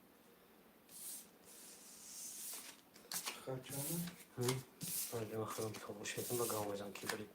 Хачана. Худам тобошетам ба гавмезан ки бирид.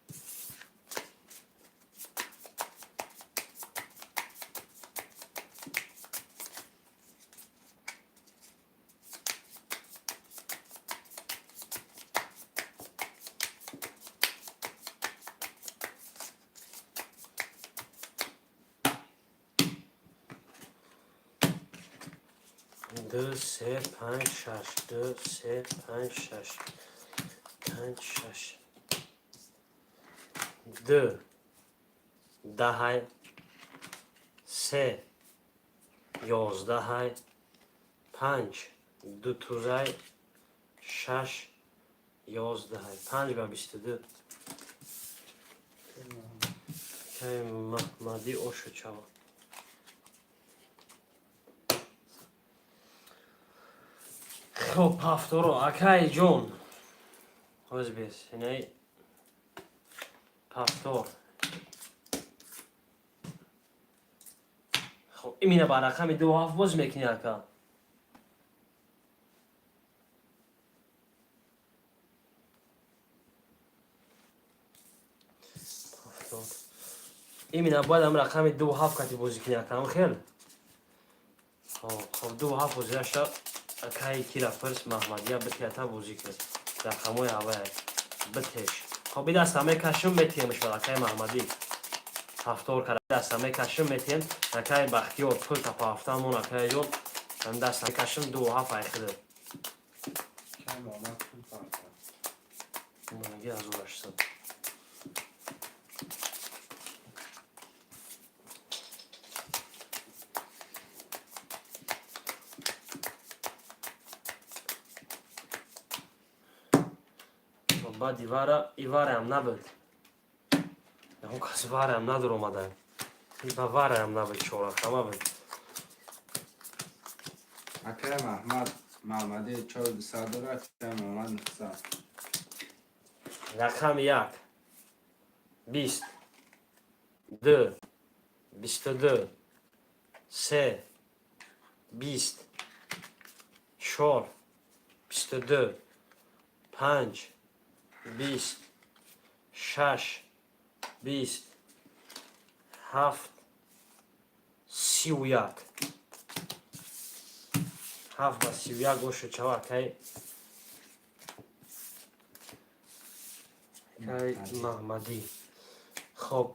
Ду, се, панҷ, шаш, ду, се, панҷ, шаш, панҷ, шаш, ду, даҳай, се, 11-ай, панҷ, ду тузай, шаш, 11, 5 ба 22. Кай Маҳмадӣ ошу чава. Хоб, ҳафторо, акай ҷон. Ҳозбес, инай ҳафтор. Хоб, имина ба рақами ду ҳафт боз мекунӣ, ака. Ҳафтор. Имина бояд ам рақами ду ҳафт кати бозӣ кунӣ, ака, ам хел? Хоб, ду ҳафт бозиашта акаи кира пирс Маҳмадия битията бозӣ кун. Рақамҳои ҳавая битеш. Хоб, и даста мекашим, метиҳемш ба акаи Маҳмадӣ. Ҳафтор кара даста мекашим, метиҳем. Акаи Бахтиёр пул тапа ҳафтамон, акаи ҷон. Ам даста мекашим, ду ҳафт айхида. Кай Муҳаммад пул партофт. Монаги 1800. Баъд ивара ивараам набуд. Он кас вараам надуромада. Ба вараам набуд, чорақама буд. Акай Маҳмад Маҳмадӣ 4200 дорад, акай Муҳаммад 900. Рақами як, 20, ду, 22, се, 20, чор, 22, панҷ, 20, шаш, 20, ҳафт, 31. 7 ба 31 ошу чава, акай Маҳмадӣ. Хоб,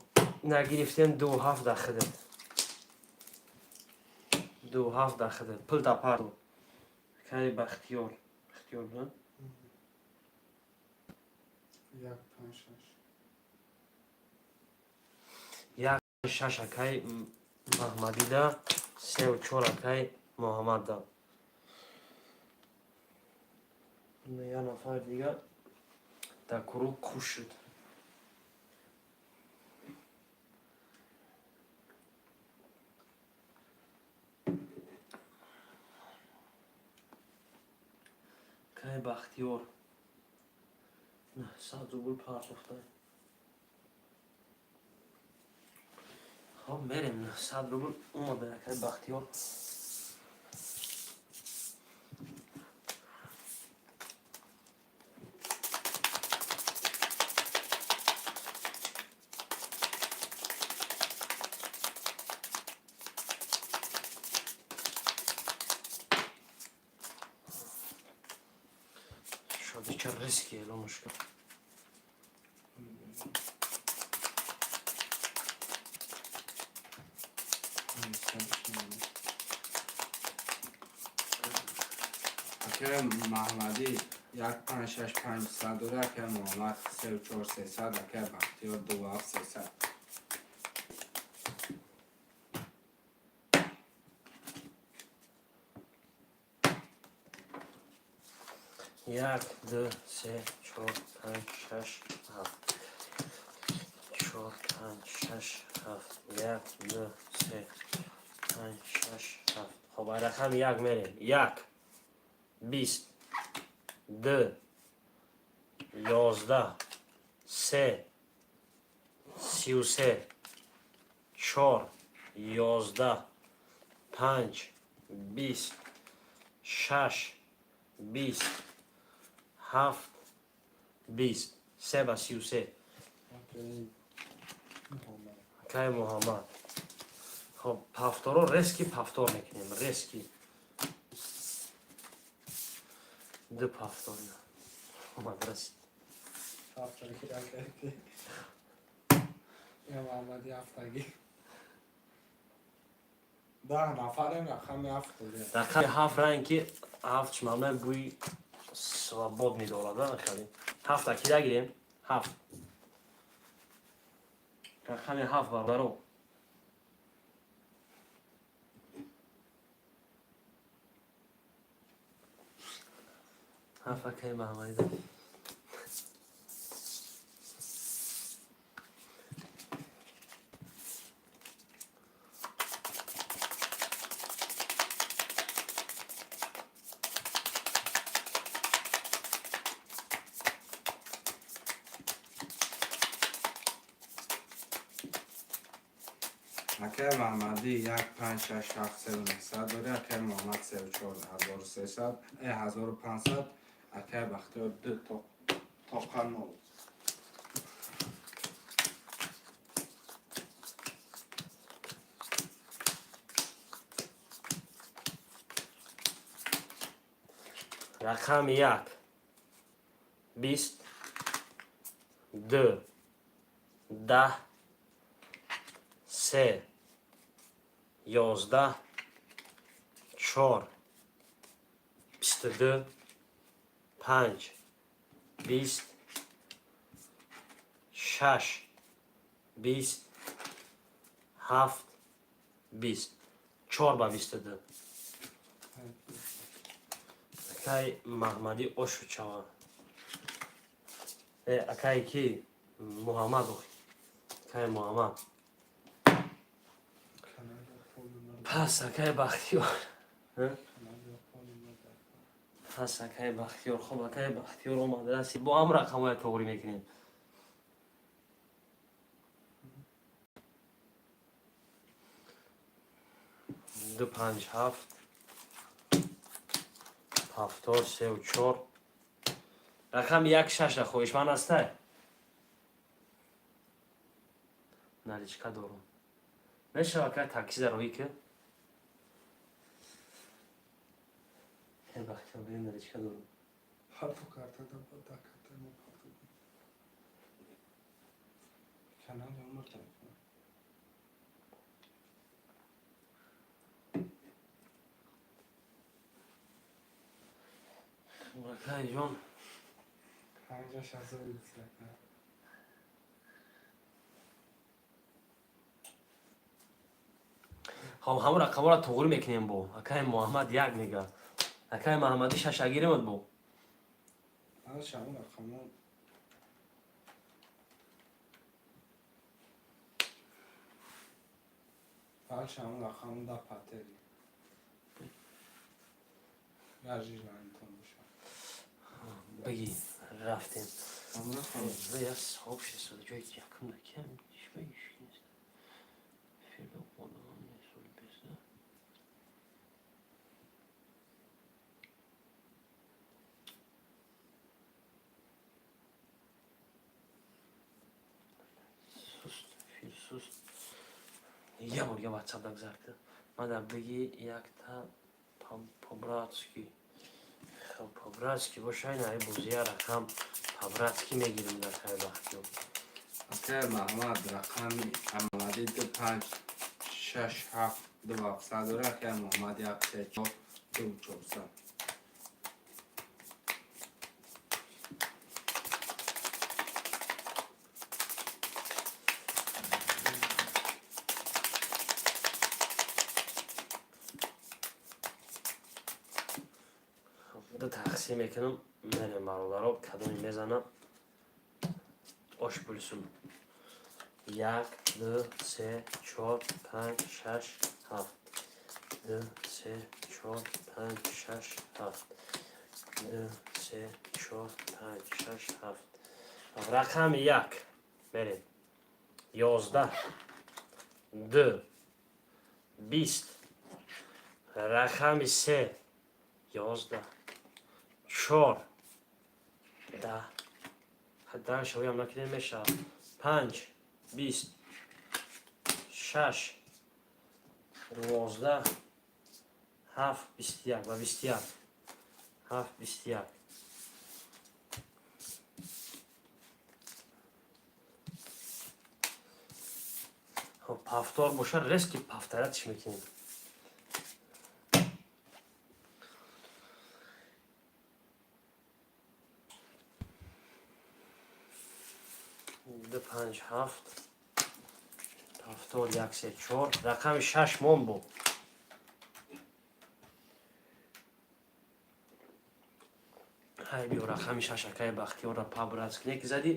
нагирифтем, ду ҳафт дахидем. Ду ҳафт дахидем. Пул дапарду. Акай Бахтиёр. Бахтиёр буд? Як, панҷ, шаш. Як шаш акай Маҳмадида, сеу чор акай Муҳаммадда. Як нафар дигар дар круг куш шуд. Акай Бахтиёр 900 рубл партофта. Хоб, мерем, 900 рубл омада акай Бахтиёр. Шодича риски эълонш кард. Акай Маҳмадӣ як панҷ шаш 500 дорад, акай Муҳаммад сеу чор 300, акай Бахтиёр ду ҳафт 300. Як, ду, се, чор, панҷ, шаш, ҳафт. Чор, панҷ, шаш, ҳафт. Як, ду, се, панҷ, шаш, ҳафт. Хоб, рақами як мерем. Як, 20, ду, 11, се, 33, чор, 11, панҷ, 20, шаш, 20, ҳафт, 20. 3 ба 33. Акай Муҳаммад. Акай Муҳаммад. Хоб, пафторо резкий пафтор мекунем, резкий. Ду пафтор. Омад, расид. Ҳафтаги акай. Я Маҳмади ҳафтаги. 10 нафарем, рақами ҳафт дорем. Рақами ҳафт ранг ки ҳафт чмамна бӯи свободный дорад, хеле. Ҳафта кида гирем? Ҳафт. Рақами ҳафт, бародаро. Ҳафт акай Маҳмадида. Акай Маҳмадӣ як панҷ шаш ҳафт севу нӯҳсад дорӣ, акай Муҳаммад севу чор ҳазору сесад, 1500, акай Бахтиёр ду тоқа нол. Рақами як, 20, ду, 10, се, 11, чор, 22, панҷ, 20, шаш, 20, ҳафт, 20, чор ба 22. Акай Маҳмадӣ ошу чава. Акай ки Муҳаммад, охи, акай Муҳаммад. Пас акай Бахтиёр, пас акай Бахтиёр. Хоб, акай Бахтиёр омада раси, бо ҳам рақамҳоя тоғрӣ мекунем. Ду, панҷ, ҳафт, ҳафтод, севу чор. Рақами як, шаша хоҳишманд ҳастай? Наличка дорум, мешава кай такси дароӣ ки Бахтиёр, бинем, наличка дорум. Ҳатто карта да карта мо парту. Канали умр телефон. Акай ҷон. Панҷа шазор икс. Хоб, ҳамон рақамҳоро тоғрӣ мекунем. Бо акай Муҳаммад як мега, акай Маҳаммадӣ шаша гиремад бо. Ҳамон рақамҳо. Ҳамон рақамҳо да патери. Гажижланитон боша. Бигӣ, рафтем. Ҳамон рақам. Я сообщество ҷои якум да кем ишба иш нест. Фирда одамон нест, безда. Суст, фил суст. Я бор я WhatsApp дагзар ки. Мада бигӣ якта по-братски. Хоб, по-братски бошай, на бозия рақам по-братски мегирем дар кай Бахтиёр. Акай Маҳмад рақами Амаладӣ ду панҷ шаш ҳафт ду ҳафтсад дора, акай Муҳаммад як се чор ду чорсад. Ду тақсим мекунам, мерем, бародаро, кадоме мезанам, ош пулсум. Як, ду, се, чор, панҷ, шаш, ҳафт. Ду, се, чор, панҷ, шаш, ҳафт. Ду, се, чор, панҷ, шаш, ҳафт. Рақами як мерем. 11, ду, 20. Рақами се, 11, чор, 10. Даҳ шавиам накунем, мешавад. Панҷ, 20, шаш, 12, ҳафт, 21 ва 21, ҳафт, 21. Хоб, повтор боша, резки повторятьш мекунем. Ду, панҷ, ҳафт, повтор, як, се, чор. Рақами шаш мон бо. Ҳай, биё, рақами шаш, акай Бахтиёрра по-братски не ки зади,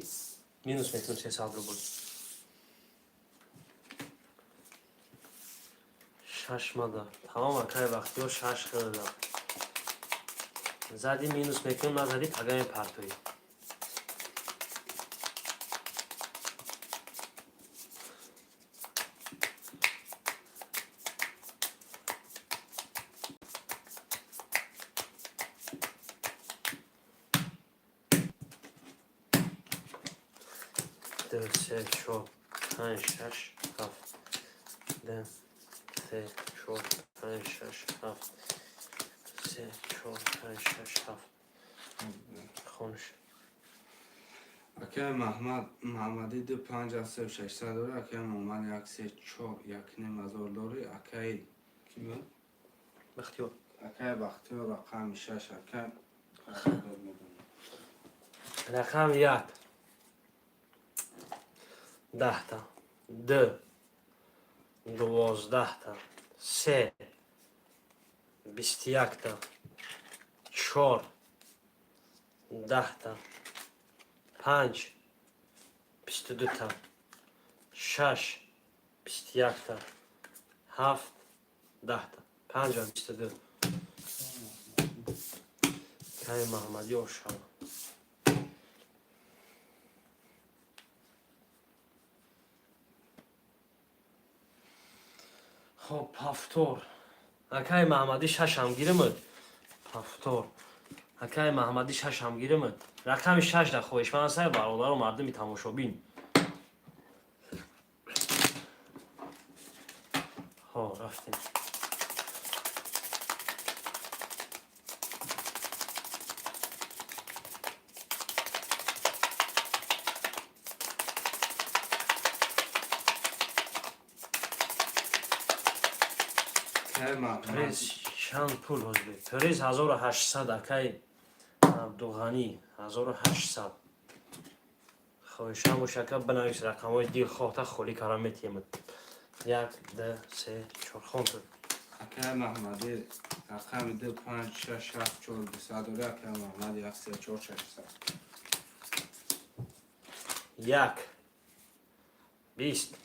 минус мекунем 300 рубл. Шаш мада тамом, акай Бахтиёр шаш хӯрда. Зади, минус мекунем, назади, пага мепартоӣ. Ду, се, чор, панҷ, шаш, ҳафт. Ду, се, чор, панҷ, шаш, ҳафт. Се, чор, панҷ, шаш, ҳафт. Хонш. Акай Маҳмад Маҳмадӣ ду панҷ ҳафт се шашсад дорӣ. Акай Муҳаммад як се чор як ним ҳазор дорӣ. Акай ки буд? Бахтиёр. Акай Бахтиёр рақами шаш акай. Рақами як. 10-та. Ду. 12-та. Се. 21-та. Чор. 10-та. Панҷ. 22-та. Шаш. 21-та. Ҳафт. 10-та. Панҷ ва 22. Кай Маҳмадӣ ошава. Хоб, пафтор. Акай Маҳмадӣ шашам гиримуд. Пафтор. Акай Маҳмадӣ шашам гиримуд. Рақами шаш да хоҳишманд сай бародару мардуми тамошобин. Ҳо, рафтем. Акай Маҳмад Приз чанд пул ҳозир? Приз 1800, акай Абдуғанӣ, 1800. Хоҳишам боша, ака, бинавис рақамҳои дилхоҳта, холӣ кара метиҳемад. Як, ду, се, чор, хон ту. Акай Маҳмадӣ рақами ду панҷ шаш ҳафт чор дусад дорӣ. Акай Муҳаммад як се чор шашсад. Як, 20,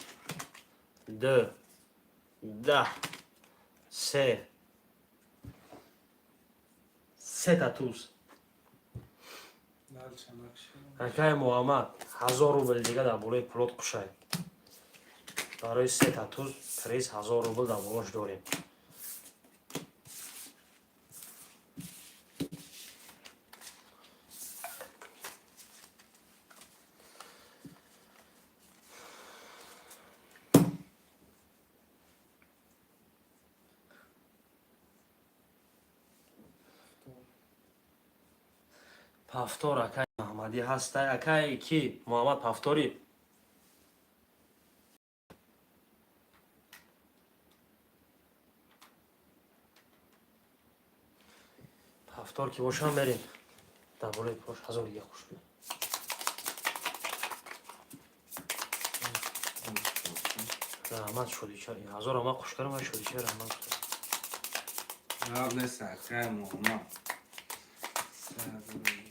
ду, 10, се, сета туз. Дальше накши. Акай Муҳаммад, 1000 рубл дига дар болои пулот кушай. Барои сета туз приз 1000 рубл дар болош дорем. Пафтор, акай Маҳмадӣ, ҳастай? Акай ки Муҳаммад, пафторӣ? Пафтор ки бошам, мерем дар болои пулош 1000 дига хуш кунем. Раҳмат, шодича, 1000 ама хуш кардам, шодича, раҳмат. Гап нест, акай Муҳаммад. 3208,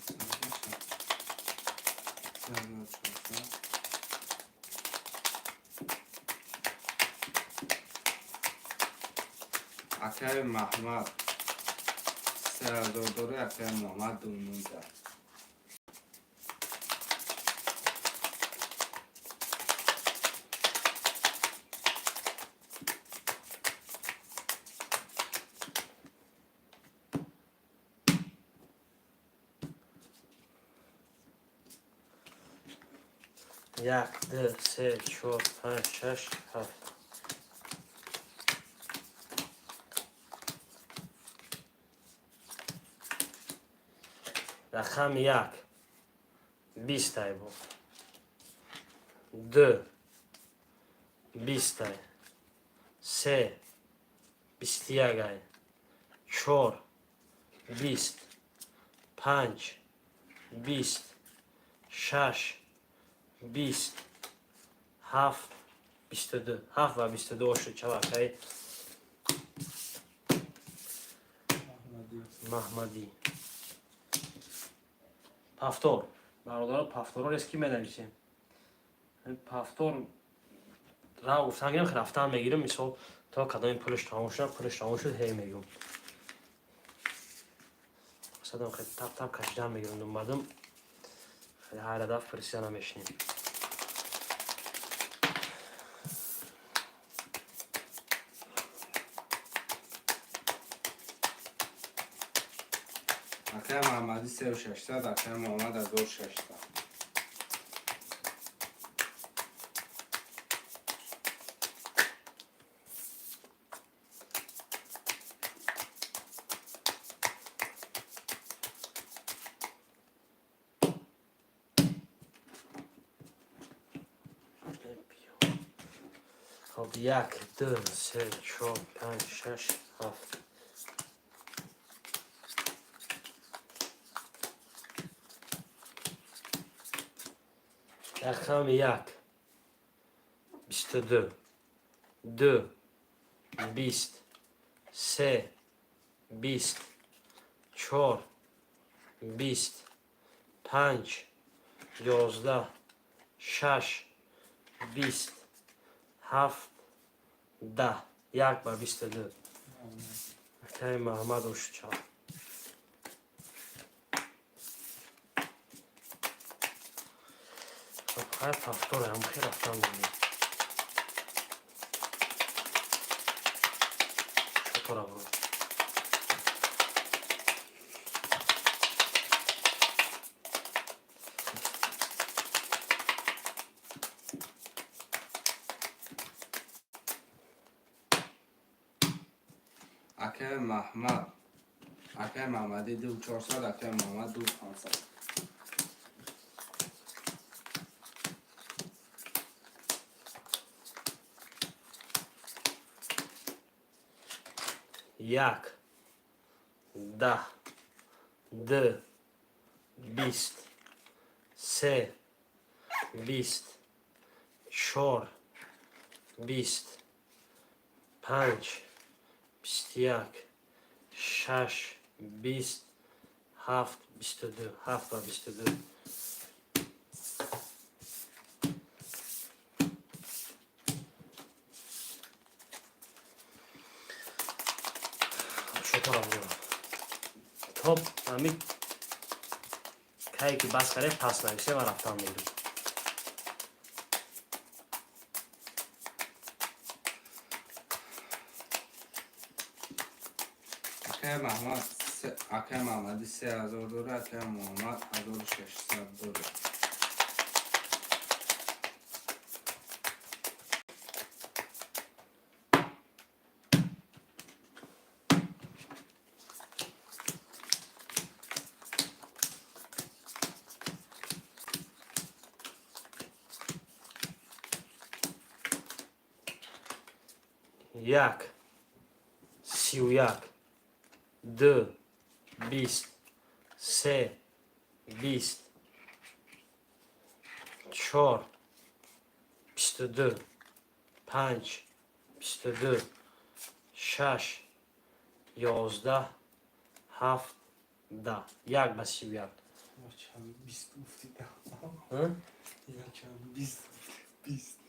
3400. Акай Маҳмад 3000 дорӣ. Акай Муҳаммад ду нуздаҳ. Як, ду, се, чор, панҷ, шаш, ҳафт. Рақами як 20-тай бо. Ду 20-тай. Се 21-ай. Чор 20. Панҷ 20. Шаш 20. Ҳафт 22. Ҳафт ва 22 ошуд чава, акаи Маҳмадӣ. Маҳмадӣ. Пафтор. Бародаро, пафторо рест ки менависем. Пафтор ра гуфтан гирем, рафтан мегирем, мисол то кадоми пулаш тамом шуд, пулаш тамом шуд, ҳей мегӯм. Мақсадам хеле тап тап кашидан мегирам, мардум хеле ҳар дафъ пурсида намешинем. Акай Маҳмадӣ сеу шашсад, акай Муҳаммад 1600. Хоб, як, ду, се, чор, панҷ, шаш, ҳафт. Рақами як, 22, ду, 20, се, 20, чор, 20, панҷ, 11, шаш, 20, ҳафт, 10. Як ба 22. Акаи Маҳмад Ошча. Хоб, хайр, повтор ам хел рафтан мемонем. Шотора буро. Акаи Маҳмад. Акаи Маҳмадӣ ду чорсад, акаи Муҳаммад ду пансад. Як, 10, ду, 20, се, 20, чор, 20, панҷ, 21, шаш, 20, ҳафт, 22. Ҳафт ба 22. Шотора буро. Топ ами кае ки бас кардем, пас нависе ва рафтан мегирем. Акаи Маҳмад акаи Маҳмадӣ 3000 дора, акаи Муҳаммад 1600 дора. Як, 31, ду, 20, се, 20, чор, 22, панҷ, 22, шаш, 11, ҳафт, 10. Як ба 31. Чанд бист гуфтида. Ҳа? Я чанд бист гуфти. Бист.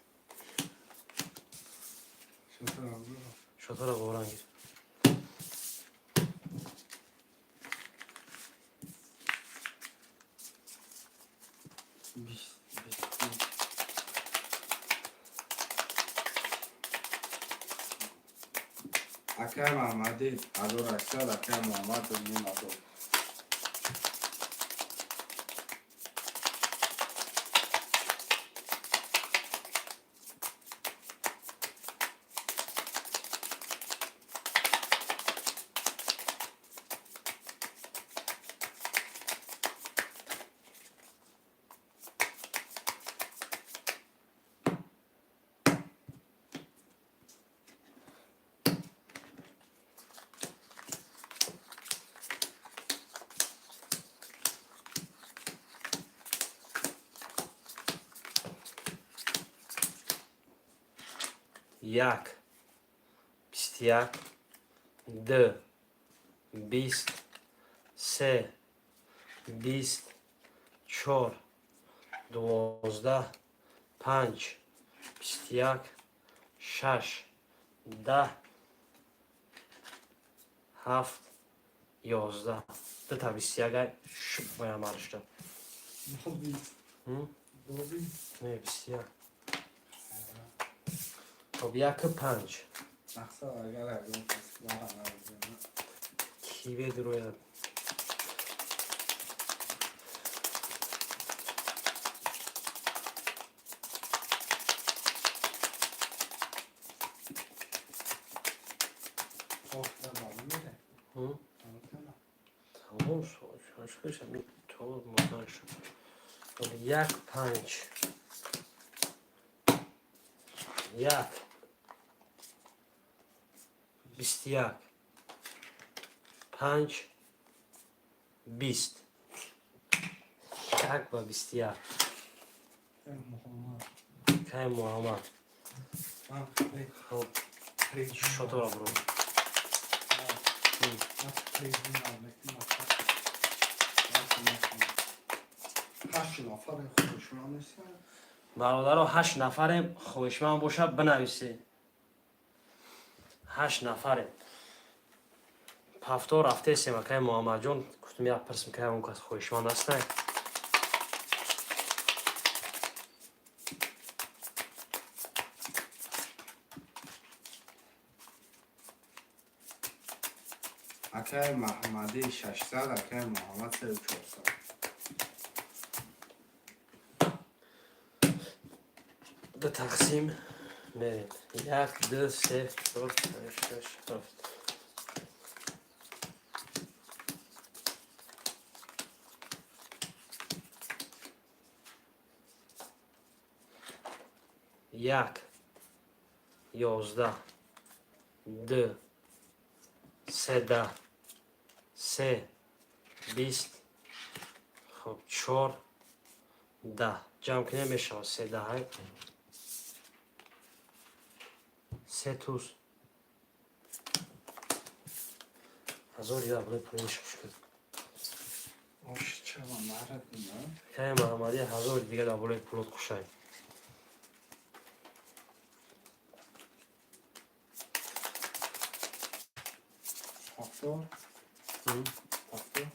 Шотора буро. Шотора боран гир. 20, 21. Акаи Маҳмадӣ 1800, акаи Муҳаммад ду ним ҳазор. Як, 21, ду, 20, се, 20, чор, 12, панҷ, 21, шаш, 10, ҳафт, 11. Дута 21 ай шуб боям аршта. 20. 20. Не, 21. Хоб, яку панҷ. Мақсад агар ягон кас баҳра бизанад. Ки бедурояд? Охта маълум мере. Ҳм? Тамом. Тамом шуд. То модан шуд. Хоб, як панҷ. Як. 21, 5, 20, 1 ба 21. Кай, Муҳаммад? Хоб, шотора буро. Ҳашт нафаре, хоҳишманд нестанд. Бародаро, ҳашт нафарем, хоҳишманд бошад, бинависе. Ҳашт нафарем. Ҳафто рафтесем, акай Муҳаммадҷон. Гуфтум, як пирсм, кай он кас хоҳишманд ҳастай. Акай Маҳмадӣ 600, акай Муҳаммад сеу 400. Ду тақсим мерем: як, ду, се, чор, панҷ, шаш, ҳафт. Як, 11, ду, се, 10, се, 20, хоб, чор, 10. Ҷамъ кунем, мешавад се даҳай се туз. 1000 евро пулиш шуд. Ош чава нарадина. Кай Маҳаммадӣ, 1000 дига дар болои пулот хушай. Повтор. Повтор.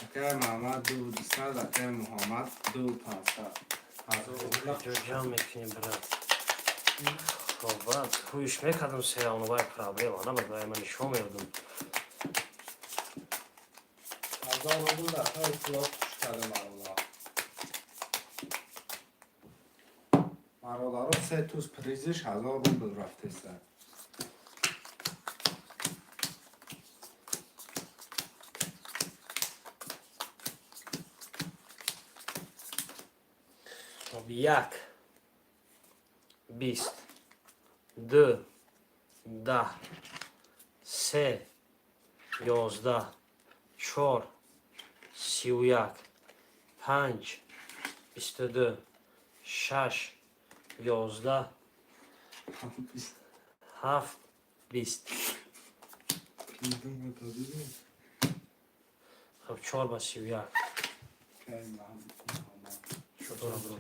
Акай Маҳмад ду 200, акай Муҳаммад ду 500. 1000 рубла. Ҷо ҷамъ мекунем, брат. Хоб, брат, ҳуиш мекардам, серавно вай проблема набад, вай ман нишон медодам. 1000 рубл дар таи пулот хуш карда, бародар. Бародаро, се туз призиш 1000 рубл рафтеста. Хоб, як, 20, ду, 10, се, 11, чор, 31, панҷ, 22, шаш, 11, ҳафт, 20. Придумал, додем. Хоб, 4 ба 31. Акай Муҳаммад. Шотора бро.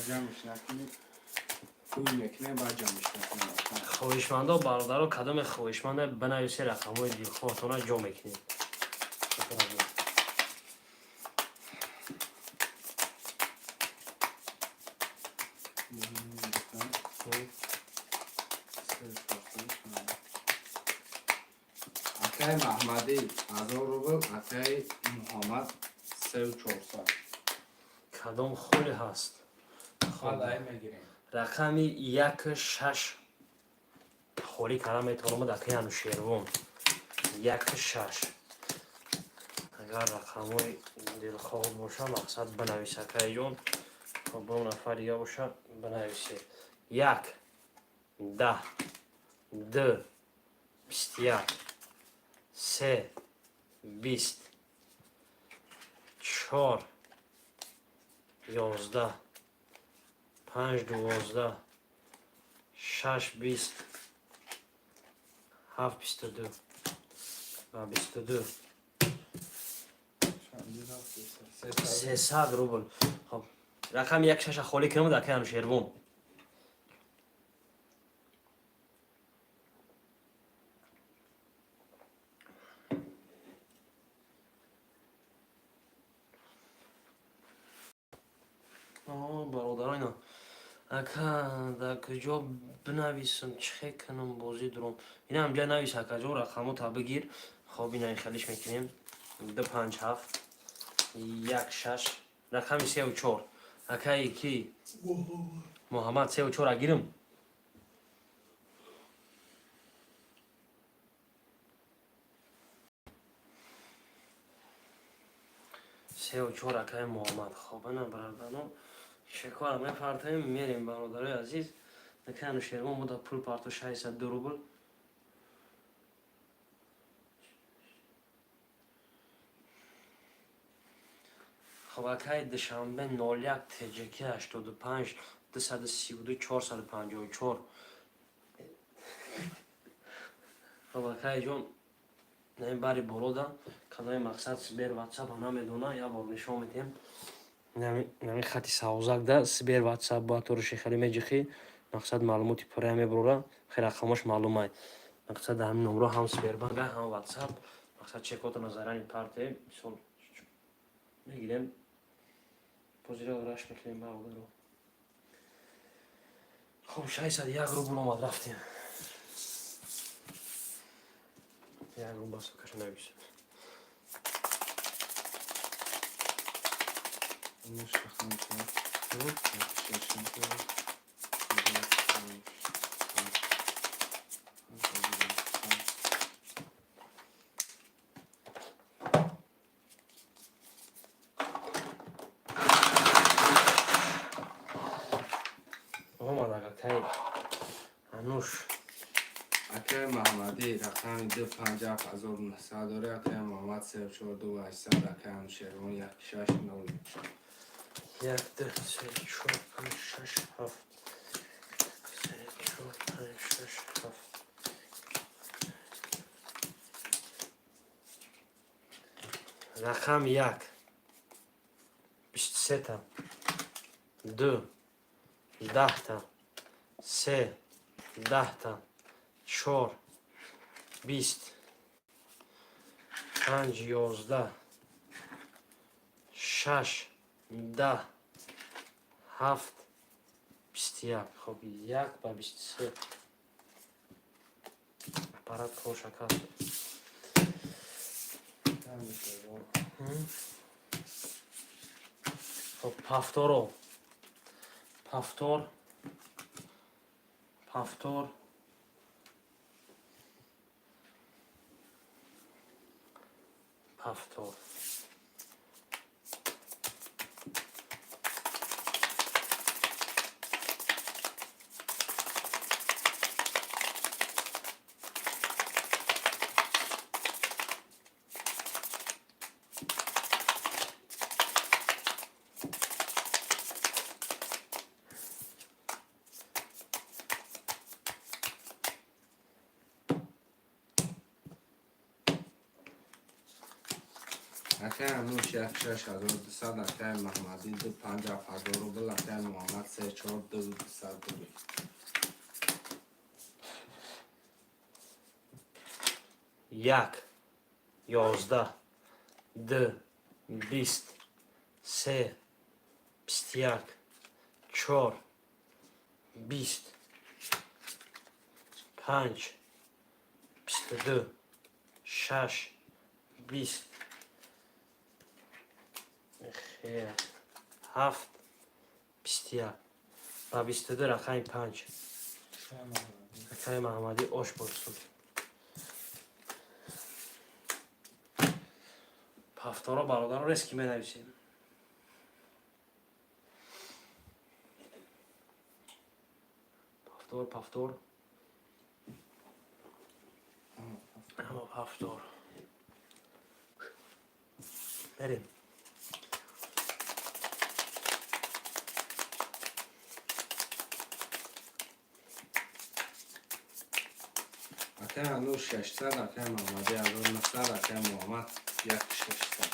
Ҷамъш накунӣ. Пул мекунем, баъд ҷамъш накунем. Хоҳишмандо, бародаро, кадоме хоҳишманда, бинависе, рақамҳои дилхоҳтона ҷо мекунем. Шотора бро. Акай Маҳмадӣ 1000 рубл, акай Муҳаммад сеу 400. Кадом холи ҳаст? Баъд ай мегирем. Рақами як, шаш холӣ карда метавонам, акаи Анушервон. Як, шаш. Агар рақамҳои дилхоҳ боша, мақсад, бинавис, акайҷон. Хоб, бо нафар дига боша, бинависе. Як, 10, ду, 21, се, 20, чор, 11, панҷ, 12, шаш, 20, ҳафт, 22 ва 22. 300 рубл. Хоб, рақами як, шаша холӣ кунам, акаи Анушервон. Бародаро, ина, ака, дар куҷо бинависам, чӣ хел кунам, бозӣ дуром? Ина ҳамҷа навис, акаҷон, рақамота бигир. Хоб, ина хелиш мекунем: ду, панҷ, ҳафт, як, шаш. Рақами сеу чор, акаи ки? Муҳаммад, сеу чора гирим. Сеу чор, акаи Муҳаммад. Хоб, ана, бародаро, шекора мепартоем, мерем, бародарои азиз. Акаи Анушервон буда пул парто, 602 рубл. Хоб, акаи Душанбе, 01 тҷк 85 232 454. Хоб, акаи ҷон, наин бари болода канои мақсад Сбер, Ватсапа намедона, як бор нишон медиҳем. Нами хати савзак да Сбер, Ватсап ба торуши хеле меҷихӣ, мақсад, маълумоти пурра мебурора, хеле рақамош маълумай. Мақсад, ҳамин номро ҳам Сбербанк, ҳам Ватсап, мақсад, чекотона зарани парте, мисол, мегирем, позира раш мекунем, бародаро. Хоб, 601 рубл омад, рафтем. 1 рубл басакаша навис. Ну, шахматы. Шаш, два, пять, шесть, семь. Омад, акаи Ануш. Акаи Маҳмадӣ рақами ду панҷ ҳафт ҳазору нуҳсад дорӣ, акаи Муҳаммад се чор ду ҳаштсад, акаи Анушервон як шаш нол. Як, ду, се, чор, панҷ, шаш, ҳафт. Се, чор, панҷ, шаш, ҳафт. Рақам як. 23-та. Ду. 10-та. Се. 10-та. Чор. 20. Панҷ, 11. Шаш. 10. Ҳафт, 21. Хоб, як ба 23. Аппарат коша кард. Хоб, повторо, повтор, повтор, повтор. Акаи Ануш як шаш ҳазору дусад, акаи Маҳмадӣ ду панҷ ҳафт ҳазор рубл, акаи Муҳаммад се чор ду дусад рубл. Як, 11, ду, 20, се, 21, чор, 20, панҷ, 22, шаш, 20, ҳафт, 21 ба 22. Рақами панҷ, акаи Маҳамадӣ, ош бошсуд. Повторо, бародаро, резки менависем. Повтор, повтор, ама повтор. Мерем. Акаи Ануш 600, акаи Маҳмадӣ 1900, акаи Муҳаммад як 600.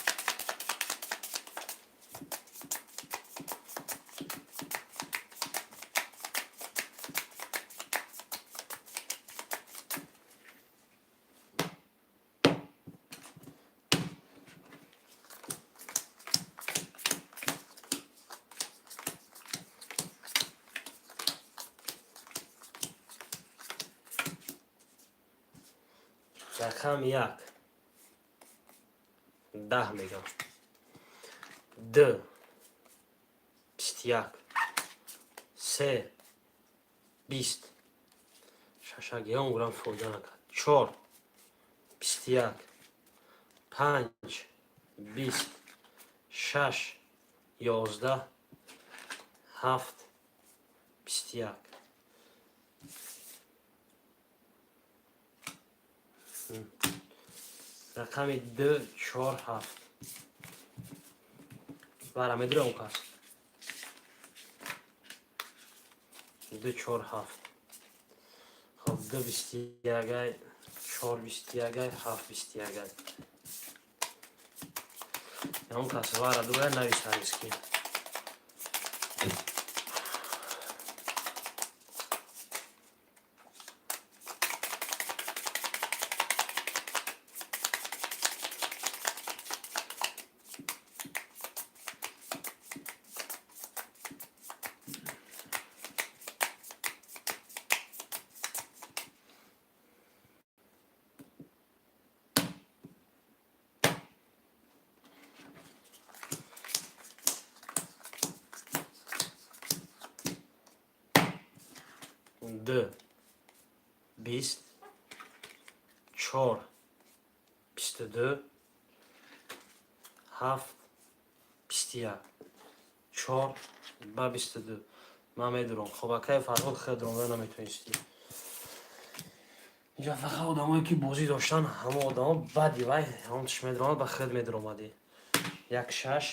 Рақам як, 10 мегам, ду, 21, се, 20, шашак ягон грамм фоида накард, чор, 21, панҷ, 20, Шаш, 11, ҳафт, 21. Рақами ду, чор, ҳафт. Вара медура он кас. Ду, чор, ҳафт. Хоб, ду 21-ай, чор 21-ай, ҳафт 21-ай. Он кас вара дура, нависанис ки. Ду, 20, чор, 22, ҳафт, 21. Чор ба 22. Ман медурам. Хоб, акай Фарҳод, хел дуромда наметонистӣ. Инҷа фақат одамое ки бозӣ доштан, ҳамон одамо баъди вай ҳамон тиш медуромад, ба хел медуромадӣ. Як, шаш.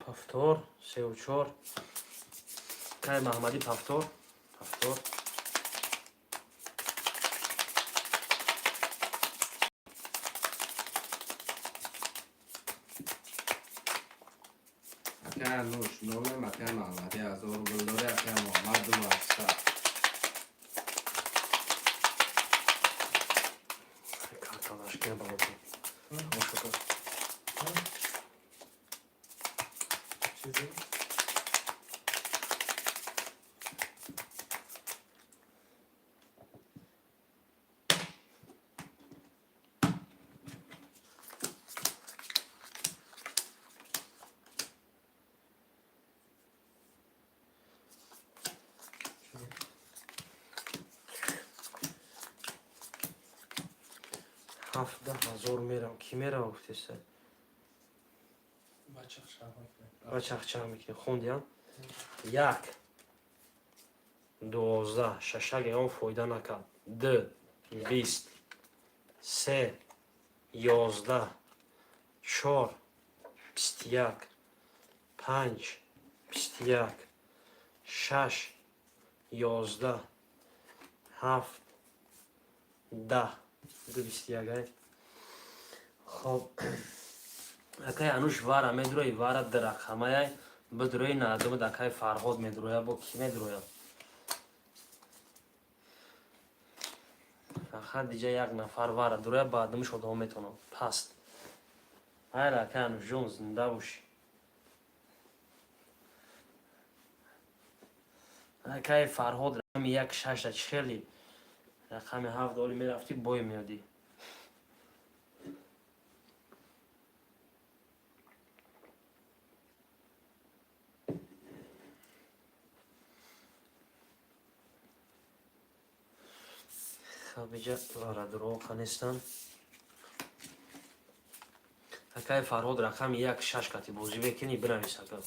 Повтор, сеу чор. Кай Маҳмадӣ, повтор, повтор. Акай Нуш номем, акай Маҳмадӣ 1000 рубл дори, акай Муҳаммад 2800. Карталашка балоти. Тамошо кун. Чизи? 17 000 мерам. Кӣ мерава, гуфтеса? Ба чахчах мекунем. Ба чахчах мекунем. Хондиям? Як, 12, шашак ягон фоида накард. Ду, 20, се, 11, чор, 21, панҷ, 21, шаш, 11, ҳафт, 10. Ду 21-ай. Хоб, акай Ануш, вара медурои, вара ду рақамаяй бидурои, наадумад. Акай Фарҳод медуроя, бо кӣ медуроя? Фақат диҷа як нафар вара дуроя, баъдумиш одамо метавонам паст. Майла, акай Анушҷон, зинда бошӣ. Акай Фарҳод, рақами як, шашта чӣ хели рақами ҳафт оли мерафтӣ, бой меёдӣ. Хоб, иҷа варадуроқа нестанд. Акай Фарҳод, рақами як, шаш кати бозӣ мекунӣ, бинавис, ака.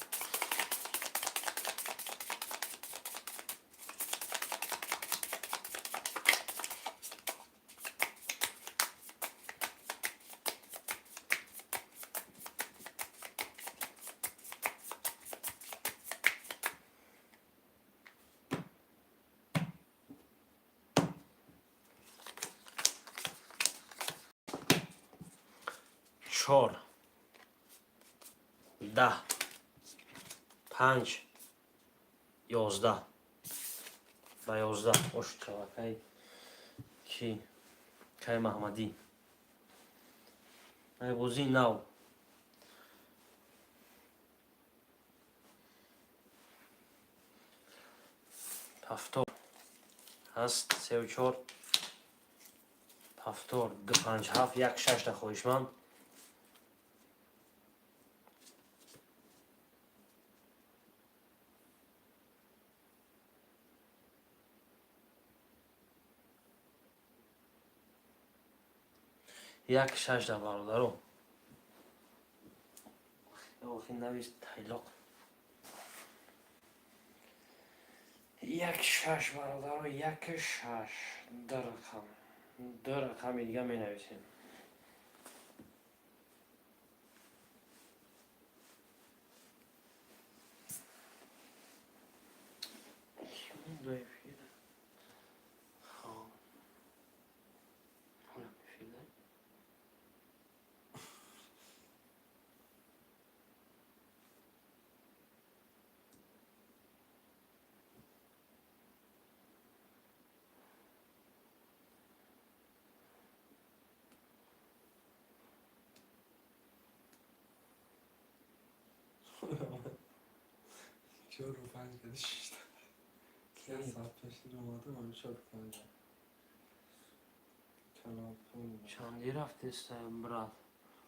Чор, 10, панҷ, 11. Ба 11 ошуд шавакай ки кай Маҳмадӣ. Ай бозии нав. Повтор ҳаст, сеу чор, повтор, ду, панҷ, ҳафт, як, шашта хоҳишманд. 1-6 да, бародаро. Охи навис тайлоқ. 1-6, бародаро, 1-6. Ду рақам. Ду рақами дига менависем. Хоб. Ҳолам эфирда. Чору панҷ кади шишта. Як соат пеш омадам, ҳамин 4-5. Канал пул. Чанди рафтеста, брат?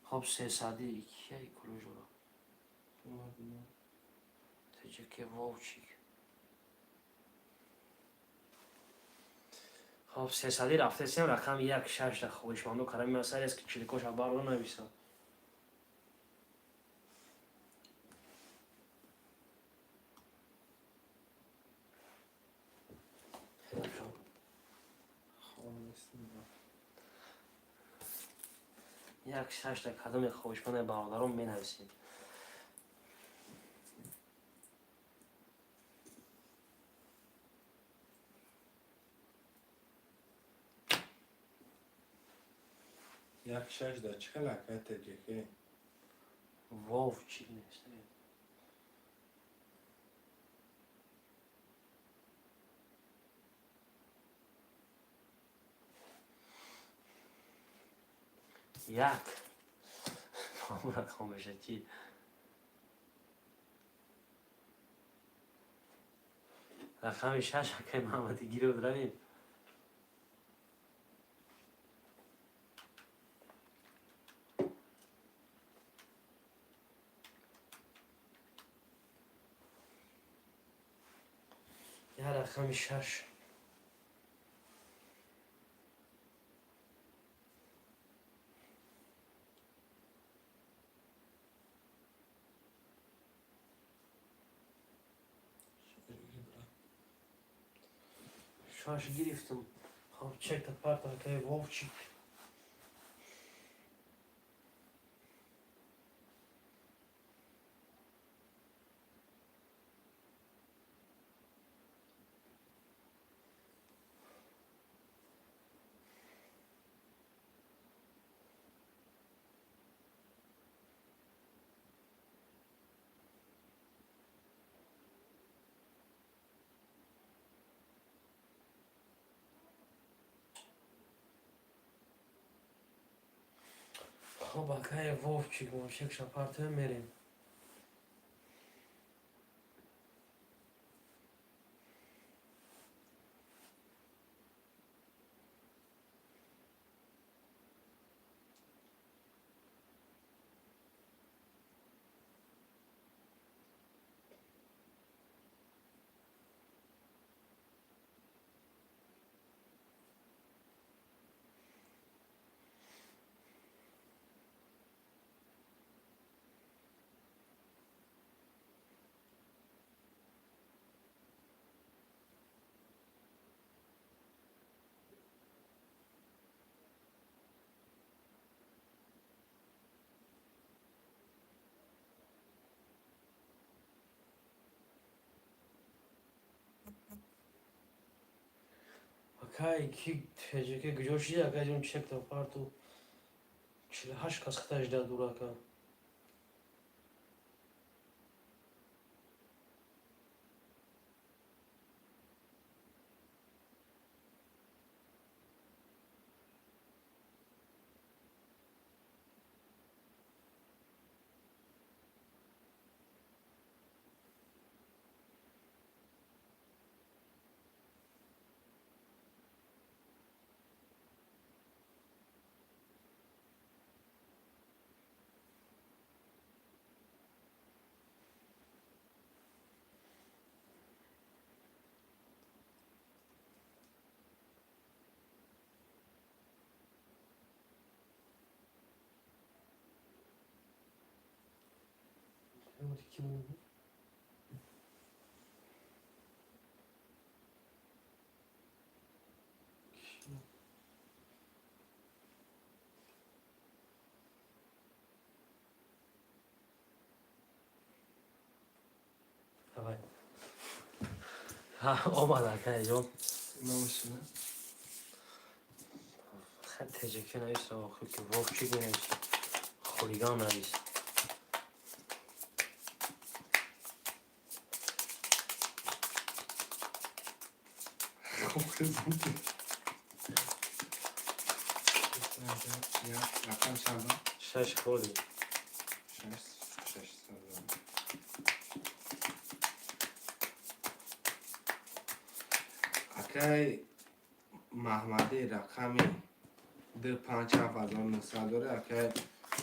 Хоб, сесади кияй кулужора? Теҷаке Вовчик. Хоб, сесади рафтесем, рақами 1-6 да хоҳишмандо карами масалест, ки чиликоша барро нависам. 1-6 да кадоме хоҳишманде, бародарон, менависед. 1-6 да чӣ хел, акай теҷеке? Вовчик нест. Як рақам меша чи? Рақами шаш, акай Маҳамади, гирёд, равем. Я рақами шаш. Шаш гирифтам. Хоб, чекта парта, акай Вовчик. Хоб, акай Вовчик, мошекша партия, мерем. Акай, ки теҷаке куҷо шиди, акай ҷон? Чекта парту, 48 кас хита жида дур, ака. Kim? Давай. Омад, акаҷон. Намашина. Теҷаки навист, охир ки Вовчик менавист. Хулиган навист. Рақам чанда? Шаш холи. Шаш, 600. Акай Маҳмадӣ рақами ду панҷ 7900 дора, акай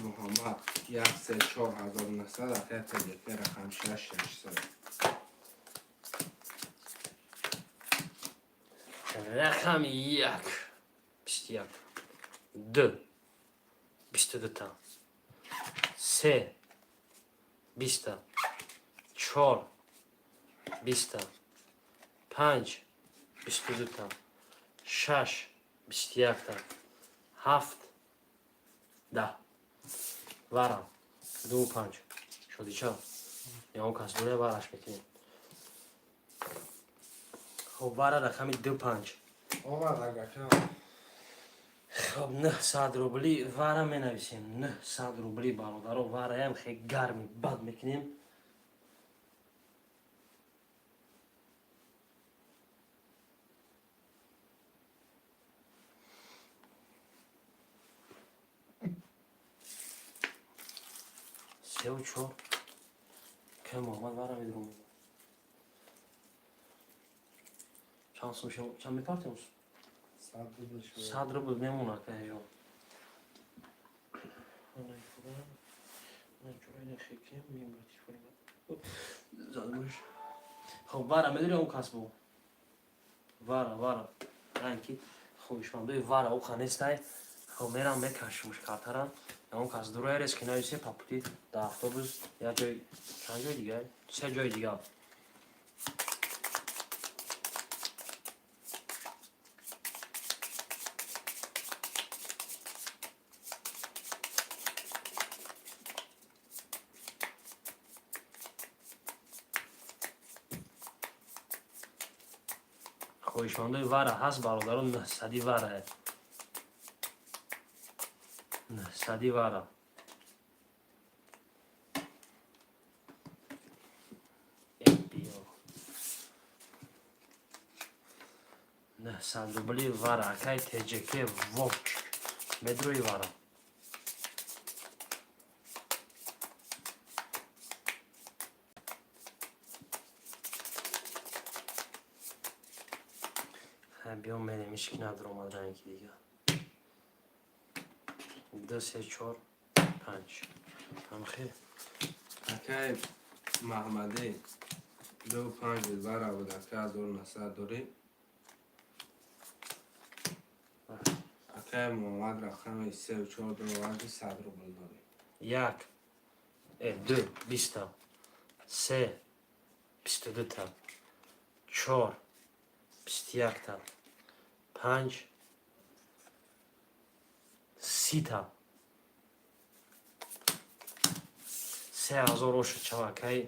Муҳаммад як се 4900, акай ТДК рақам шаш 600. Рақами як. 21. Ду. 22-та. Се. 20-та. Чор. 20-та. Панҷ. 22-та. Шаш. 21-та. Ҳафт. 10. Вара. Ду панҷ. Шодича. Ягон кас дора, вараш мекунем. Хоб, вара рақами ду панҷ. Омад, агака. Хоб, 900 рубли вара менависем. 900 рубли, бародаро, вараям хе гарми бад мекунем. Сеу чор. Кай Муҳаммад вара медурум. Чанд сум чанд мепартем? 100 рубл шуд. 100 рубл мемонад, кайҷон. Хоб, вара медори он кас бу. Вара, вара. Ранки хоҳишмандои вара оқа нестай. Хоб, мерам мекашимш картара. Он кас дура рез ки нависе папути да автобус як ҷой, чанд ҷой дига? Се ҷои дига. Хоҳишмандои вара ҳаст, бародарон, 900 вара. 900 вара. Биё. 900 рубли вара, акай ТЖК Вовчик. Медрои вара. Биё мерем, ҳеч ки надаромад ранги дига. Ду, се, чор, панҷ. Ҳамхел. Акай Маҳмадӣ ду панҷ вара буд, ака 1900 дорӣ. Акай Муҳаммад рақами сеу чор дуроварди, 100 рубл дорӣ. Як, ду, 20-та. Се, 22-та. Чор, 21-та. Панҷ, 30-та. 3000 ошуд шава, акай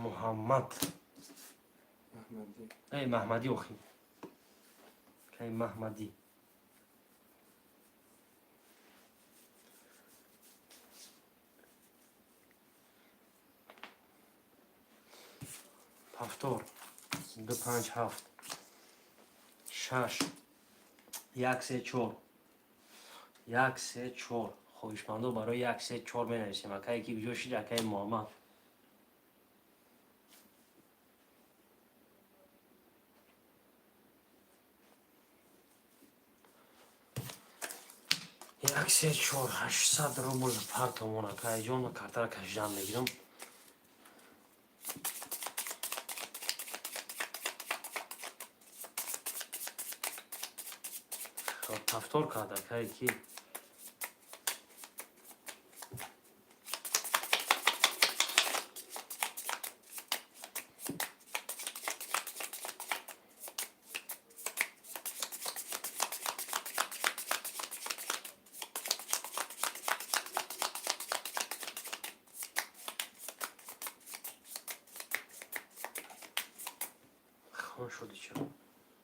Муҳаммад. Маҳмадӣ. Эй, Маҳмадӣ охи. Акай Маҳмадӣ. Повтор. Ду панҷ ҳафт. Шаш. Як се чор. Як се чор. Хоҳишмандо барои як се чор менависем. Акае ки куҷо шид, акаи Муҳаммад. Як се чор, 800 рубл партомон, акаҷон, картара кашидан мегирам. Хоб, повтор кард, акае ки. Шуди ча.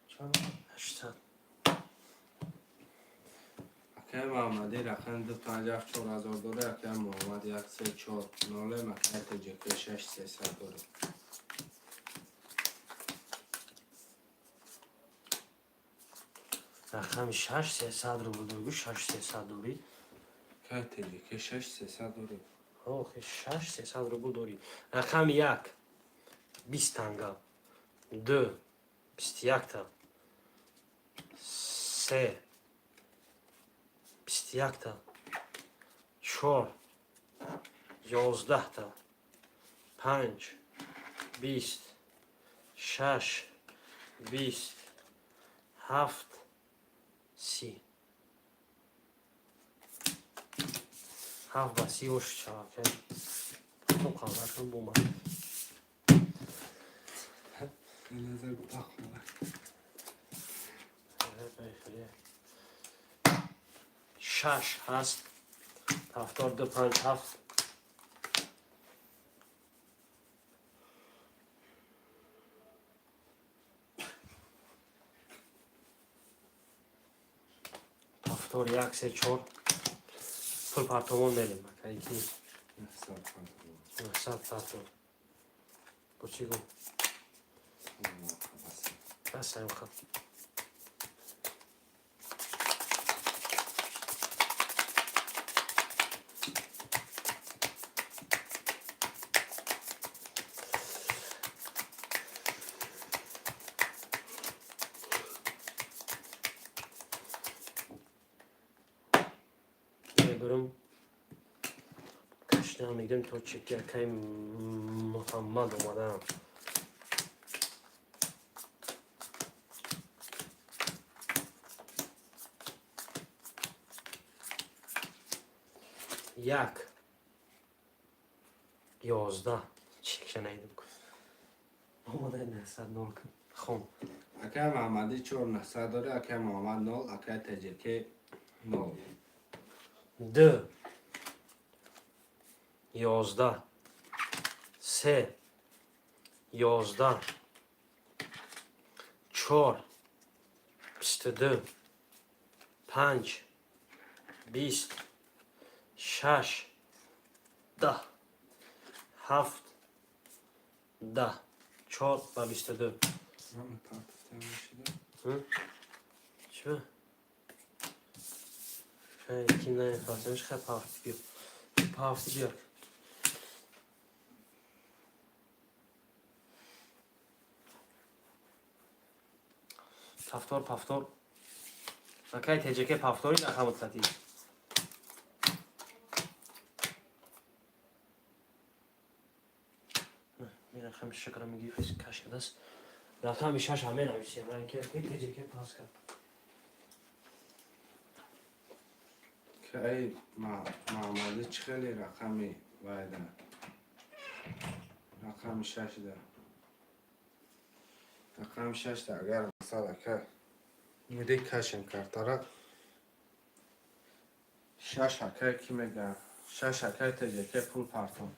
Чаро? 800. Акай Муҳаммадӣ рақами 2 5 7 4000 дора, акай Муҳаммад 1 3 4 0, акай ТҶК 6 300 дора. Рақами 6 300 рубл дорӣ, 6 300 дорӣ. Акай ТҶК 6 300 дора. Охи 6 300 рубл дорӣ. Рақами 1 20 танга. 2 21 та. 3 21 та. 4 11 та. 5 20 6 20 7 30. 7 ба 30 ош шавад. Хуб қалбашон бомад. Назар тахма. 6 ҳаст. 72 5 7. Повтор 1 3 4. Пул партомон мерем. Акай ки 900 партом. 900 партом. Бо чӣ гум? Басаем хаб. Мебарам. Кашта мегирем то чеки акай Муҳаммад омадаам. 1 11 чекша наидам. Омада 900 нол кун. Хом. Акай Муҳаммадӣ 4 900 дора, акай Муҳаммад 0, акай ТҶК 0. 2 11 3 11 4 22 5 20 6 10 7 10 4 ва 22. Мама партофта. Чӣ? Хай, ки нафаҳмиш, хай пафти биё. Пафти биё. Пафтор, пафтор. Акай ТҶК пафтори рақамот катӣ. Рақами шакра мегирифт, каш кардааст. Рақами 6 ҳам менависем. Ки ТҶК пас кард. Акай Муҳаммадӣ чӣ хеле рақами вайда? Рақами 6 да. Рақами 6 да агар масал ака мири кашем картара 6 акай ки мега? 6 акай ТҶК пул партом.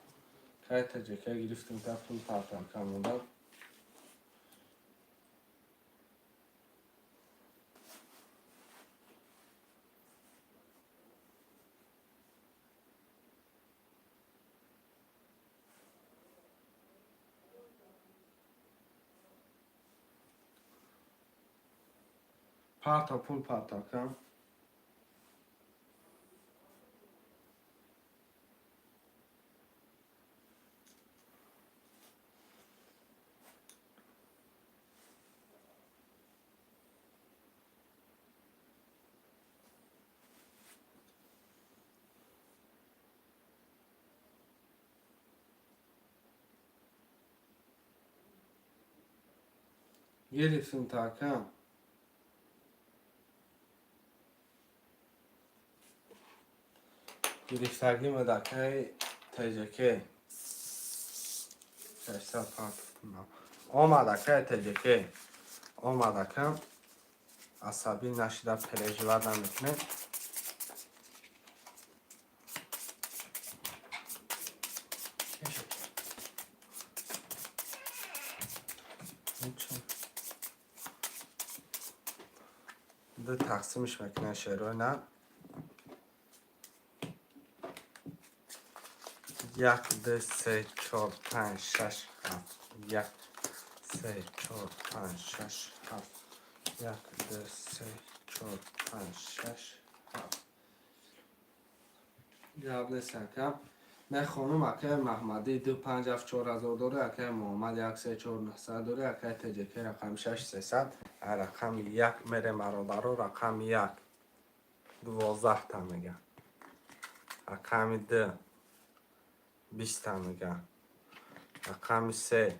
Акай ТҶК гирифтем та пул партом камонда. Парто пул парто акам. Гирифтем та акам. Гирифтагӣ мадакаи ТҶК 600 партофтам. Омад акаи ТҶК. Омад акам. Асабӣ нашида переживать намекунем. Ду тақсимш мекунем шерои нар. Як, ду, се, чор, панҷ, шаш, ҳафт. Як, се, чор, панҷ, шаш, ҳафт. Як, ду, се, чор, панҷ, шаш, ҳафт. Гап нест, акам. Мехонум: акаи Маҳмадӣ ду панҷ ҳафт чор ҳазор дорӣ, акаи Муҳаммад як се чор наҳсад дорӣ, акаи Теҷк рақами шаш сесад. Рақами як мерем, бародаро, рақами як 12-та мега, рақами ду 20-та мега, рақами се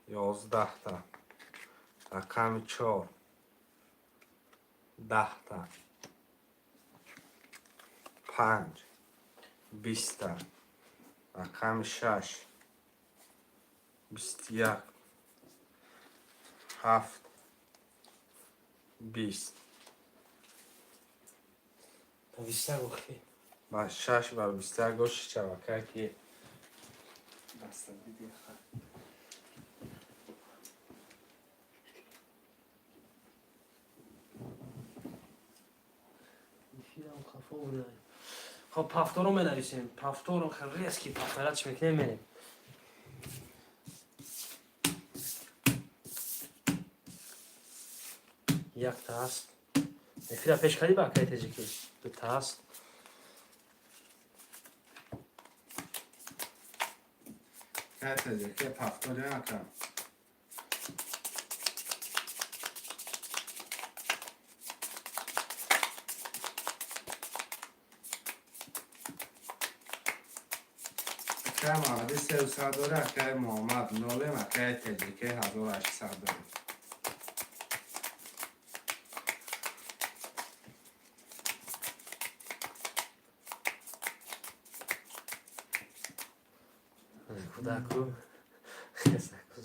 11-та, рақами чор 10-та, панҷ 20-та, рақами шаш 21, ҳафт 20. Бистак охи. Ба шаш ба 21 гоши чавака ки Даста диди ха. Эфирам хафо буда. Хоб, повторо менависем. Повторо резкий повторять мекунем, мерем. Якта аст. Эфира пеш кардӣ ба акаи теҷикӣ? Дута аст. Акаи Теҷики, повтори, ака. Акаи Маҳмадӣ сеюсад дорӣ, акаи Муҳаммад нолем, акаи Теҷики 1800 дорӣ. Кудаку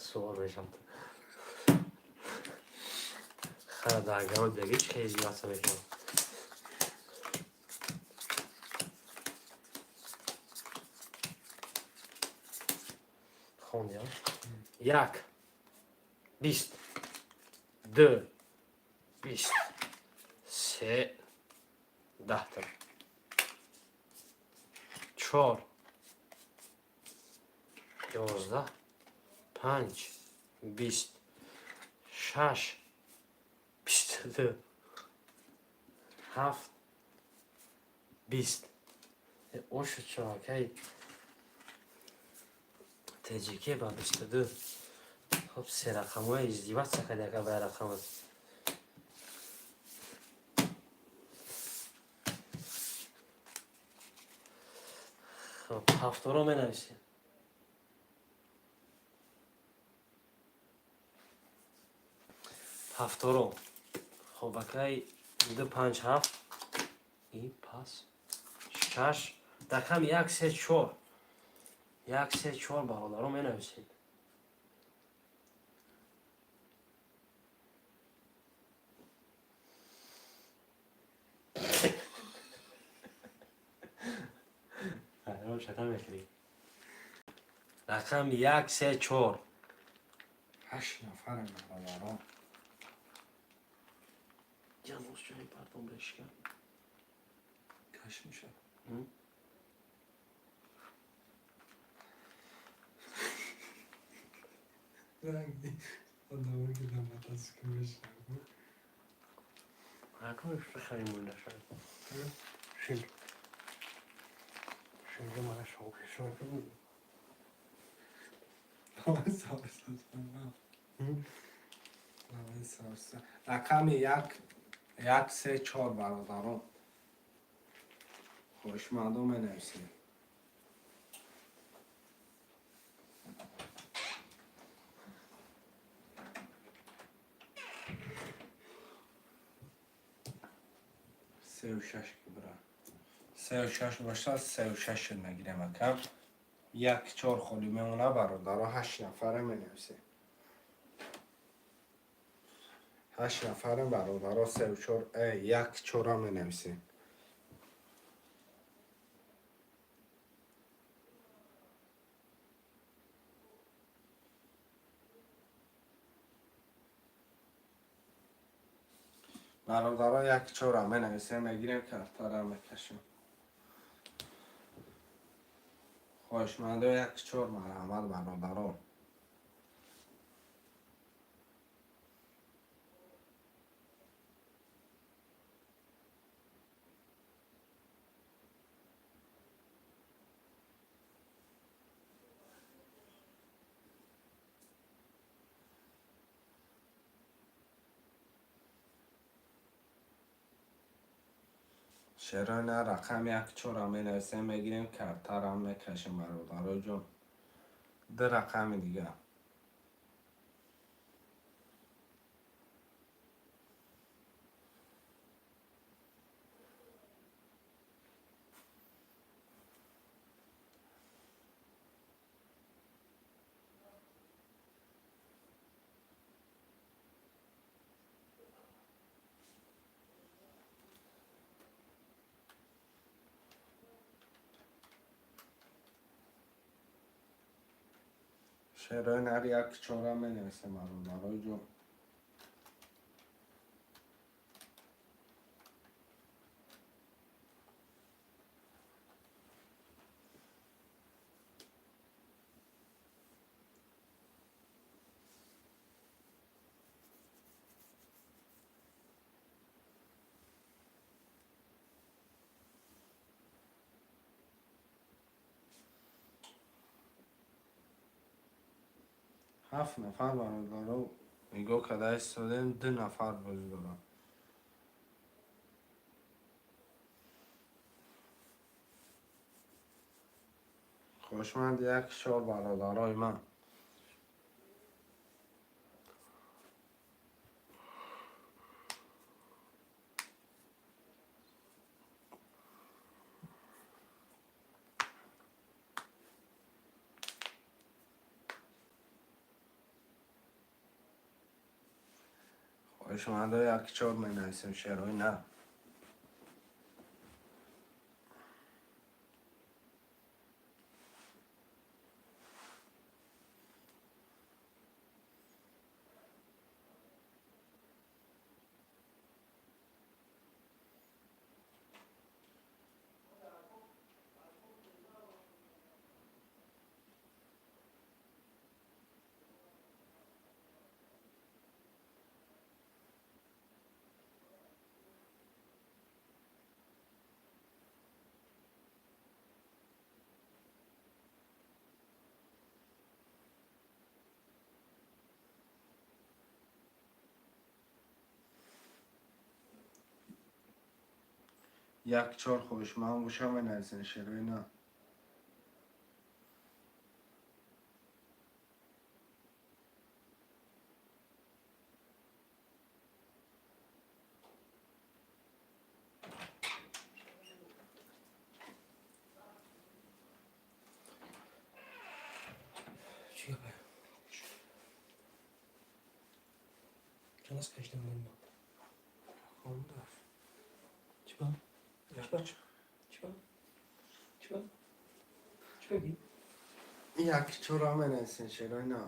суол мешам. Хара даргаро деги чӣ хел издеваться мекунам. Хондиам. Як, 20, ду, 20, се, 10-та, чор, 11, панҷ, 20, шаш, 22, ҳафт, 20. Ошу чоакаи теҷике ба 22. Хоб, се рақамҳоя издеваться кард яка ба рақамат. Хоб, ҳафторо менависем. Ҳафторо. Хоб, акай ду панҷ ҳафт и пас шаш, рақами як се чор, як се чор, бародаро, менависем. Шата мекунӣ. Рақами як се чор. Ҳашт нафарем, бародарон. Ҷамоз ҷои пардон бешка. Каш мешавад. М? Ранги одамо ки дар мотоцикл мешинанд. Акун шихари монда шуд. Шин. Шинга мана шоки шоки. Давай савса. М? Давай савса. Рақами як, як се чор, бародарон. Хоҳишмандо менависем. Сею шаш ки бира. Сею шаш бошад, сею шаш мегирем, ака. Як чор холӣ мемона, бародаро, ҳашт нафаре менависем. Ҳашт нафарем, бародаро, сею чор, як чора менависем. Бародаро, як чора менависем, мегирем, картара мекашем. Хоҳишмандо, як чор, марҳамат, бародаро. Шерои рақам як чора менависем, мегирем, картарам мекашем, бародаро ҷон. Ду рақами дигар. Шерои нар як чора менависем, бародаро ҷон. Ҳафт нафар, бародаро, нигоҳ карда истодем, ду нафар бозӣ дорам. Хушманд, як чор, бародарои ман. Хоҳишмандо, як чор менависем, шерои на. Як чор хоҳишманд боша, менависем, шерои на. Чӣ гапе? Чанд аст кашидам ма? Хонда. Чӣ ба? Чӣ ба? Чӣ ба? Чӣ ба? Чӣ бигӣ? Як чора менависем, шерои на.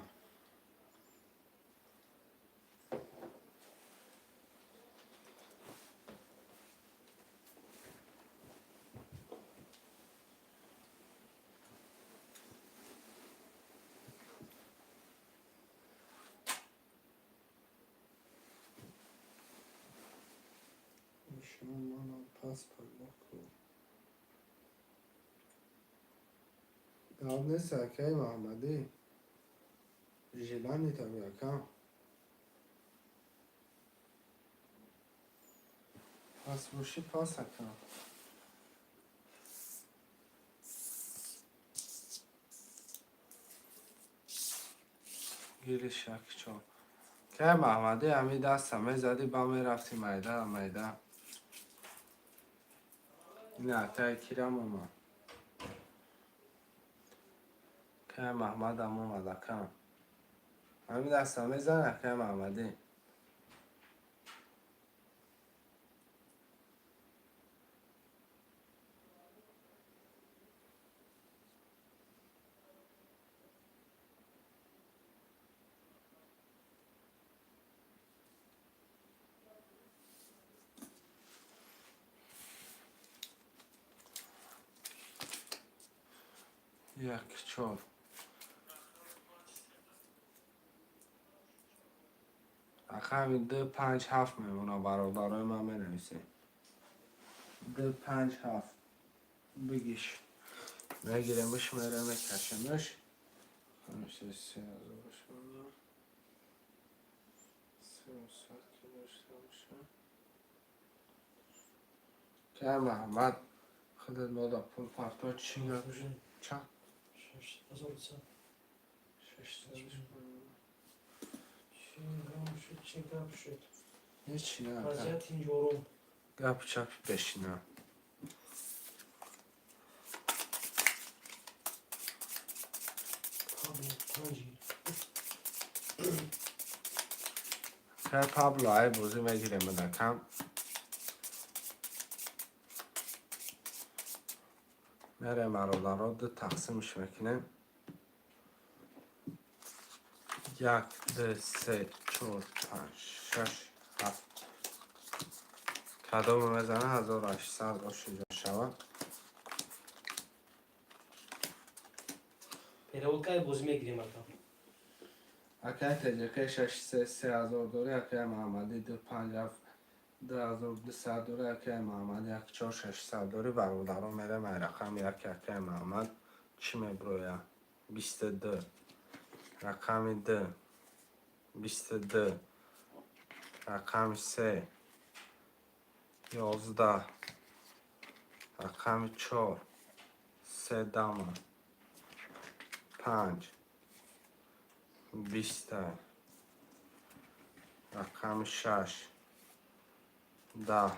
Манам пас пайдо кун. Гап нест, акаи Маҳмадӣ. Желание таби, ака. Пас бошӣ, пас, ака. Гириш, як чор. Кай Маҳмадӣ, ҳами даста мезадӣ, ба мерафтӣ майда майда. Ина акаи кирам омад. Кай Маҳмадам омад, ака. Ҳами даста мезан, акаи Маҳмадӣ. Як, чор. Рақами ду, панҷ, ҳафт мемона, бародарои ман, менависем. Ду, панҷ, ҳафт. Бигиш. Мегиремш, мерем, мекашемш. 3000 шона. 300 ки дошта бошам. Ка Маҳаммад, худат мода пул парто, чӣ гап? Чанд? 6200. 600. Чӣ гап шуд, чӣ гап шуд? Ҳеч на. Вазъият инҷорум. Гапу чапи пешина. Пабло панҷ. Кай Пабло, ай бозӣ мегирем дакам. Мерем, бародаро, ду тақсимш мекунем. Як, ду, се, чор, панҷ, шаш, ҳафт. Кадомо мезана, 1800 ошиҷо шавад. Перевод кай бозӣ мегирем, ака? Акай ТЖК шаш, се, 3000 дорӣ, акай Муҳаммадӣ ду, панҷ, ҳафт, 2200 дорӣ, акай Муҳаммад як, чор, 600 дорӣ, бародаро, мерем ай рақами як, акай Муҳаммад чӣ меброя? 22. Рақами ду. 22. Рақами се. 11. Рақами чор. Се дама. Панҷ. 20-а. Рақами шаш. 10.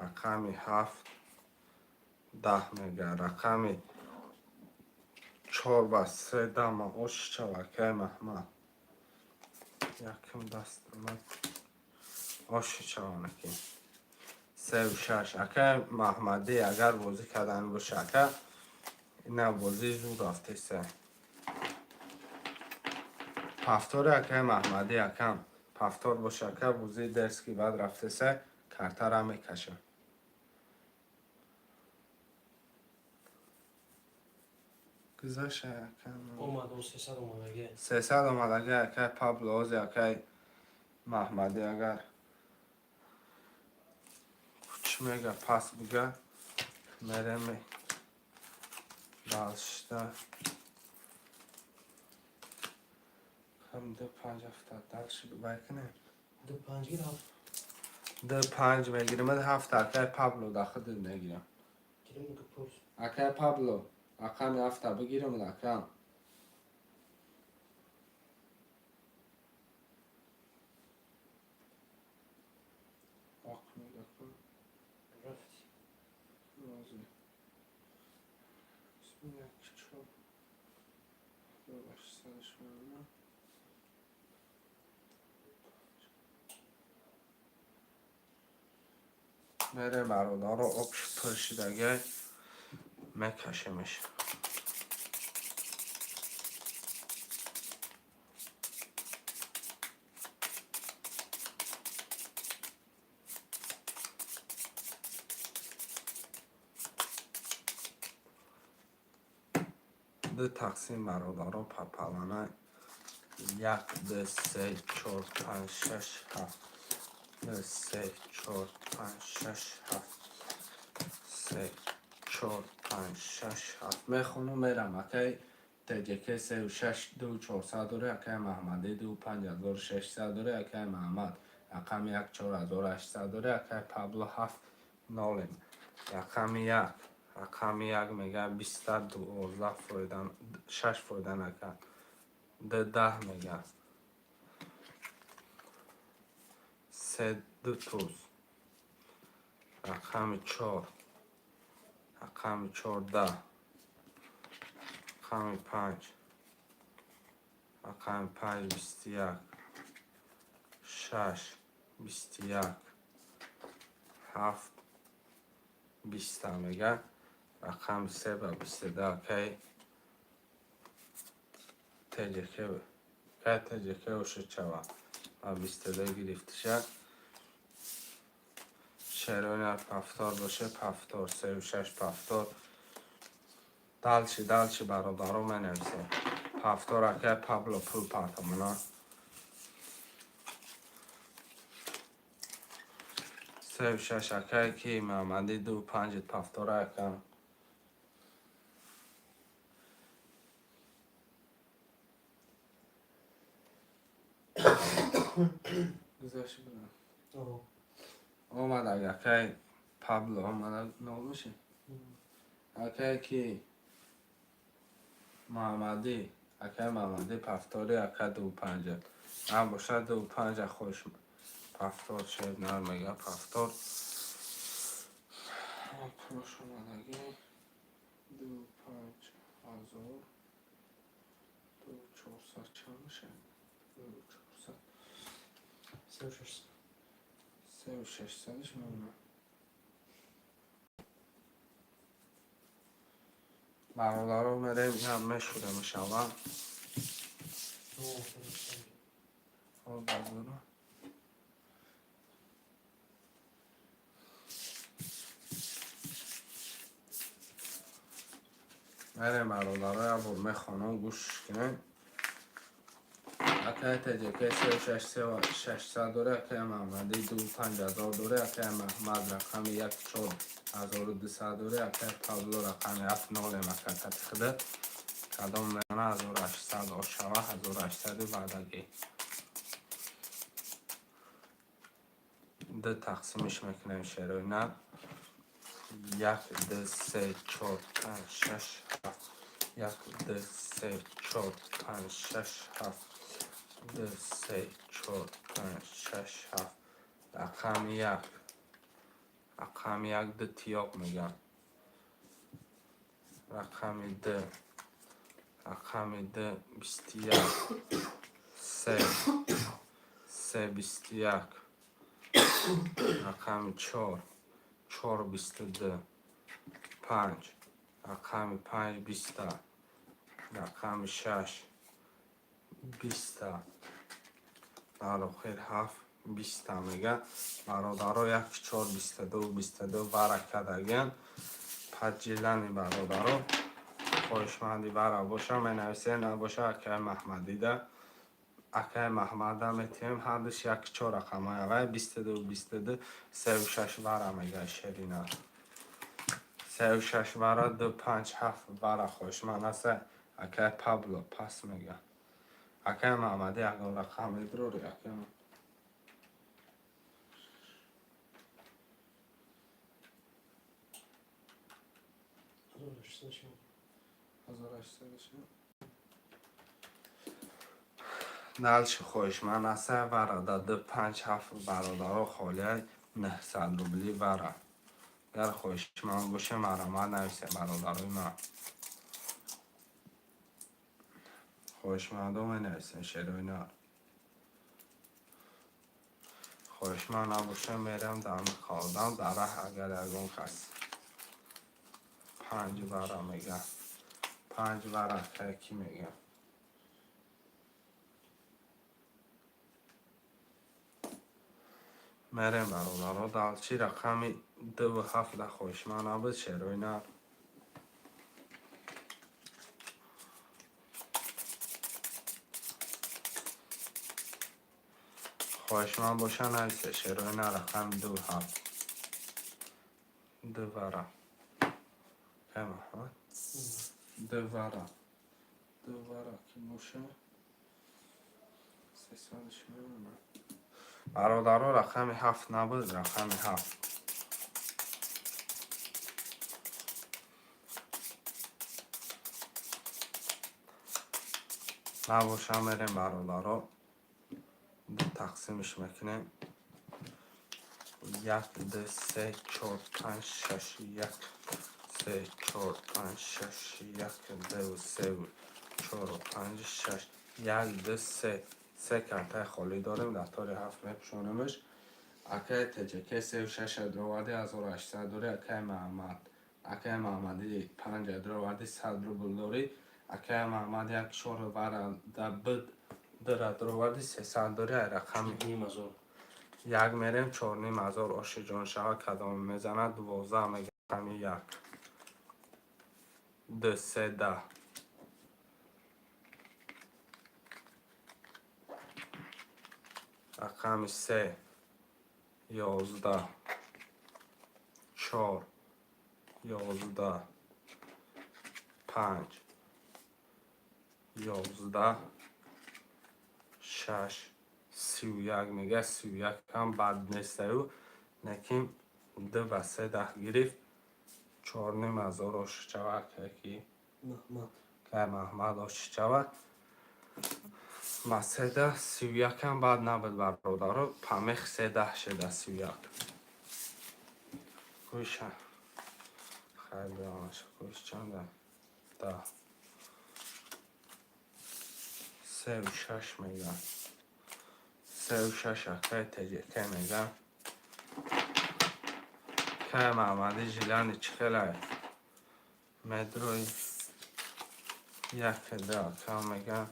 Рақами ҳафт. 10 мега. Рақами чор ба се дама ош шава, акай Маҳмад. Якум даст омад. Оши шаванаки. Севу шаш. Акай Маҳмадӣ, агар бозӣ кардан боша, ака, ина бозӣ зуд рафтеса. Повтори, акай Маҳмадӣ, акам. Повтор боша, ака, бозии дерски баъд рафтеса, картара мекаша. Гузаша, акам. Омад, о 300 омадаги. 300 омадаги, акай Пабло, ози акай Маҳмадӣ агар чӣ мега, пас бига, мерем дальше. Ҳам ду, панҷ, ҳафта дальше бибай кунем. Ду, панҷ гир, ҳафт. Ду, панҷ мегирем, ҳафта, акай Пабло, да худат мегирам. Гирем ки пурс. Акай Пабло, рақами ҳафта бигирам, акам. Ок мега кун. Рафт. Розӣ. Як, чор. 816. Мерем, бародаро, об пур шидагай, мекашемш. Ду тақсим, бародаро, папалана. Як, ду, се, чор, панҷ, шаш, ҳафт. Ду, се, чор, панҷ, шаш, ҳафт. Се, чор, панҷ, шаш, ҳафт. Мехонум, мерам, акай ТЖК севу шаш, ду 400 дорӣ, акай Маҳаммадӣ ду, 5600 дорӣ, акай Маҳаммад рақами як, 4800 дорӣ, акай Пабло ҳафт, нолем. Рақами як, рақами як мега, 20-та 12 фоида, шаш фоида накард. Ду, 10 мега. Се, ду туз. Рақами чор, рақами 14. Рақами панҷ, рақами панҷ, 21. Шаш, 21. Ҳафт, 20-та мега. Рақами се ба 22, акай ТЖК, кай ТЖК ошид шава. Ба 22 гирифтиша. Шерони повтор боше, повтор, севу шаш повтор. Дальше, дальше, бародаро, менависем. Повтор, акай Пабло, пул партамона. Сев шаш, акай ки Мамади, ду панҷ повтора, акам. Гузашт будам. Омад, акай Пабло, омада, нол меши. Акай ки Муҳаммадӣ, акай Муҳаммадӣ, повтори, ака, ду панҷа. Ам бошад, ду панҷа хош повтор шед, нар мега повтор. Пулош омадагӣ ду панҷ ҳазор ду чорсад чанд мешавад? Ду чорсад. Севу шашсад. Севу шашсадаш мемонад. Бародаро, мерем, инам мешура мешавад. Базора. Мерем, бародаро, як бор мехонам, гӯш кунем. Акай ТҶК севу шаш севу шашсад дора, акай Маҳмадӣ ду панҷ ҳазор дора, акай Маҳмад рақами як 4200 дора, акай Павло рақами ҳафт нолем, ака татихда. Кадом мена 1800 ошава, 1800-и ваъдагӣ. Ду тақсимиш мекунем, шерои нар. Як, ду, се, чор, панҷ, шаш, ҳафт. Як, ду, се, чор, панҷ, шаш, ҳафт. Ду, се, чор, панҷ, шаш, ҳафт. Рақами як. Рақами як ду тиёқ мегӯям. Рақами ду. Рақами ду 21. Се. Се 21. Рақами чор. Чор 22. Панҷ. Рақами панҷ биста. Рақами шаш биста. Дар охир ҳафт биста мега. Бародаро, як чор 22, 22 вара кардагиан. Паджилани, бародаро. Хоҳишманди вара боша, менависе, набоша, акай Маҳмадида. Акай Маҳмада метиҳем, ҳардуш як чор рақамаи аввал 22, 22, севу шаш вара мега шерина. Севу шаш вара, ду панҷ ҳафт вара хоҳишманд аста, акай Пабло пас мега. Акай Маҳмадӣ, ягон рақам медрори, акай. 1800 чанд? 1800. Дальше хоҳишманд аста вара да ду панҷ ҳафт, бародаро, холия 900 рубли вара. Агар хоҳишманд боше, марҳамат нависе, бародарои ман. Хоҳишмандо менависем, шерои нар. Хоҳишманд набоша, мерам дар миқодам дар раҳ, агар ягон кас панҷ вара мега. Панҷ вара ки мега. Мерем, бародаро, дальше рақами дуву ҳафта хоҳишманд набуд, шерои нар. Хоҳишманд боша, нависе, шерои нар, рақами ду ҳафт. Ду вара. Кай Маҳмад? Ду вара. Ду вара ки боша, сесадаш мемонад. Бародаро, рақами ҳафт набуд, рақами ҳафт. Набоша, мерем, бародаро. Ду тақсимиш мекунем. Як, ду, се, чор, панҷ, шаш, як, се, чор, панҷ, шаш, як, ду, се, чору панҷ, шаш. Як, ду, се. Се картаи холӣ дорем, дар тори ҳафт мепӯшонемш. Акай ТҶК севу шаш дроварди, 1800 дорӣ, акай Маҳмад. Акай Маҳмадӣ панҷ дроварди, 100 рубл дорӣ. Акай Маҳмад як чор вара да б дра дроварди, 300 дорӣ, ай рақами Ним ҳазор. Як мерем, чорним ҳазор оши ҷон шава, кадом мезанад, 12 мега, рақами як. Ду, се, 10. Рақами се, 11, чор, 11, панҷ, 11, шаш, 31 мега. 31 ҳам бад нестаю, лекин ду ба се даҳ гирифт. 4500 ошичава ки. Маҳмад. Кай Маҳмад ошичава. Ба седа 31-ам бад набуд, бародаро. Памех се даҳ шеда 31. Кӯша. Хайр, биёнаша кӯш чанда? 10. Севу шаш меган. Севу шаш акай ТЖК меган. Кай Маҳмади Жилани чӣ хелай? Медрои як ду ака меган.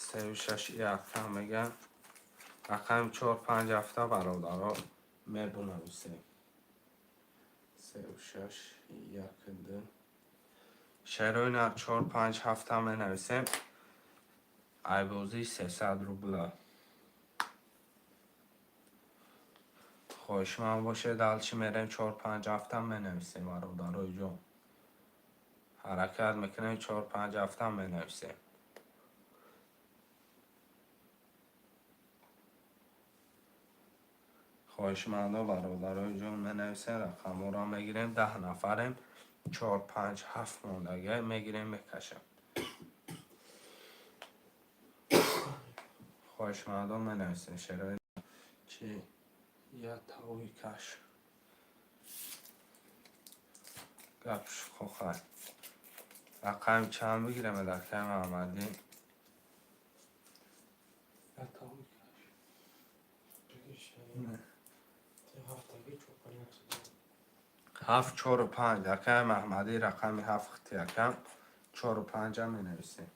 Севу шаш ака меган. Рақами 4-5 ҳафта, бародаро, мебунависем. Севу шаш, як, ду. Шерои нар 4-5 ҳафта менависем. Айбозии 300 рубла. Хоҳишманд бошед, дальше мерем, 4-5 ҳафта менависем, бародарои ҷон. Ҳаракат мекунем, 4-5 ҳафта менависем. Хоҳишмандо, бародарои ҷон, менависем, рақамҳоро мегирем, 10 нафарем, чор, панҷ, ҳафт мондага мегирем, мекашем. Хоҳишмандо менависем шерои чи я тави каш. Гап шухохай. Рақами чанд бигирем, рақами Маҳмадӣ? Я тави каш. Ҳафтаги чор панҷ. Ҳафт, чору панҷ. Акаи Маҳмадӣ рақами ҳафт хити акам. Чору панҷа менависем.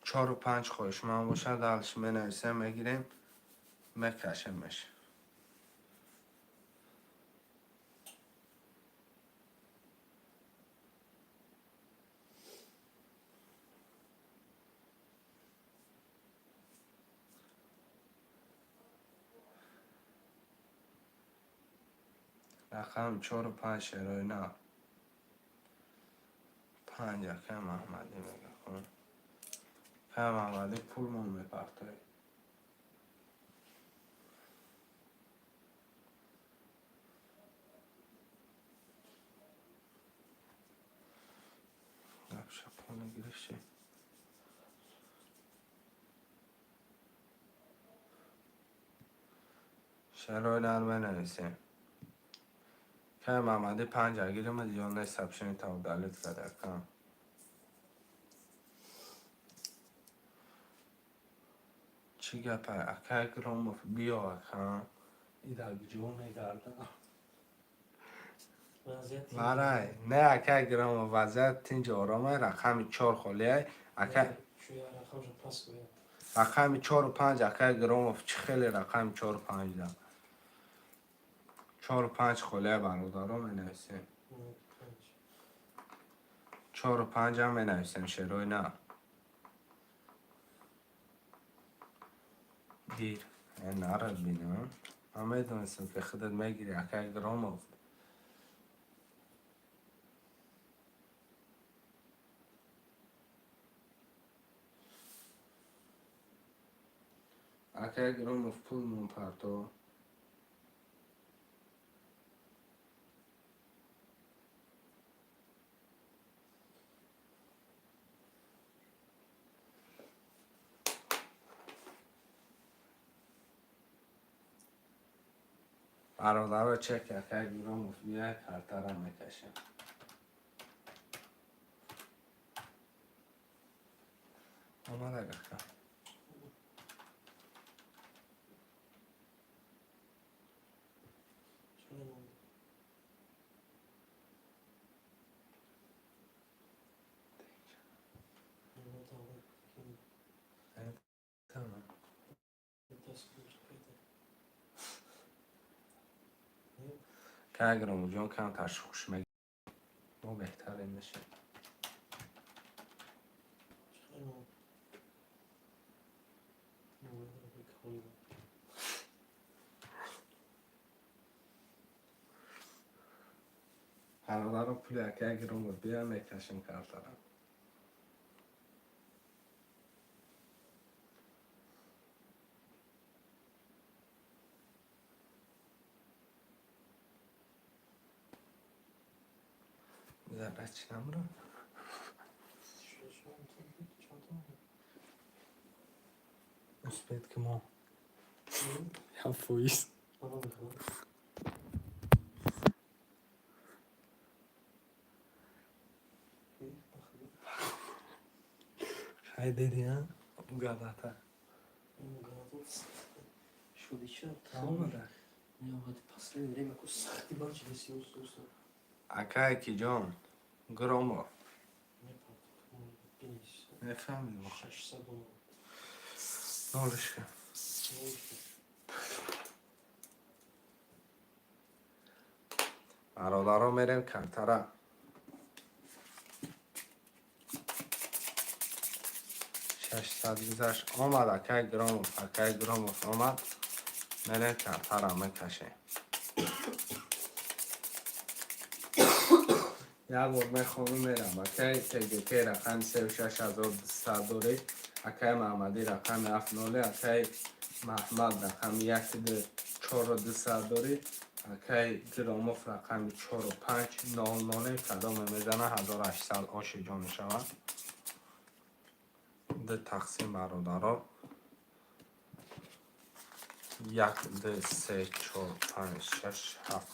Чору панҷ хоҳишманд бошад, дальше менависем, мегирем, мекашемеш. Рақами чору панҷ шерои на. Панҷ акаи Маҳмадӣ мега. Акаи Маҳмадӣ пулмон мепартоед. Гапша поле гирифтши. Шерои нар менависем. Кай Маҳмадӣ панҷ гирим ё не сообщение та удалить кард акам. Чӣ гапа, акай Громов, биё акам. Ида ҷо мегардам. Варай, не, акай Громов, вазъият тинҷ оромай, рақами чор холиай. Акай рақами чору панҷ, акай Громов, чӣ хеле рақами чору панҷ да. Чору панҷ холиай, бародаро, менависем. Чору панҷам менависем шерои на. Гир. Нарад бинам. Ман медонистам, ки худат мегирӣ, акай Громов. Акай Громов пулмон парто. Бародаро, чек акай Громов биёй, картара мекашем. Омадак ака. Tamam. Кай Громовҷон камтар шухш мег, мо беҳтарин мешавем. Чӣ хел мо? Бародаро, пули акай Громов бия, мекашем картара. Зарра чӣ намро? Успеть ки мо 1%. Хай диди, а? Угадата. Омада. Последнее время ку сахти барчи уста. Акай киҷон Громов. Мефаҳмидем. 600 доллар. Нолишка. Бародаро, мерем картара. 600 гузашт, омад акай Громов, акай Громов омад. Мерем картара мекашем. Як бор мехонум, мерам. Акай ТГК рақами 36 200 доред, акай Маҳмадӣ рақами 7 ноле, акай Маҳмад рақами 1 ду 4 200 доред, акай Громов рақами 4 5 0 ноле. Кадоме мезана, 1800 оши ҷо мешавад. Ду тақсим, бародаро: як, ду, се, чор, панҷ, шаш, ҳафт.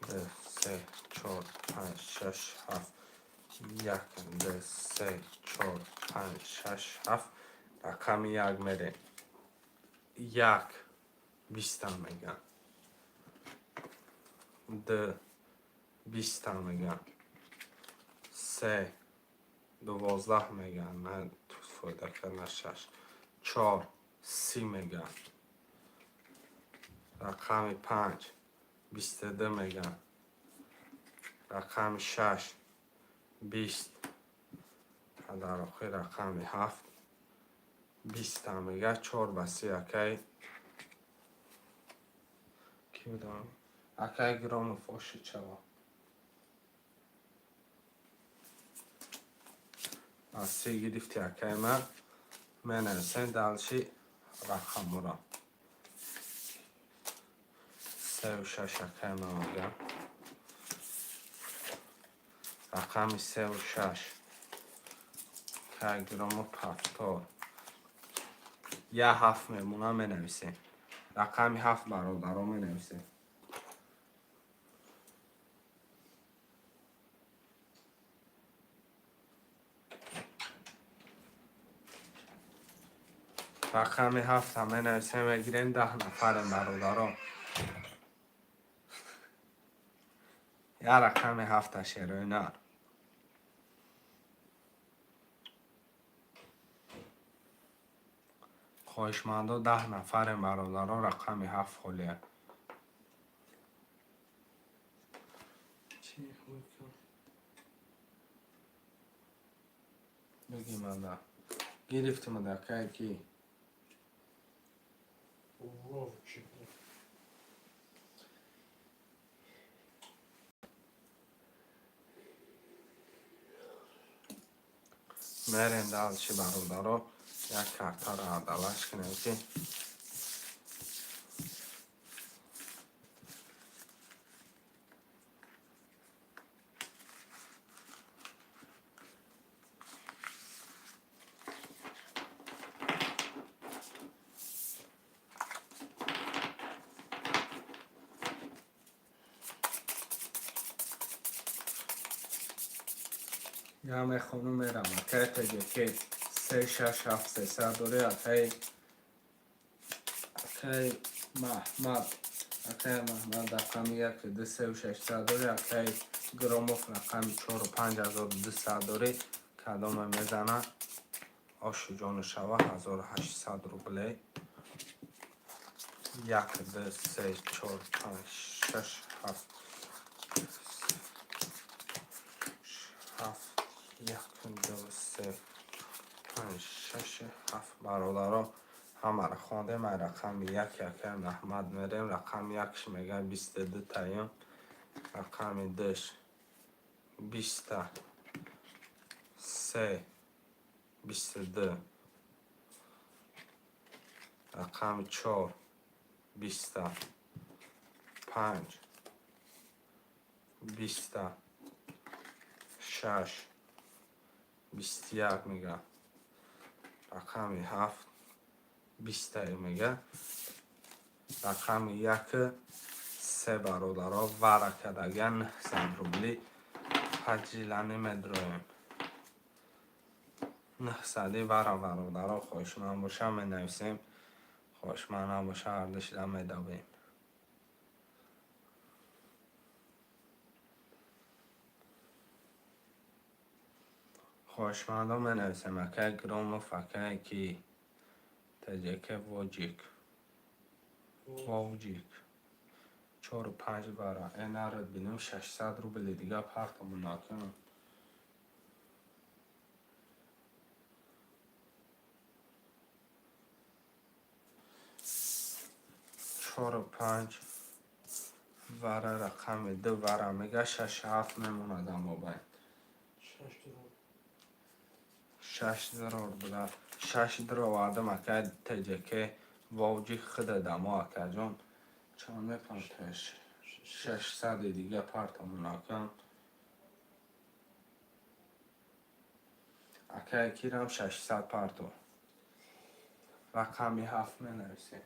Ду, се, чор, панҷ, шаш, ҳафт. Як, ду, се, чор, панҷ, шаш, ҳафт. Рақами як мерем. Як 20-та меган, ду 20-та меган, се 12 меган, на фоида кард, на шаш, чор 30 меган, рақами панҷ 22 меган, рақами шаш 20 ва дар охир рақами ҳафт 20-та мега. Чор ба 30. Акай ки будам? Акай Громов ошид шава. Аз 30 гирифти, акай ман. Менависем дальше рақамуро. Сеу шаш, акай ман мегам. Рақами сеу шаш. Акай Громов 70. Я ҳафт мемона, менависем. Рақами ҳафт, бародаро, менависем. Рақами ҳафта менависем, мегирем. 10 нафарем, бародаро. Я рақами ҳафта, шерои нар. Хоҳишмандо, 10 нафарем, бародаро. Рақами ҳафт холия. Чӣ мекунам? Бигӣ манда. Гирифтим, акай ки? Вовчик. Мерем дальше, бародаро. Як картаро адалаш кунем, ки я мехонум, мерам. Акай ТГК 3 6 7 300 дорӣ, акай Маҳмад, акай Маҳмад рақами 1 2 3 600 дорӣ, акай Громов рақами 4 5200 дорӣ. Кадоме мезана, ошу ҷону шава, 1800 рублей. Як, ду, се, чор, панҷ, шаш, ҳафт. Ҳафт, як, ду, се, панҷ, шаш, ҳафт. Бародаро, ҳамаро хондем. Ай рақами як якам раҳмат мерем. Рақами якш мега 22 таем, рақами душ 20-та, се 22, рақами чор 20-та, панҷ 20-та, шаш 21 мега, рақами ҳафт 20-та мега, рақами як се. Бародаро, вара кардага 900 рубли ҳаҷилани медроем. 900-и вара. Бародаро, хоҳишманд боша, менависем, хоҳишманд набоша, ҳардушида медавем. Хоҳишмандо менависем. Акай Громов, акай ки ТЖК Воҷик, Вовҷик, чору панҷ бара. Э, нарад бинем, 600 рубли дига партамон накунам. Чору панҷ вара, рақами ду вара мега, шаш ҳафт мемонад мобайн. Шаш дурор. Шаш дурор буда, шаш дуровардам. Акай ТЖК Вовҷик, худа дамо, акаҷон, чанд мепарташ? 600-и дига партамон накунам. Акай кирам 600 парто. Рақами ҳафт менависем.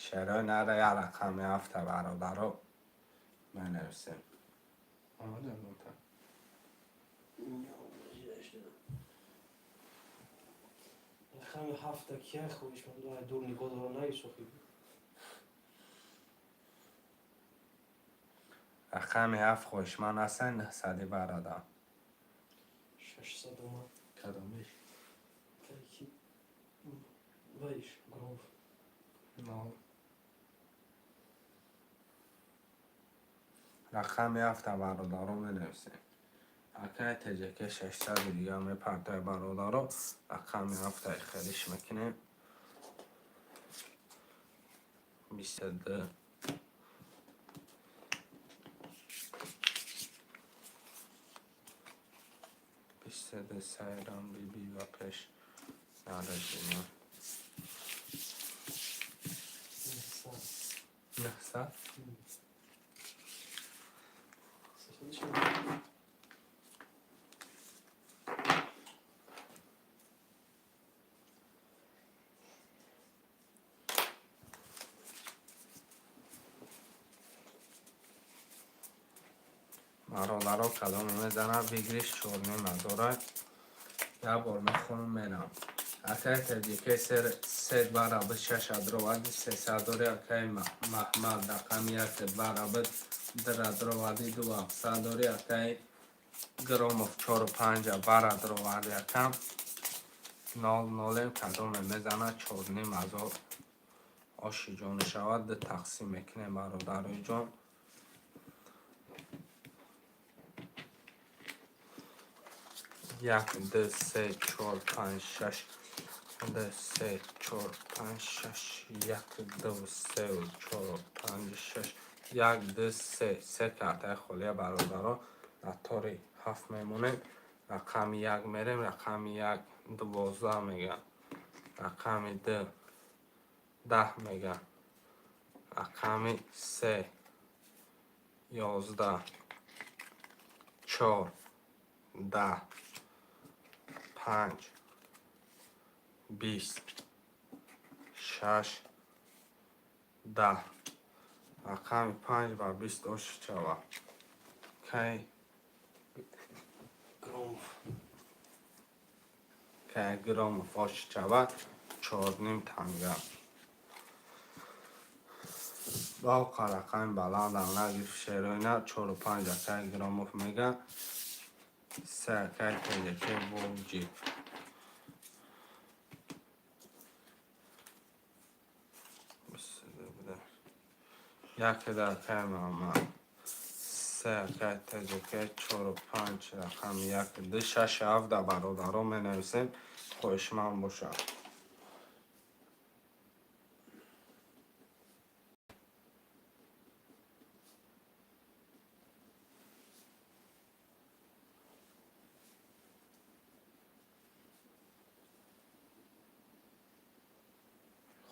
Шерои нара я рақами ҳафта, бародаро, менависем. Омадам нота. Рақами ҳафта кия хоҳишманд? Ай дур нигоҳ дора, нависохи. Рақами ҳафт хоҳишманд ҳастан, 900-и бародар. 600 омад. Кадомиш? Ки вайш, Громов. Нол. Рақами ҳафта, бародаро, менависем. Акай ТЖК 600-и дига мепартай. Бародаро, рақами ҳафтаи хелиш мекунем. 22, 22. Сайрам биби ва пеш нарадима. 900. 900. Сесади чанд? Бародаро, кадоме мезанам, выигрыш чорним ҳазора. Як бор мехонам, мерам. Акай ТЖК се барабы, шаш адровади, 300 дори. Акай Маҳмад, рақами як барабы, дир адровади, ду ҳафтсад дори. Акай Громов, чору панҷа бар адровади. Акам нол нолем. Кадоме мезана, чорним ҳазор оши ҷон шавад. Ду тақсим мекунем, бародарои ҷон. Як, ду, се, чор, панҷ, шаш, ду, се, чор, панҷ, шаш, як, ду, се, чор, панҷ, шаш, як, ду, се, се картаи холия. Бародаро, дар тори ҳафт мемонем. Рақами як мерем. Рақами як 12 мега, рақами ду 10 мега, рақами се 11, чор 10, панҷ 20, шаш 10. Рақами панҷ ба 20 ош шавад. Кай? Громов. Кай Громов ош шавад, чорним танга. Бавқа рақами баландам нагирифт шероина. Чору панҷ акай Громов мега. Се акай ТЖК Вовҷик. Якда акай Муҳаммад, се акай Таҷика, чору панҷ, рақами як, ду, шаш, ҳафта бародаро менависем, хоҳишманд бошад.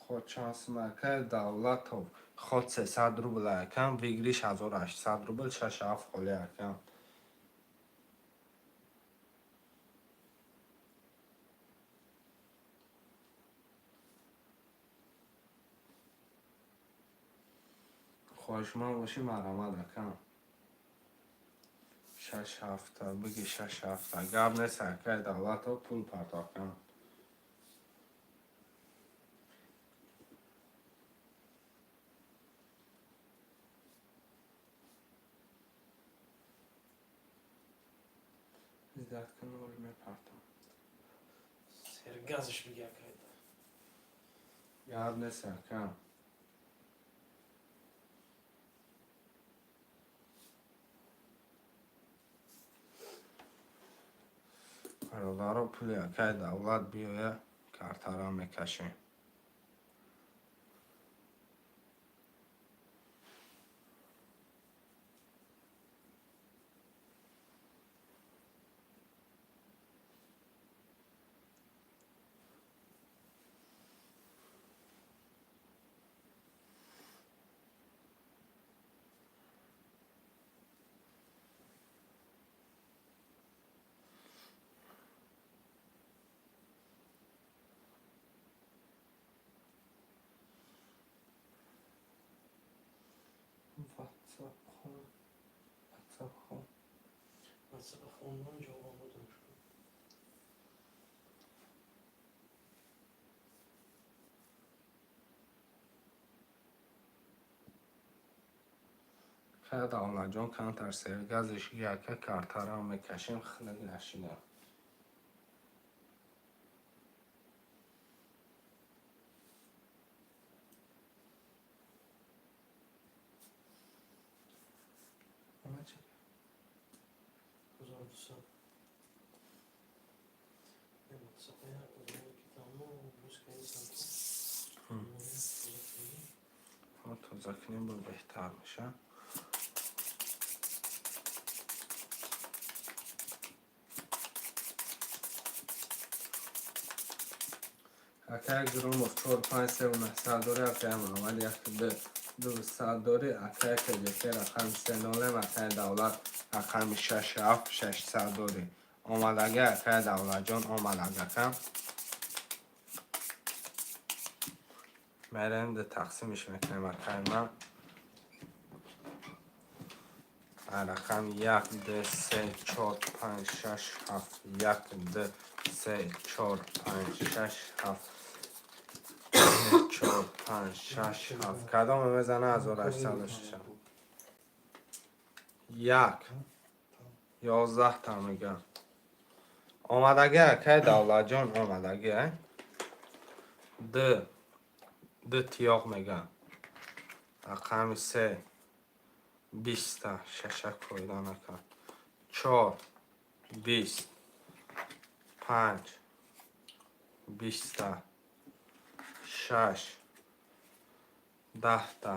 Ход чанд сум, акай Давлатов? Ход 300 рубл, акам, выигрыш 1800 рубл, шаш ҳафт холи, акам. Хоҳишманд бошӣ, марҳамат, акам. Шаш ҳафта биги, шаш ҳафта гап нест, акай Давлатов, пул парто, акам. Ждать кун, мепартам. Сергазш биги, акай. Гап нест, акам. Бародаро, пули акай Давлат биёя, картара мекашем. Ватсап хон, ватсап хон. Ватсап хондан ҷавоб додам. Хай, Давлатҷон, камтар сергазиш яка, картара мекашем, хинак нашида. Ама чи? 1200. Ватсапа як ки тамом рӯз кардисам. Тоза кунем, бо беҳтар меша. Акай Громов, чор, панҷ, севу наҳсад дори, акай Муҳаммад, як, ду, дусад дори, акай Кҷк, рақами се, нолем, акай Давлат, рақами шаш, ҳафт, 600 дори. Омадаги, акай Давлатҷон, омадаг, акам. Мерем, ду тақсимиш мекунем, акай ман. Рақам як, ду, се, чор, панҷ, шаш, ҳафт, як, ду, се, чор, панҷ, шаш, ҳафт, чор, панҷ, шаш, ҳафт. Кадоме мезана 1806? Як, 11-та мегам. Омадаги, акай Давлатҷон, омадаги. Ду, ду тиёқ мегам. Рақами се, 20-та, шашак фоида накард. Чор, 20, панҷ, 20-та, шаш, 10-та,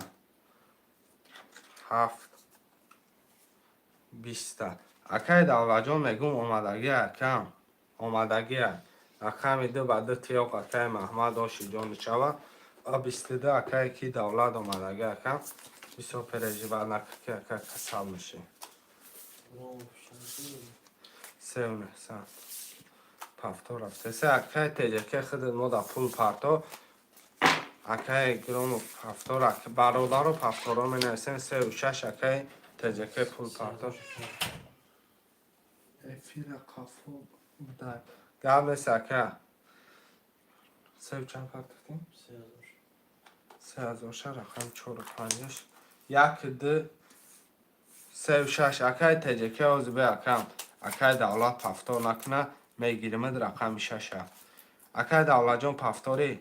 ҳафт, 20-та. Акай Давлатҷон, мегум, омадагӣ, акам, омадагӣ. Рақами ду ба ду тиёқ, акай Маҳмад, оши ҷони шава. Ва 22, акай ки Давлат, омадагӣ, акам. Бисёр переживать накун, ки ака касал мешӣ. Севу нӯҳсад повтор рафтеса, акай Теҷаке, худат мо да пул парто. Акай Громов, повтор. Бародаро, повторо менависем, севу шаш, акай Теҷаке, пул парто. Эфира қафо будай, гап нест, ака. Севу чанд партохтем? 3000 ша. Рақами чору панҷаш, як, ду, севу шаш, акай Теҷаке, ози бе, акам. Акай Давлат повтор накуна, мегиримад рақами шаша. Акай Давлатҷон, повторӣ.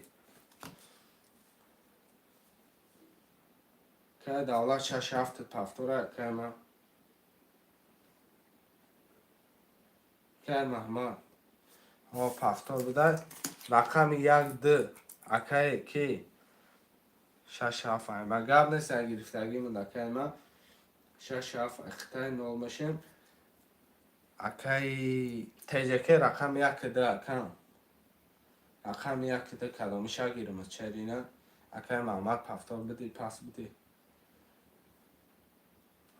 Акай Давлат шаш ҳафт повтора, акай ма. Акай Маҳмад. Ҳо, повтор буда. Рақами як д. Акай ки? Шаш ҳафт. Ма гап нест, гирифтагимуд, акай ма. Шаш ҳафт хитай нол мешем. Акай ТЖК рақами як д, акам. Рақами як д кадомиша гирим черина? Акай Маҳмад, повтор биди, пас биди.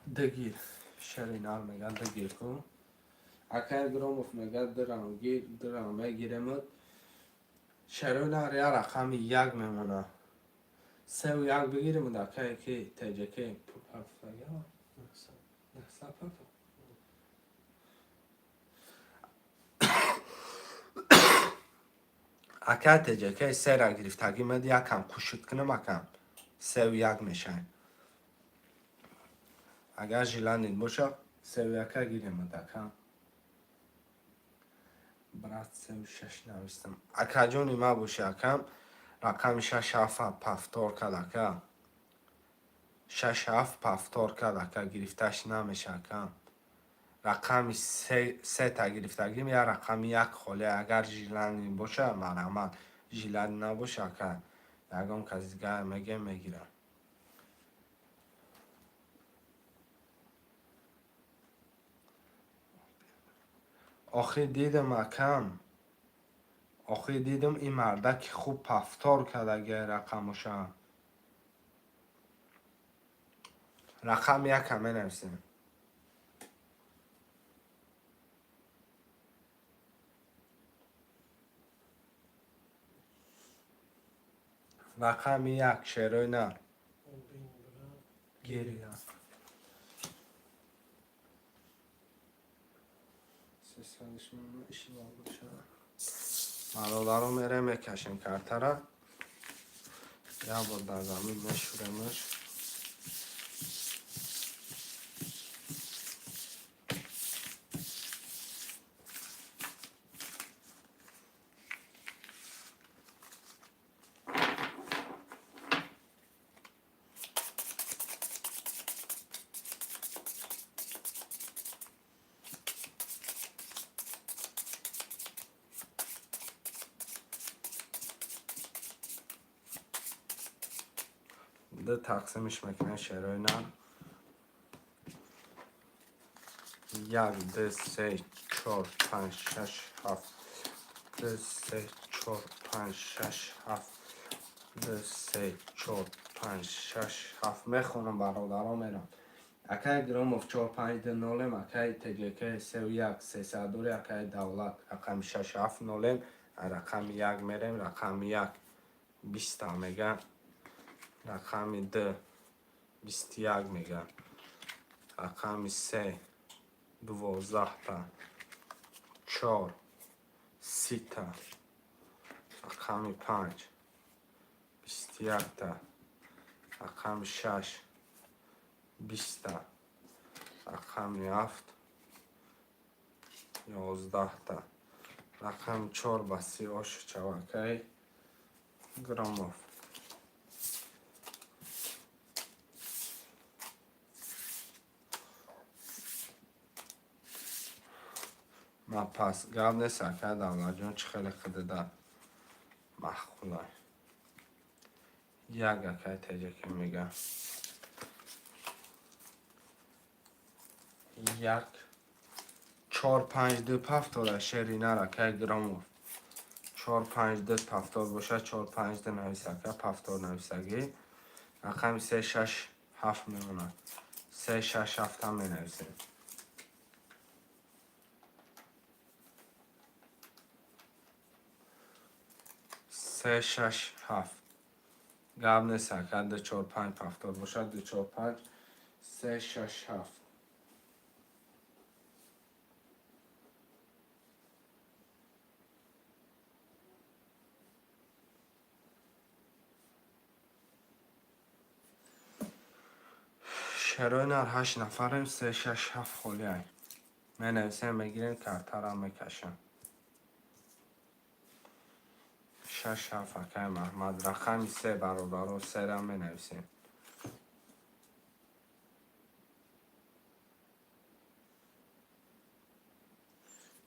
Дгир. Шеринар мега дгир ку. Акай Громов мега дирам гир, дирам мегиремуд. Шеринар я рақами як мемона. Севу як бигиремуд, акай ки ТЖК пафтага. 900 пафтор. Акай ТЖК сера гирифтагӣ мед, якам кушуд кунам, акам. Севу як мешавем. Агар желание боша, севу яка гиремуд, акам. Брат, севу шаш навистам. Акаҷони ма боша, акам. Рақами шаш ҳафт повтор кард, ака. Шаш ҳафт повтор кард, ака, гирифташ намеша, акам. Рақами сета гирифтагим, я рақами як холӣ. Агар желание боша, марҳамат. Желание набоша, ака, ягон кас дигар мегем, мегирам. Охир дидам, акам. Охир дидам, ин мардаки хуб повтор кардаги рақамоша. Рақами якам менависем. Рақами як, шерои нар. Гиря. Бародаро, мерем, мекашем картара. Як бор дар замин мешӯремаш. Д тақсимиш мекунем, шерои нар. Як, д, се, чор, панҷ, шаш, ҳафт. Д, се, чор, панҷ, шаш, ҳафт. Д, се, чор, панҷ, шаш, ҳафт. Мехонам, бародаро, мерам. Акай Громов чор, панҷ, д нолем, акай ТЖК севу як, сесадури, акай Давлат рақами шаш ҳафт нолем, рақами як мерем, рақами як биста мега. Рақами д 21 мега. Рақами се 12-та. Чор 30-та. Рақами панҷ 21-та. Рақами шаш 20-та. Рақами ҳафт 11-та. Рақами чор ба си ошу чавакай Громов. Ма пас гап нест, ака Давлатҷон, чӣ хеле хидида маъқулай. Як, акай Теҷаки мега. Як, чор, панҷ, ду повтора, шери нар, акай Громов. Чор, панҷ, ду повтор боша, чор, панҷ, ду навис, ака, повтор нависагӣ. Рақами се, шаш, ҳафт мемонад. Се, шаш, ҳафтам менависем. Се, шаш, ҳафт. Гап нест, ака, ду, чор, панҷ повтор бошад, ду, чор, панҷ, се, шаш, ҳафт. Шерои нар, ҳашт нафарем, се, шаш, ҳафт холиай. Менависем, мегирем, картарам мекашам. Шаш, ҳафт, акай Маҳмад. Рақами се, бародаро, серам менависем.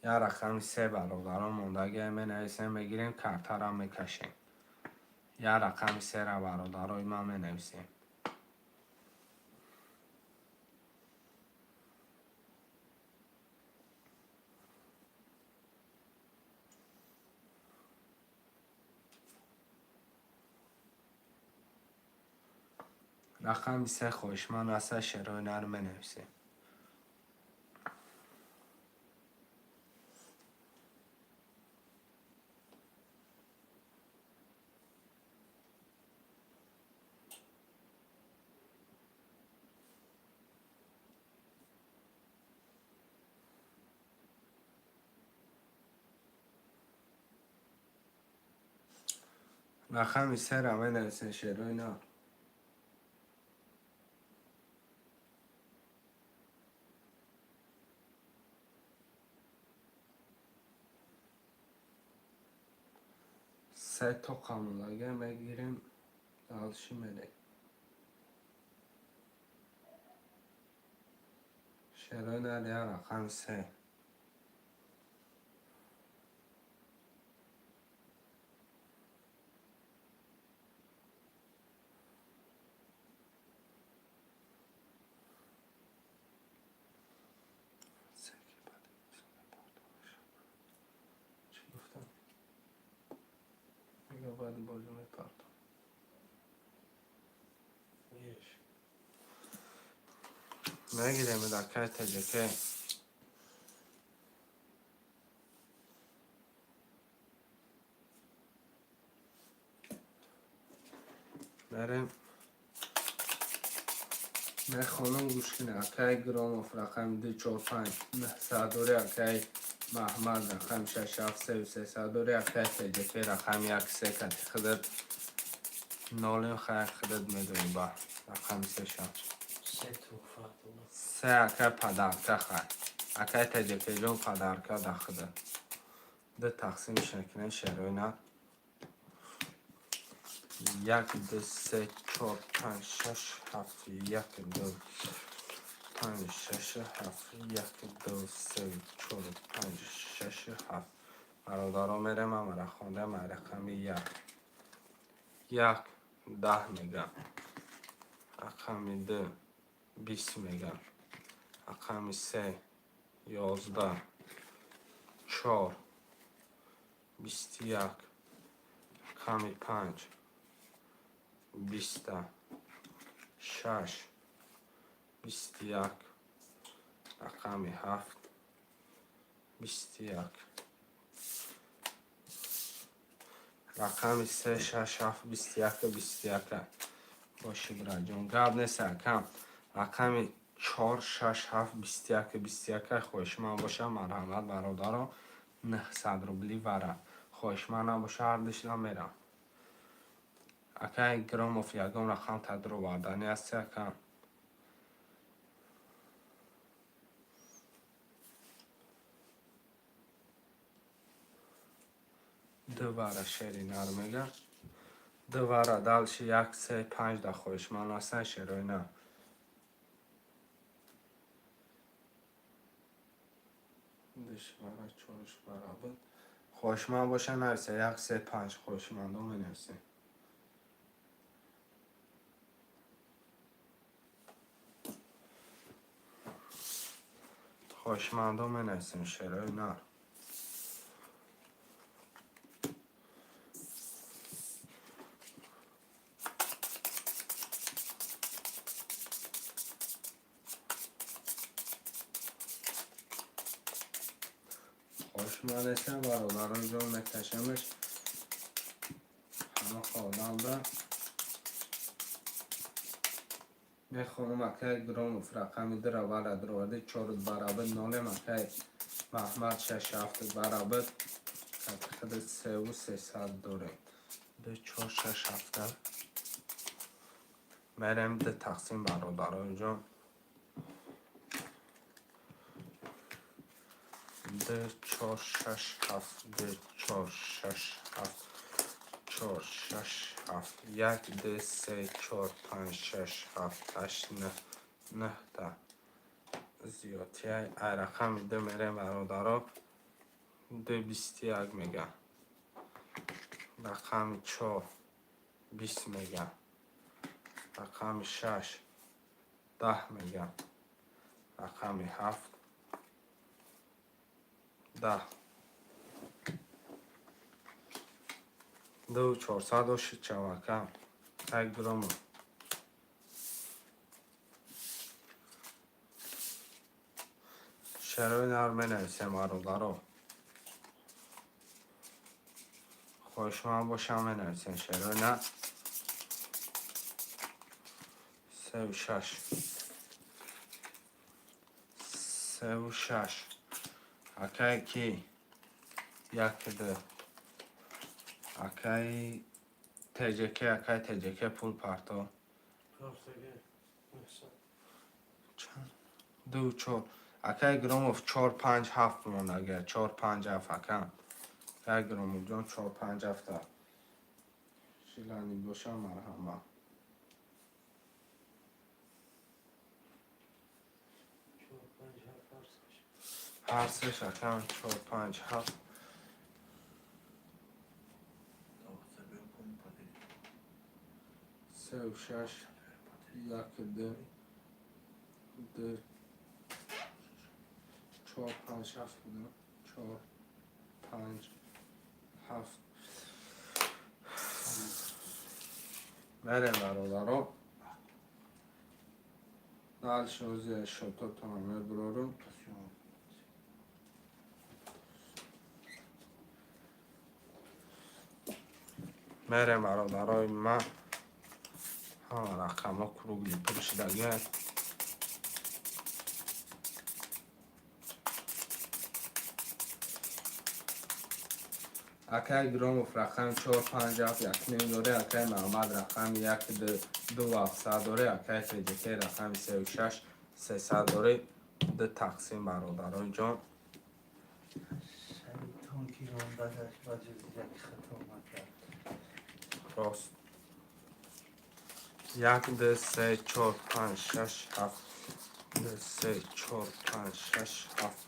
Як рақами се, бародарон, мондагия менависем, мегирем, картара мекашем. Як рақами сера, бародарои ман, менависем. Рақами се хоҳишманд аста, шерои нар менависем. Рақами сера менависем, шерои нар. Се тоқа мондагия мегирем, дальше мерем. Шерои нар, як рақами се. Чӣ гуфтам? Мега баъди бозӣ мепартом. Гириш. Мегирем, дакай ТҶК. Мерем. Мехонам, гӯш кунед. Акай Громов, рақами ду, чор, панҷ, нӯҳсадори. Акай Маҳмад, рақами шаш, ҳафт, севу сесадори. Акай ТҶК, рақами як, се, кати худат нолем. Хай, худат медонӣ, ба рақами се шав. Се туҳфа. Се, акай, подарка. Хай, акай ТҶК ҷон, подарка да худат. Ду тақсимш мекунем, шерои нар. Як, ду, се, чор, панҷ, шаш, ҳафт. Як, ду, панҷ, шаш, ҳафт. Як, ду, се, чор, панҷ, шаш, ҳафт. Бародарон, мерем, амара хондем. Рақами як, як 10 мегам, рақами ду 20 мегам, рақами се 11, чор 21, рақами панҷ 20-та, шаш 21, рақами ҳафт 21. Рақами се, шаш, ҳафт, 21, 21. Боши, бираҷон, гап нест, акам. Рақами чор, шаш, ҳафт, 21, 21. Хоҳишманд боша, марҳамат, бародаро, 900 рубли вара. Хоҳишманд набоша, ҳардушна мерам. Акай Громов, ягон рақам тадроварданӣ ҳасти, акам? Ду вара, шери нар мега, ду вара. Дальше як, се, панҷ да хоҳишманд ҳастан, шерои нар. Душ вара, чорш вара буд. Хоҳишманд боша, нависа як, се, панҷ. Хоҳишмандо менависем. Хоҳишмандо менависем, шерои нар. Хоҳишманд нестам, бародарон ҷон, мекашамаш ҳама одамда. Мехонам. Акай Громов, рақами дура вара дуроварди, чор барабад нолем. Акай Маҳмад, шаш, ҳафт барабад, худ севу сесад дорем. Ду, чор, шаш, ҳафта. Мерем ду тақсим, бародарон ҷон. Ду, чор, шаш, ҳафт. Ду, чор, шаш, ҳафт. Чор, шаш, ҳафт. Як, ду, се, чор, панҷ, шаш, ҳафт, ҳашт, нӯҳ. Нӯҳта зиёдтия. Ай рақами ду мерем, бародаро. Ду 21 мега. Рақами чор 20 мега. Рақами шаш 10 мега. Рақами ҳафт 10. Ду 400 ошид чавака. Так громо. Шарои нар менависем, бародаро. Хоҳишманд бошам, менависем шарои на. Севу шаш. Севу шаш. Акай ки? Як, ду. Акай ТЖК, акай ТЖК пул парто. Ду чор. Акай Громов чор панҷ ҳафт мондага. Чор панҷ ҳафт, акам. Акай Громовҷон, чор панҷ ҳафта. Шилани боша, марҳамат. Ҳар сеш, акам, чор панҷ ҳафт. Севу шаш, як, ду, ду, чор, панҷ, ҳафт будам. Чор, панҷ, ҳафт. Мерем, бародаро. Дальше ози шототона мебурорум. Мерем, бародарои ман. Ҳама рақамҳо круглый пур шудагианд. Акай Громов рақами чор панҷ ҳафт якним доре, акай Маҳмад рақами як, ду, ду ҳафтсад доре, акай ТЖК рақами севу шаш сесад доре. Ду тақсим, бародарои ҷон. Шайтон ки рондадаш, ба ҷуз як хато накард. Рост. Як, ду, се, чор, панҷ, шаш, ҳафт. Ду, се, чор, панҷ, шаш, ҳафт.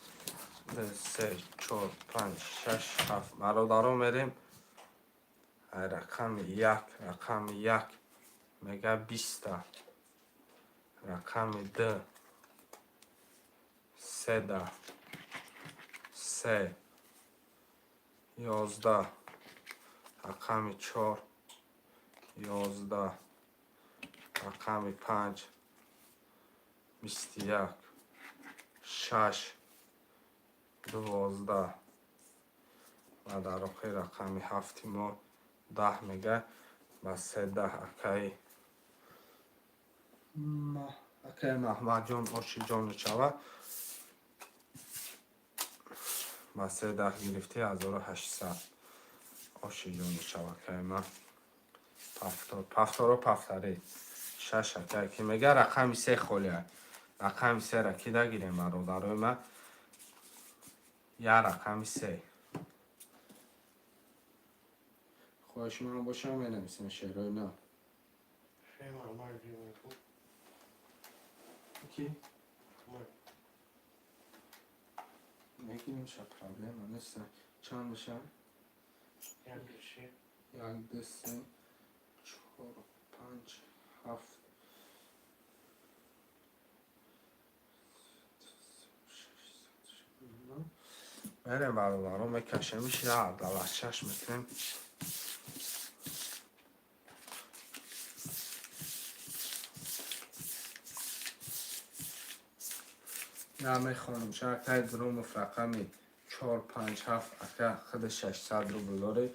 Ду, се, чор, панҷ, шаш, ҳафт. Бародарон, мерем. Ай рақами як, рақами як мега 20-та. Рақами ду седа. Се 11. Рақами чор 11. Рақами панҷ 21. Шаш 12 ва дар охир рақами ҳафти мо 10 мега. Ба се 10, акай Маҳмадҷон, оши ҷону чава. Ба се 10 гирифтӣ, 1800. Оши ҷону чава, акай ман. Пафтор, пафторо пафтарӣ. Шаш, акай ки мега, рақами се холия. Рақами сера ки дагирем, бародарои ман? Я рақами се. Хоҳишманд бошам, менависем шерои на. Ки? Мегирем ша, проблема нест. Чанд меша? Як, ду, се, чор, панҷ, ҳафт. Мерем, бародаро, мекашемиш, я адалат шаш мекунем. Я мехонам. Акай Громов рақами чор панҷ ҳафт, ака худи 600 рубл дорӣ.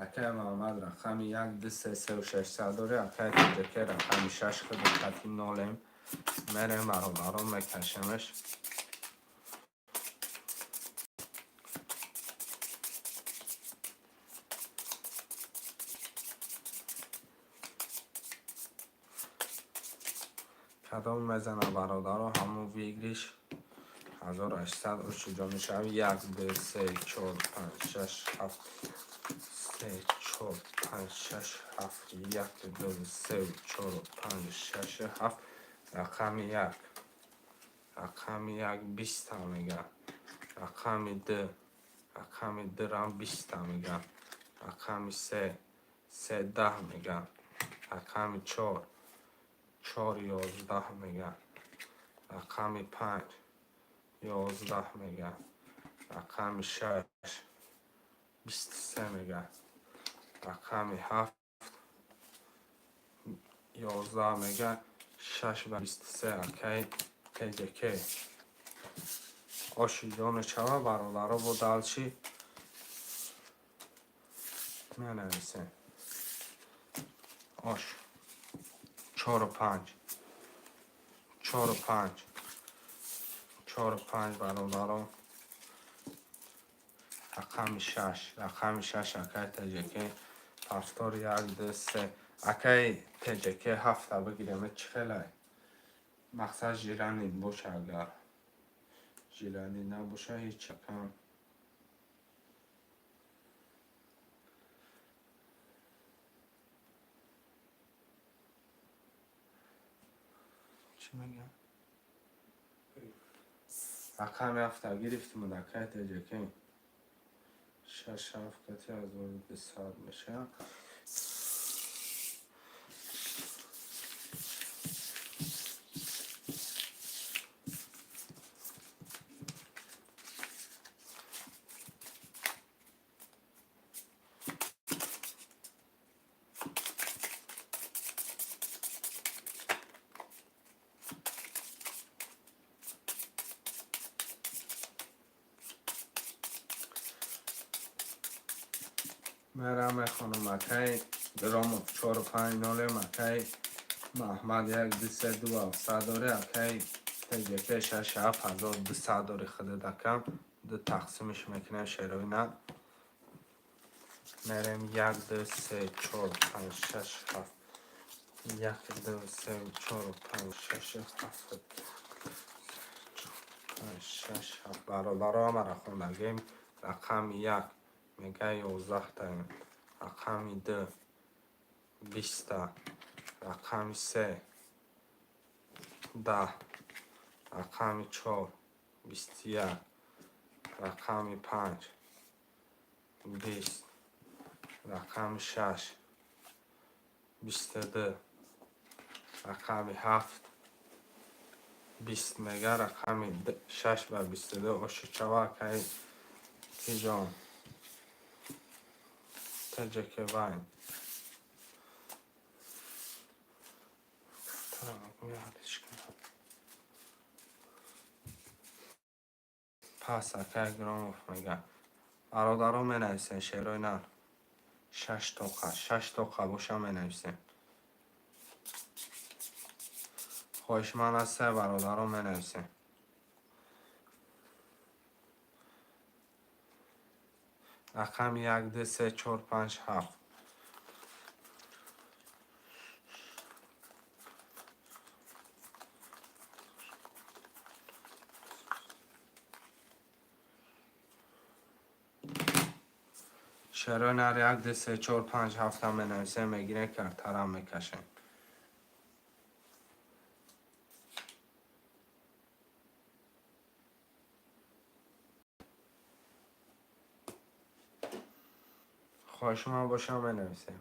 Акай Маҳмад рақами як, ду, се, севу 600 дорӣ. Акай ТЖК рақами шаш, худи хати нолем. Мерем, бародарон, мекашемеш. Кадом мезана, бародаро, ҳамон выигрыш 1800 ошиҷо мешавад. Як, ду, се, чор, панҷ, шаш, ҳафт. Се, чор, панҷ, шаш, ҳафт. Як, ду, се, чор, панҷ, шаш, ҳафт. Рақами як. Рақами як 20-та мега. Рақами ду Рақами дурам 20-та мега. Рақами се се 10 мега. Рақами чор чор 11 мега. Рақами панҷ 11 мега. Рақами шаш 23 мега. Рақами ҳафт 11 мега. Шаш ва 23, акай ТЖК. Оши ҷоне чава, бародаро, бо дальше менависем. Ош чору панҷ, чору панҷ, чору панҷ, бародаро. Рақами шаш, рақами шаш, акай ТЖК. Повтор: як, ду, се. Акай ТЖК, ҳафта бигирем, чӣ хелай? Мақсад желание боша, агар желание набоша, ҳеҷ акам. Чӣ мегӯям? Рақами ҳафта гирифтим, акай ТЖК. Шаш ҳафт кати 1200 мешавад. Мерам, мехонам. Акай Громов, чору панҷ нолем. Акай Маҳмад, як, ду, се, ду ҳафтсад дори. Акай ТЖК, шаш ҳафт 1200 дори худат, акам. Ду тақсимиш мекунем, шерои на. Мерем: як, ду, се, чор, панҷ, шаш, ҳафт. Як, ду, се, чор, панҷ, шаш, ҳафт, панҷ, шаш, ҳафт. Бародаро, ҳамаро хондагем. Рақами як мега 11-та, рақами ду 20-та, рақами се 10, рақами чор 21, рақами панҷ 20, рақами шаш 22, рақами ҳафт 20 мега. Рақами шаш ва 22 ошичава, акаи киҷон? ТЖК вайн. Картара мегӯям. Пас, акай Громов мега. Бародаро, менависем, шерои нар. Шаш тоқа, шаш тоқа боша, менависем. Хоҳишманд аст, бародаро, менависем. Рақами як, ду, се, чор, панҷ, ҳафт. Шерои нар, як, ду, се, чор, панҷ, ҳафта менависем, мегирем, картарам мекашем. Хоҳишманд бошам, менависем.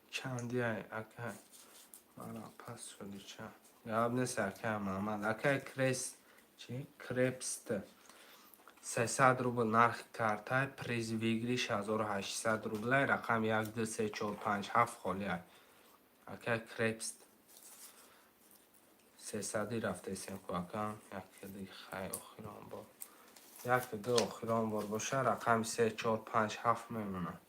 Чандиай, акай? Мара пас шуди, чанд гап нест, акай Маҳмад. Акай Крес чи Крепст, 300 рубл нархи картай, приз выигрыш 1800 рублай. Рақам як, ду, се, чор, панҷ, ҳафт холиай. Акай Крепст, сесадӣ рафтесем ку, акам. Яке диги, хай, охирон бор, яке ду охирон бор боша, рақами се, чор, панҷ, ҳафт мемонад.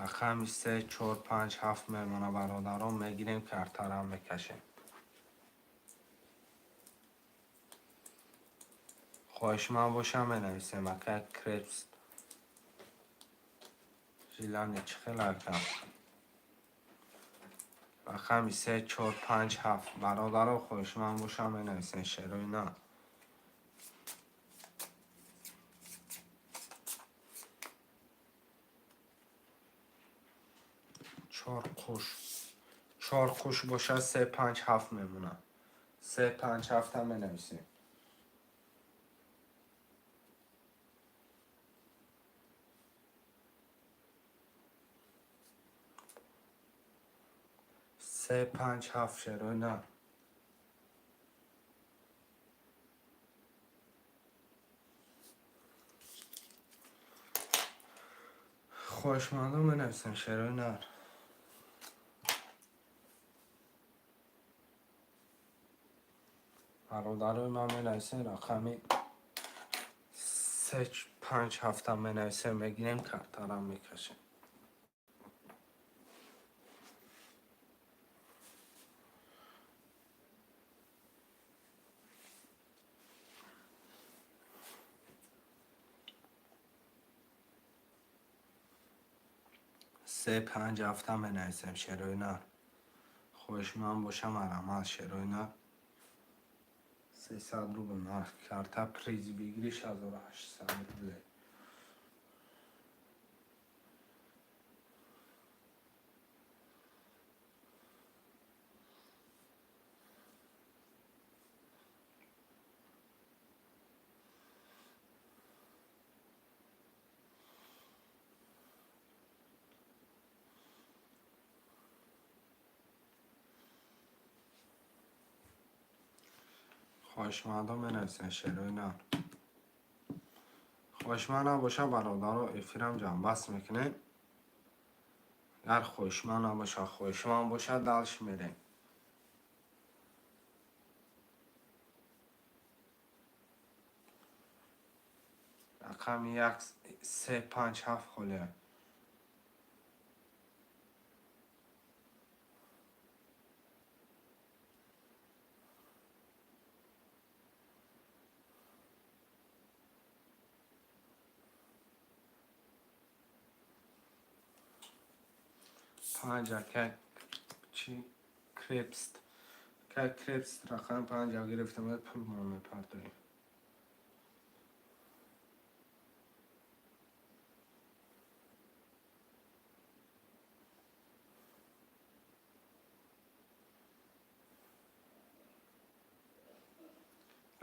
Рақами се, чор, панҷ, ҳафт мемонад, бародарон, мегирем, картарам мекашем. Хоҳишманд бошам, менависем. Акай Крепс. Желание чӣ хел акам? Рақами се, чор, панҷ, ҳафт. Бародаро, хоҳишманд бошам, менависен, шерои нар. Чор қуш. Чор қуш бошад, се, панҷ, ҳафт мемонад. Се, панҷ, ҳафтам менависем. Се, панҷ, ҳафт, шерои нар. Хоҳишмандон менависем, шерои нар. Бародарои ман менависем, рақами се, панҷ, ҳафтам менависем, мегирем, картарам мекашем. Се, панҷ, ҳафтам менависем, шерои нар. Хоҳишманд бошам, марҳамат, шерои нар. 300 рубл нарх карта, приз бигириш 1800 рубле. Хоҳишмандон менависен, шерои нар. Хоҳишманд набоша, бародаро, эфирам ҷамъбаст мекунем. Агар хоҳишманд набоша, хоҳишманд боша, дальше мерем. Рақами як, се, панҷ, ҳафт холия. Панҷ, ака, чи крепст, ака крепст, рақами панҷа гирифтам, пул мо мепардоем.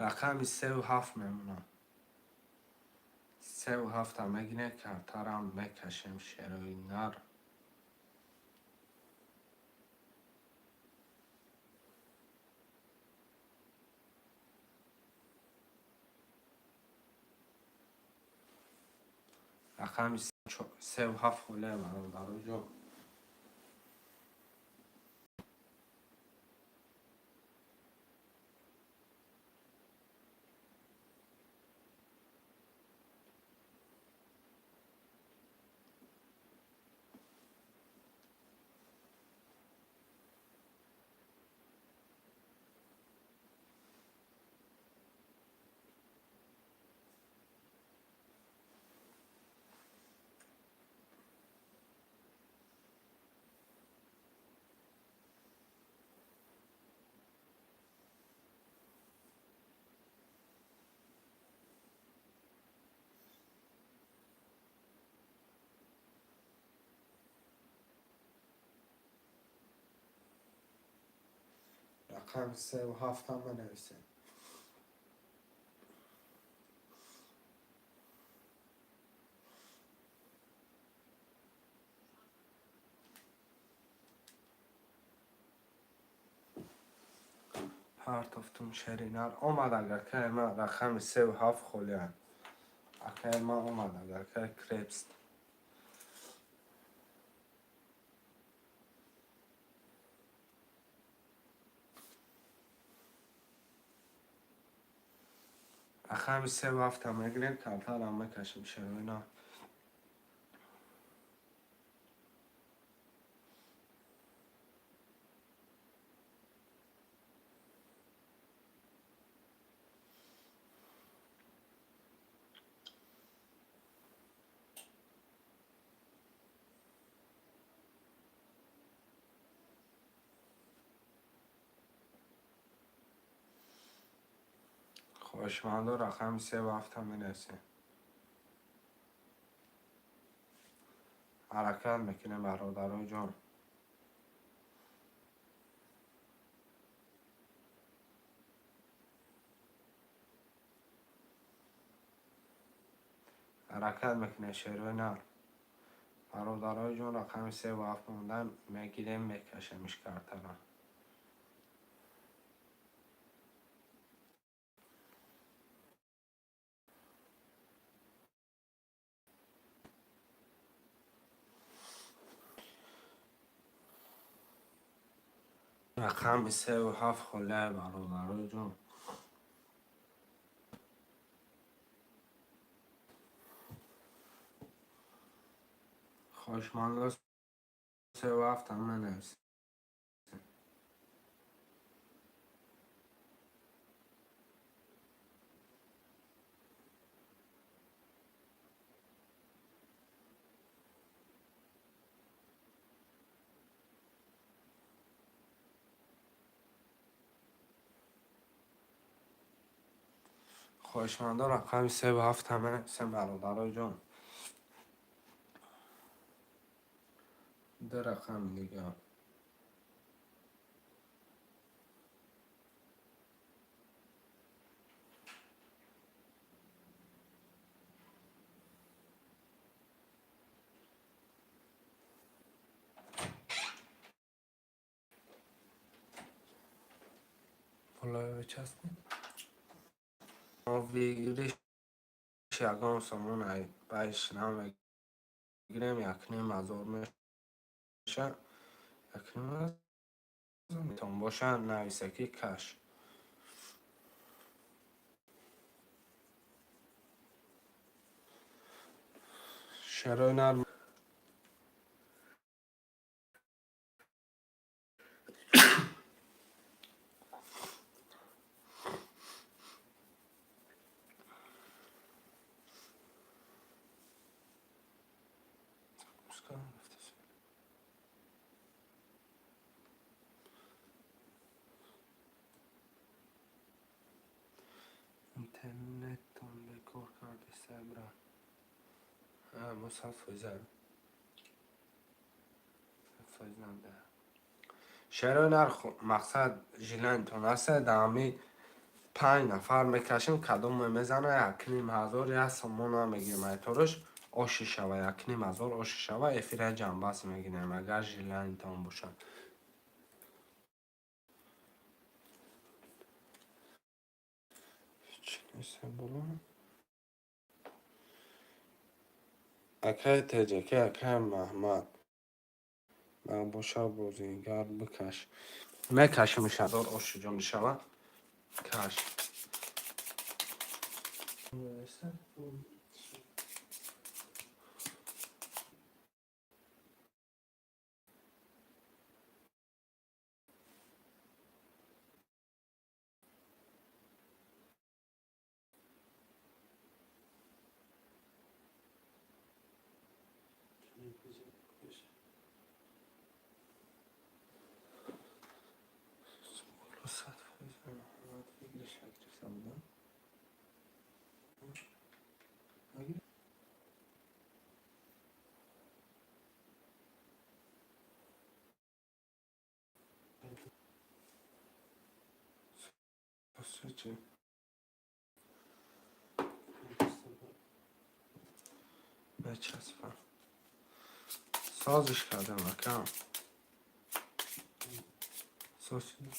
Рақами севу ҳафт мемонам. Севу ҳафта мегирем, картарам мекашем, шерои нар. Рақами севу ҳафт холия, бародароҷон. Рақами севу ҳафтам менависем. Партофтум, шери нар омад. Акаи ман, рақами севу ҳафт холиам. Акаи ман омад, акаи крепст. Рақами севу ҳафта мегирем, картарам мекашем, шерои нар. Хоҳишмандо, рақами севу ҳафта менависем. Ҳаракат мекунем, бародарои ҷон. Ҳаракат мекунем, шерои нар. Бародарои ҷон, рақами севу ҳафт монда, мегирем, мекашемиш картаро. Рақами севу ҳафт холия, бародарои ҷон. Хоҳишмандо, севу ҳафта менависем. Хоҳишмандо, рақами севу ҳафта менависем, бародарои ҷон. Ду рақами дигар. Болоя бичаспед. Выигрыш ягон сомон байш намегирем, 1500 меша, 1500 метон боша, нависаки каш. Шарои нар. Интернеттон бекор карди, сабра. Мо 100%. 100% нанда. Шерои нарх, мақсад жилантон аст, даами панҷ нафар мекашем, кадоме мезана, 1500 як сомон намегирем. Айторуш оши шава, 1500 оши шава, эфира ҷамбас мегирем, агар жилантон бошад. Акаи теҷаки, акаи Маҳмад. Боша, бозигар бикаш. Мекашем, ҳазор оши ҷон шава. Каш. 100% Маҳмад выигрыш гирифта будам. Нагирифт? Чӣ? Мечаспам. Созиш кардам, акам. Соз шуд?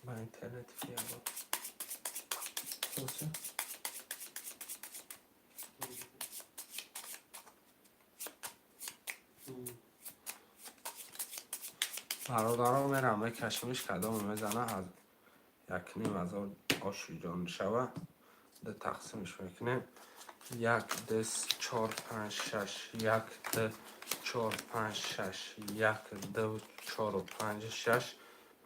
Ба интернет фиабо. Соз шуд? Бародарон, мерам, мекашимиш, кадоме мезана, 1500. Ошиҷон шава. Ду тақсимш мекунем. Як, ду, чор, панҷ, шаш, як, ду, чор, панҷ, шаш, як, ду, чору панҷ, шаш.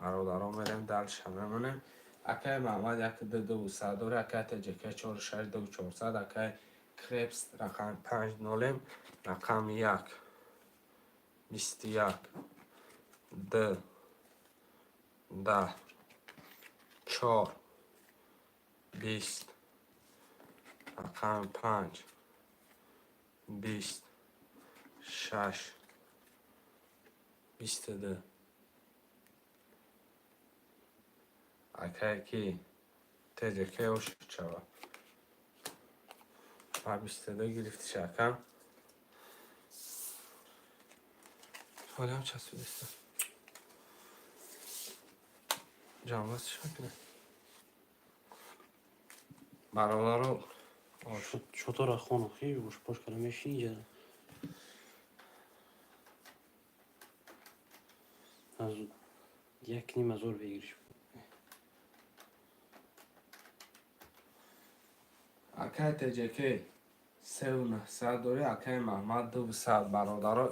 Бародарон, мерем дальше, мемонем. Акай Маҳмад як, ду, дуву сад дора, акай ТҶК чору шаш, дуву чорсад, акай Крепс рақами панҷ нолем, рақами як, 21, ду, 10, чор, 20, рақами панҷ, 20, шаш, 22. Акае ки ТҶК ошид шава. Ма 22 гирифтиш, акам. Ҳолиам часпидиста. Ҷамъбаст чӣ мекунем? Бародаро. Шотора хону хи ошпош кара мешини ҷа. Аз як ним ҳазор бигириш. Акай ТҶК севу нӯҳсад дорӣ, акай Маҳмад дуву сад. Бародаро,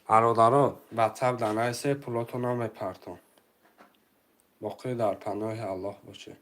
бародаро, ватсап данаисе, пулото намепартон. Боқӣ дар паноҳи Аллоҳ бошед.